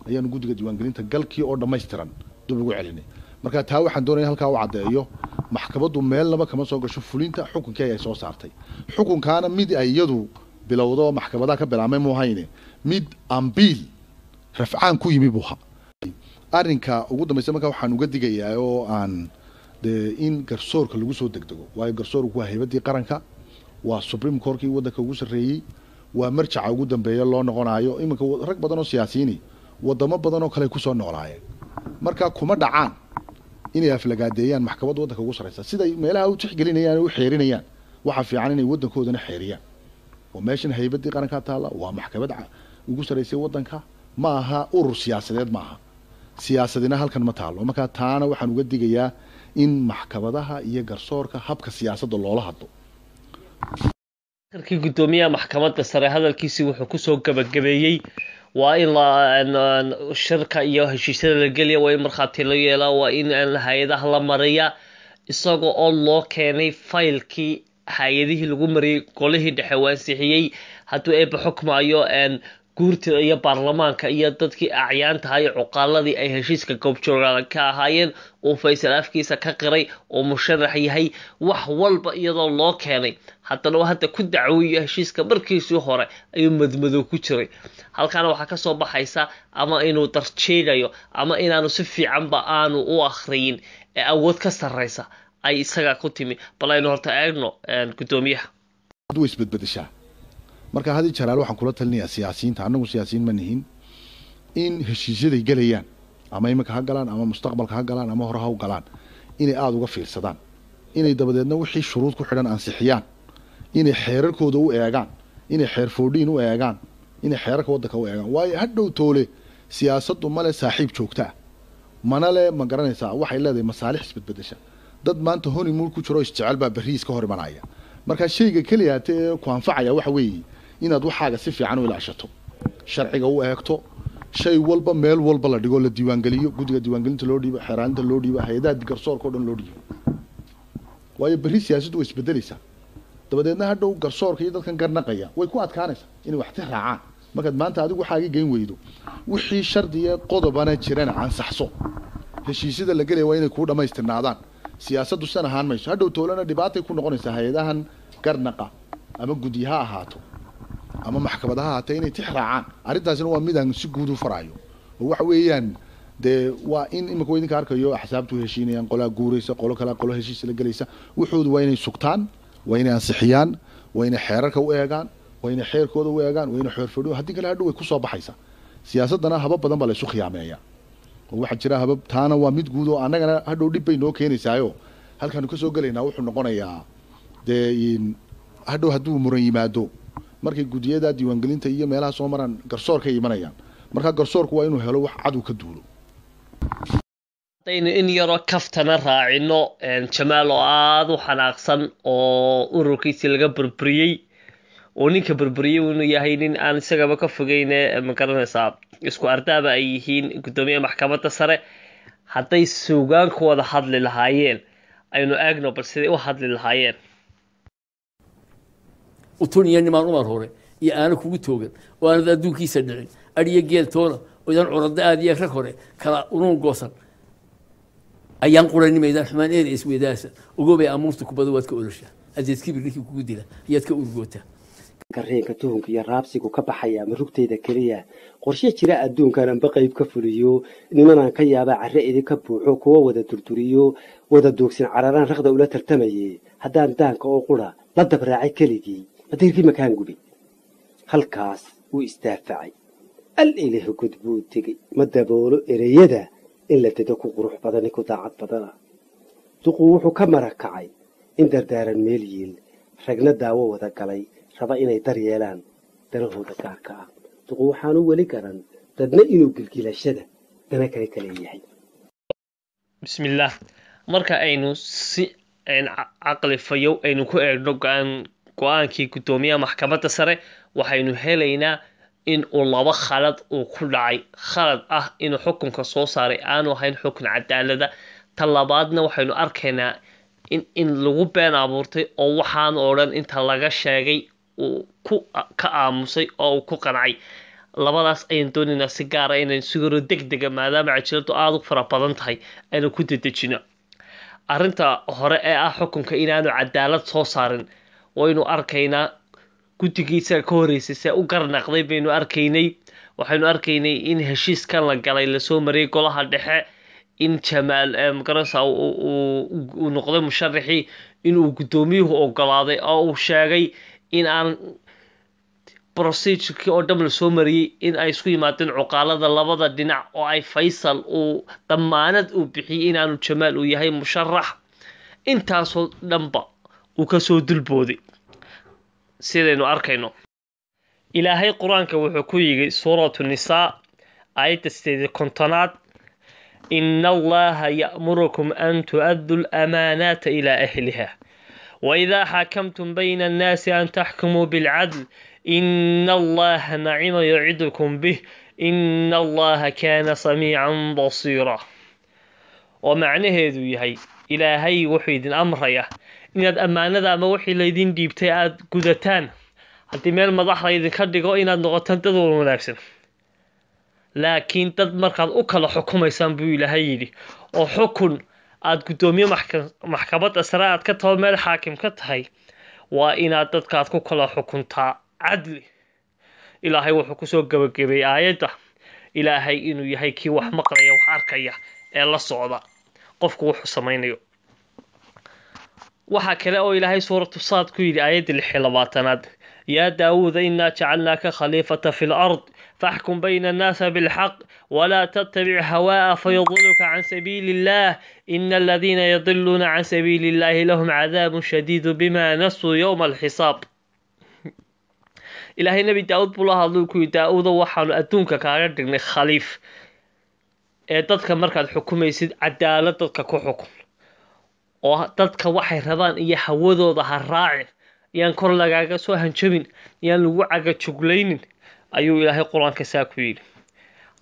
ayaanu guddiga diiwaangelinta galkii oo dhammaystiran dib ugu celinay. Marka taa waxaan doonaya halkaa u caddeeyo, maxkamaddu meelnaba kama soo gasho fulinta xukunkii ay soo saartay. Xukunkaana mid ay iyadu bilowdo maxkamadaha ka bilaabmay muu hayne, mid ambiil rafcaan ku yimi buu ahaa. Arrinka ugu dambaysa marka waxaan uga digayaa oo aan dee in garsoorka lagu soo degdego, waayo garsoorku waa haybaddii qaranka, waa supreme courtkii waddanka ugu sarreeyey, waa marjaca ugu dambeeya loo noqonayo. Iminka rag badan oo siyaasiyiini wadamo badan oo kale kusoo noolaayeen, marka kuma dhacaan inay aflagaadeeyaan maxkamadda waddanka ugu sarreysa. Siday meelaha u tixgelinayaan oo u xeerinayaan, waxaa fiican inay waddankoodana xeeriyaan, oo meeshan haybaddii qarankaa taalla. Waa maxkamad ugu sarreysay waddanka, ma aha urur siyaasadeed, ma aha, siyaasadina halkan ma taalo. Marka taana waxaan uga digayaa in maxkamadaha iyo garsoorka habka siyaasadda loola hadlo. Akhirkii guddoomiyaha maxkamadda sare hadalkiisii wuxuu kusoo gabagabeeyey waa in la shirka iyo heshiisyada la geliya, waa in markhaati la yeelaa, waa in hay-adaha la mariya, isaga oo loo keenay faylkii hay-adihii lagu mariyey, golihii dhexe waa ansixiyey. Hadduu Eebba xukmaayo, guurtida iyo baarlamaanka iyo dadkii acyaantaha iyo cuqaaladii ay heshiiska goobjoogaada ka ahaayeen, uu Faysal afkiisa ka qiray oo musharax yahay, wax walba iyadoo loo keenay, haddana uu hadda ku dacweeyo heshiiska markiisii hore ayuu madmadow ku jiray. Halkaana waxaa kasoo baxaysa ama inuu darjeegayo ama inaanu si fiicanba aanu u akhriyin ee awood ka sarreysa ay isaga ku timi. Bal aynu horta eegno guddoomiyaha. Way isbedbedeshaa. Marka had iyo jeer waxaan kula talinayaa siyaasiyiinta, annagu siyaasiyiin ma nihin, in heshiisyaday gelayaan, ama iminka ha galaan ama mustaqbalka ha galaan ama hore ha u galaan, inay aada uga fiirsadaan, inay dabadeedna wixii shuruud ku xidhan ansixiyaan, inay xeerarkooda u eegaan, inay xeer 14 u eegaan, inay xeerarka waddanka u eegaan. Waayo, hadhow toole siyaasaddu male saaxiib joogta ah, mana le, ma garanaysaa, waxay leedahay masaalix isbedbedesha. Dad maanta honeymoon ku jiro isjecel baa berri iska hor imanaya. Marka shayga keliya hate ee ku anfacaya waxa weeye inaad waxaaga si fiican u ilaashato, sharciga u eegto, shay walba meel walba la dhigo, la diiwaangeliyo, guddiga diiwaangelinta loo dhiibo, xeeraaninta loo dhiibo, hay-adaha garsoorka o dhan loo dhiibo. Waayo, berri siyaasaddu way isbedelaysaa. Dabadeedna hadhow garsoorka iyo dadkan garnaqaya way ku adkaanaysaa inay waxti raacaan markaad maanta adigu waxaaga geyn weydo. Wixii shardiya qodobana jirana ansaxso. Heshiisyada la gelaya waa inay kuu dhammaystirnaadaan. Siyaasaddu san ahaan mayso. Hadhow toolana dhibaatay ku noqonaysaa hay-adahan garnaqa, ama guddi ha ahaato ama maxkamad ha ahaatee, inay tix raacaan. Arrintaasina waa midaan si guud u faraayo, oo waxa weeyaan dee waa in imika idinka arkayo axsaabtu heshiinayaan, qolaa guuraysa, qolo kale, qolo heshiis la gelaysa. Wuxoodu waa inay sugtaan, waa inay ansixiyaan, waa inay xeerarka u eegaan, waa inay xeerkooda u eegaan, waa inay xeer fadhiyo. Haddii kale hadhow way kusoo baxaysaa. Siyaasaddana habab badan baa la isu khiyaameeyaa oo waxaa jira habab. Taana waa mid guud oo annagana hadhow dhib bay noo keenaysaayo. Halkaanu kasoo gelaynaa wuxuu noqonayaa dee hadhow hadduu muran yimaado, markay guddiyada diiwaangelinta iyo meelaha soo maraan, garsoorkay imanayaan. Marka garsoorku waa inuu helo wax cad uu ka duulo. Haddaynu in yaroo kaftana raacino, Jamaal oo aada u xanaaqsan oo ururkiisii laga burburiyey, oo ninka burburiyey inuu yahay nin aan isagaba ka fogeyne, ma garanaysaa, isku ardaaba ay yihiin guddoomiyaha maxkamadda sare, hadday suugaan ku wada hadli lahaayeen, aynu eegno bal siday u hadli lahaayeen. Utun iyo nimaan umar hore iyo aana kugu toogan oo aanad adduunkiisa dhicin, adhiyo geel toona oo idan curada aad iyo rag hore kala unuun goosan, ayaan quranimaydaan xumaan eer isweydaasa. Ogoobay, amuurta kubada waad ka oloshaa, adeed kibir ninkii kugu dila ayaad ka urgootaa. Kareenka tuhunka iyo raabsigu ka baxaya ma rugtayda keliya? Qorshe jira adduunkan anba qayb ka fuliyo, nimanaan ka yaabaa carre idinka buuxo, kuwa wada durduriyo, wada doogsin cararaan raqda ula tartamayay. Haddaan daanka oo qura la dabraacay keligii, madiirkii makaan gubi halkaas wuu isdaafacay. Al ilaah god buu tegey, ma daboolo ereyada in la dedo ku qurux badani ku daacad badana. Duqu wuxuu ka marakacay in dardaaran meel yiil, ragna daawo wada galay raba inay dar yeelaan danahooda gaarka ah. Duqu waxaanu weli garan dadna inuu gilgilashada dana kale kaleeyahay. Bismillaah. Marka aynu si caqli fayow aynu ku eegno go-aankii guddoomiyaha maxkamadda sare, waxaynu helaynaa in uu laba khalad uu ku dhacay. Khalad ah inuu xukunka soo saaray aanu ahayn xukun cadaalada. Ta labaadna, waxaynu arkaynaa in lagu been abuurtay oo waxaan oo dhan inta laga sheegay uu ku ka aamusay oo uu ku qancay. Labadaas ayaan doonaynaa si gaara inaynu si yaro deg dega, maadaama cajiladdu aada u fara badan tahay, aynu ku dedejino. Arrinta hore ee ah xukunka inaanu cadaalad soo saarin waynu arkaynaa. Guddigiisa ka horreysay see u garnaqday baynu arkaynay. Waxaynu arkaynay in heshiiskan la galay lasoo mariyay golaha dhexe, in Jamaal magaranaysa uu noqday musharaxii, inuu guddoomiyuhu ogolaaday oo uu sheegay in aan procedure-kii oo dhan lasoo mariyey, in ay isku yimaadeen cuqaalada labada dhinac oo ay Faysal uu damaanad uu bixiyey inaanu Jamaal uu yahay musharax. Intaasoo dhanba uu kasoo dulbooday sidaynu arkayno. Ilaahay Qur-aanka wuxuu ku yidhi Suuratu Nisaa, aayadda 58aad: "إن الله يأمركم أن تؤدوا الأمانات إلى أهلها وإذا حكمتم بين الناس أن تحكموا بالعدل إن الله نعم يعظكم به إن الله كان سميعا بصيرا." Oo macnaheedu yahay, Ilaahay wuxuu idin amraya inaad ammaanada ama wixii laydin dhiibtay aada gudataan. Haddii meel madax la idinka dhigo, inaad noqotaan dad wanaagsan, laakiin dad markaad u kala xukumaysaan, buu Ilaahay yidhi, oo xukun aad guddoomiye maxkamadda sare aad ka taho, meel xaakim ka tahay, waa inaad dadkaad ku kala xukuntaa cadli. Ilaahay wuxuu kusoo gebagabeeyey aayadda Ilaahay inuu yahay kii wax maqlaya, wax arkaya, ee la socda qofku wuxuu samaynayo. Waxaa kale oo Ilaahay Suuratu Saad ku yidhi aayadda 26aad: "يا داود إنا جعلناك خليفة في الأرض فاحكم بين الناس بالحق ولا تتبع هواء فيضلك عن سبيل الله إن الذين يضلون عن سبيل الله لهم عذاب شديد بما نسوا يوم الحساب." Ilaahay Nebi Daawud buu la hadlay, ku yidhi: "Daawudo, waxaanu adduunka kaaga dhignay khaliif, ee dadka markaad xukumaysid cadaalad dadka ku xukun, oo dadka waxay rabaan iyo hawadooda ha raacin, yaan kor lagaaga soo hanjabin, yaan lagu cagajuglaynin," ayuu Ilaahay Qur-aanka saa ku yidhi.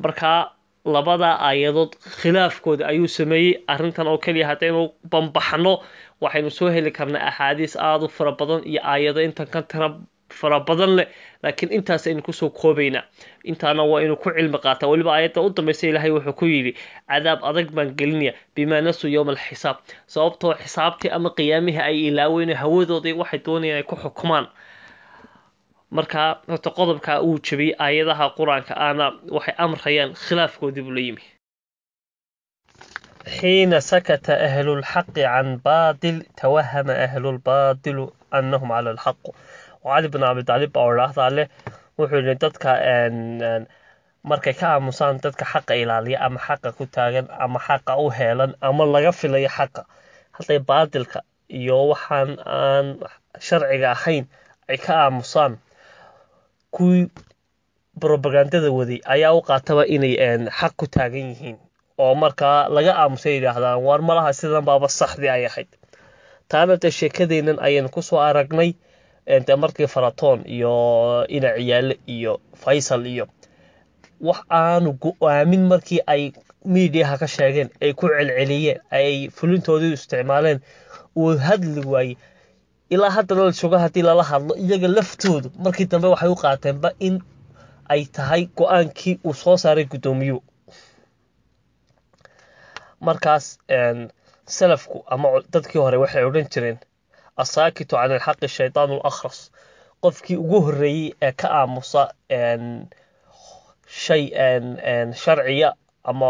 Markaa labada aayadood khilaafkooda ayuu sameeyey. Arrintan oo keliya haddaynu bambaxno, waxaynu soo heli karnaa axaadiis aada u fara badan iyo aayado intan ka tira fara badan leh, laakiin intaas aynu kusoo koobaynaa. Intaana waa inuu ku cilmi qaataa. Weliba aayadda u dambaysa Ilaahay wuxuu ku yidhi: "Cadaab adag baan gelinaya," بما نسوا يوم الحساب, sababtoo xisaabtii ama qiyaamihii ay ilaaween, hawadoodii waxay doonayaan ay ku xukumaan. Markaa horta qodobkaa uu jabiyey, aayadaha Qur-aanka aana waxay amrayaan khilaafkoodii buu la yimi. حين سكت أهل الحق عن باطل توهم أهل الباطل أنهم على الحق. Cali bin Abi Taalib baa odhaahdaa leh. Wuxuu yidhi: dadka markay ka aamusaan dadka xaqa ilaaliya ama xaqa ku taagan ama xaqa u heelan ama laga filayo xaqa, hadday baadilka iyo waxaan aan sharciga ahayn ay ka aamusaan, kuwii brobagandada waday ayaa u qaataba inay xaq ku taagan yihiin, oo markaa laga aamusay yidhaahdaan, "Waar malaha sidan baaba saxdii ay ahayd." Taana dee sheekadeennan ayaynu kusoo aragnay, dee markii Faratoon iyo ina Ciyaale iyo Faysal iyo wax aanu go-aamin markii ay miidiyaha ka sheegeen, ay ku celceliyeen, ay fulintoodii isticmaaleen, uu hadli waayey. Ilaa haddana la joogo, haddii lala hadlo iyaga laftoodu, markii dambe waxay u qaateenba in ay tahay go-aankii uu soo saaray guddoomiyuhu. Markaas salafku ama dadkii hore waxay odhan jireen: الساكت عن الحق شيطان أخرس. Qofkii ugu horreeyey ee ka aamusa shay sharciya ama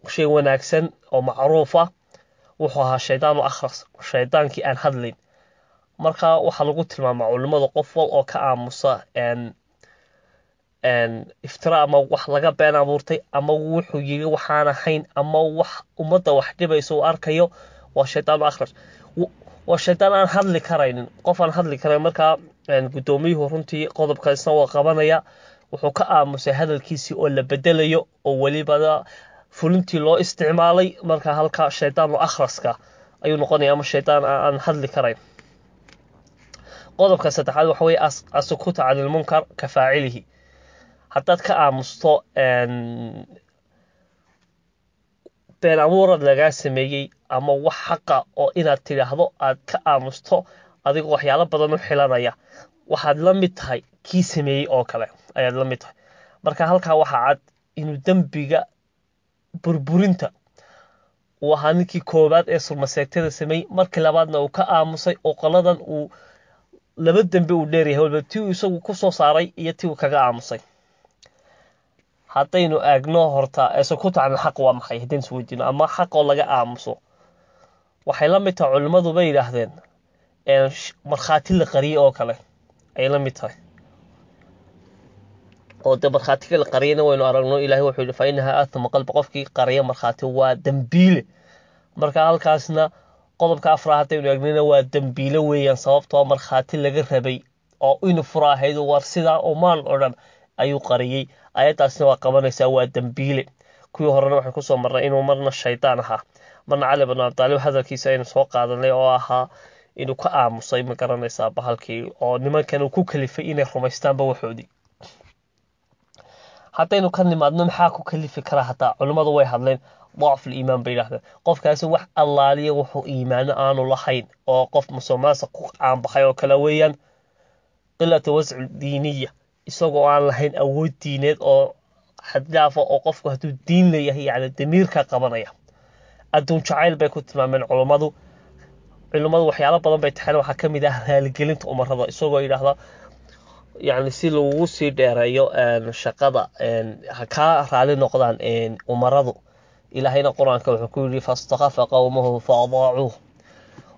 shay wanaagsan oo macruufa wuxuu ahaa شيطان أخرس, shaydaankii aan hadlayn. Marka waxaa lagu tilmaamaa culimmada, qof wal oo ka aamusa iftira ama wax laga been abuurtay ama wuxuu yiri waxaan ahayn ama wax ummadda wax dhibaysa uu arkayo, waa شيطان أخرس, waa shaydaan aan hadli karaynin, qof aan hadli karayn. Markaa guddoomiyuhu runtii qodobkaasna waa qabanaya. Wuxuu ka aamusay hadalkiisii oo la bedelayo oo welibana fulintii loo isticmaalay. Marka halka shaydaanu akhraska ayuu noqonaya ama shaydaan aan hadli karayn. Qodobka saddexaad waxa weye السكوت عن المنكر كفاعله. Haddaad ka aamusto been abuurad lagaa sameeyey ama wax xaqa oo inaad tidhaahdo aad ka aamusto, adigoo waxyaalo badan u xilanaya, waxaad la mid tahay kii sameeyey oo kale ayaad la mid tahay. Marka halkaa waxaa cad inuu dembiga burburinta uu ahaa ninkii koowaad ee surmaseegtada sameeyey, markii labaadna uu ka aamusay, oo qoladan uu laba dembi uu dheeryahay walba, tii uu isagu ku soo saaray iyo tii uu kaga aamusay. Haddaynu eegno horta سكوت عن الحق waa maxay, haddaynu isweydiino, ama xaq oo laga aamuso, waxay la mid tahay, culimmadu bay yidhaahdeen, markhaati la qariyey oo kale ayay la mid tahay. Oo dee markhaatiga la qariyana waynu aragno, Ilahay wuxuu yihi: فإنها آثم قلب. Qofkii qariya markhaati waa dembiile. Marka halkaasna qodobka afraad haddaynu eegnina, waa dembiile weeyaan, sababtoo markhaati laga rabay oo inu fura ahayd, war sidaa umaan o dhan ayuu qariyey. Ayaddaasna waa qabanaysaa, waa dembiile. Kuwii horena waxaan kusoo marnay inuu marna shaydaan ahaa, marna Cali bin Abdaalib hadalkiisa aynu soo qaadanay oo ahaa inuu ka aamusay, ma garanaysaa, bahalkii oo nimankan uu ku kalifay inay rumaystaanba waxoodii. Haddaynu ka nimaadno maxaa ku kalifi karaa, hataa culimmadu way hadleen. ضعف الإيمان bay yidhahdeen. Qofkaasi wax allaaliya wuxuu iimaano aanu lahayn, oo qof musuqmaasuq ku caanbaxay oo kale weeyaan. Qilata wascu diiniya, isagoo aan lahayn awood diineed oo xaddaafa, oo qofku hadduu diin leeyahay yacni damiirka qabanaya. Adduun jacayl bay ku tilmaameen culummadu. Culummadu waxyaalo badan bay taxeen. Waxaa ka mid ah raaligelinta umarada, isagoo yidhaahda yacni si lagugu sii dheereeyo shaqada ha kaa raali noqdaan umaradu. Ilaahayna Qur-aanka wuxuu ku yidhi: "Fastakhafa qowmahu fa adaacuuh."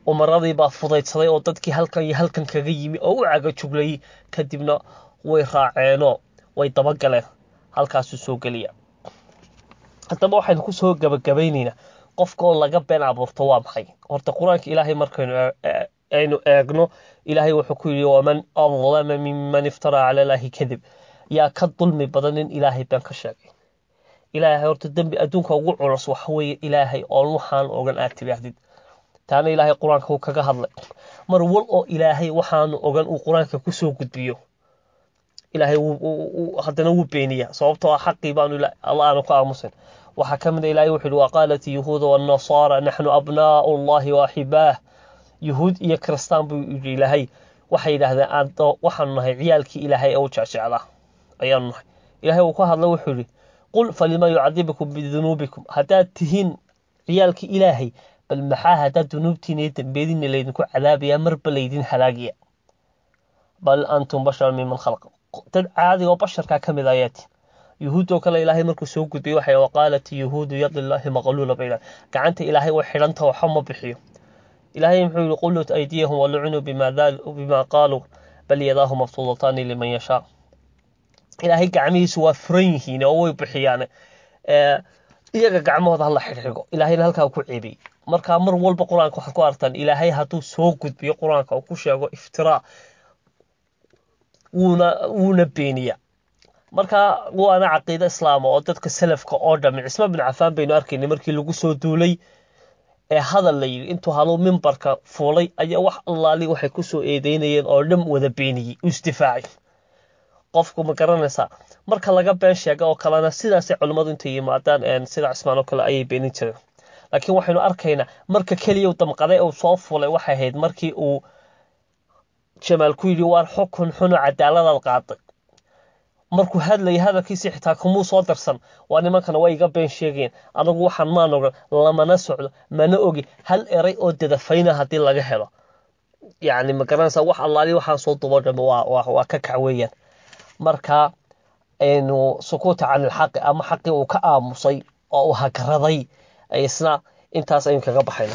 Umaradii baa fudaydsaday oo dadkii halkan iyo halkan kaga yimi oo u cagajuglayay, kadibna way raaceenoo way dabagaleen, halkaasuu soo geliya. Haddaba waxaynu kusoo gabagabaynaynaa, qofka oo laga been abuurto waa maxay? Horta Qur-aanka Ilaahay markaynu aynu eegno, Ilaahay wuxuu ku yidhi: "Waman adlama miman iftaraa cala Illaahi kadib." Yaa ka dulmi badan nin Ilaahay been ka sheegay? Ilaahay horta dembi adduunka ugu culus waxa weeye Ilaahay oon waxaan ogan aad tidhaahdid. Taana Ilaahay Qur-aanka uu kaga hadlay. Mar wal oo Ilaahay waxaanu ogan uu Qur-aanka kusoo gudbiyo, Ilaahay haddana wuu beeniyaa, sababtoo ah xaqii baanu Alla aanu ku aamusin. Waxaa ka mid a Ilaahay wuxuu yihi: "Waqaalat yahuuda wannasaara naxnu abnaa'u Allahi wa axibaah." Yuhuud iyo Kristaan buu yidhi Ilaahay waxay yidhaahdeen waxaanu nahay ciyaalkii Ilaahay ee u jecjeclaa ayaanu nahay. Ilaahay uu ka hadla, wuxuu yidhi: "Qul falima yucadibukum bidunuubikum." Haddaad tihiin ciyaalkii Ilaahay, bal maxaa haddaad dunuubtiina iyo dembiyadiina laydinku cadaabayaa, marba laydin halaagaya? "Bal antum bashar miman khalaq." Dad caadiga oo basharkaa ka mid ayaati. Yuhuud oo kale Ilaahay markuu soo gudbiyey waxay: "Waqaalat yahuudu yadullaahi maqluula." Bay gacanta Ilaahay way xidhanta, waxba ma bixiyo. Ilaahay muxuu yihi? "Qullut aydiyahum walucinuu bima qaaluu bal yadaahu mabsuudataani liman yashaa." Ilaahay gacmihiisu waa furan yihiin oo way bixiyaan, iyaga gacmahooda hala xidhxigo. Ilaahayna halkaa ku ceebiyey. Marka mar walba Qur-aanka waxaad ku aragtaan, Ilaahay hadduu soo gudbiyo Qur-aanka oo ku sheego iftiraa, wuuna beeniya. Marka waana caqiido islaama oo dadka salafka oo dhami. Cismaan bin Cafaan baynu arkaynay markii lagu soo duulay ee hadal la yidhi, intuu haluu mimbarka fuulay ayaa wax allaali waxay kusoo eedeynayeen oo dhan wada beeniyey, u isdifaacay. Qofku, ma garanaysaa, marka laga been sheega oo kalena sidaasay culimmadu intay yimaadaan sida Cismaan oo kale ayay beenin jireen. Laakiin waxaynu arkaynaa marka keliya uu damqaday uu soo fuulay waxay ahayd markii uu Jamaal ku yidhi: "Waar xukun xuno cadaaladaad qaaday." Markuu hadlayay hadalkiisii xitaa kumuu soo darsan waa nimankana way iga been sheegayeen, anagu waxaan maan ogan, lamana socdo, mana ogi. Hal eray oo dadafayna haddii laga helo, yacni ma garanaysaa, wax allaali waxaan soo dubo dhamo waa ka kac weeyaan. Marka aynu sukuuta can ilxaqi ama xaqii uu ka aamusay oo uu hagraday, isna intaas aynu kaga baxayna.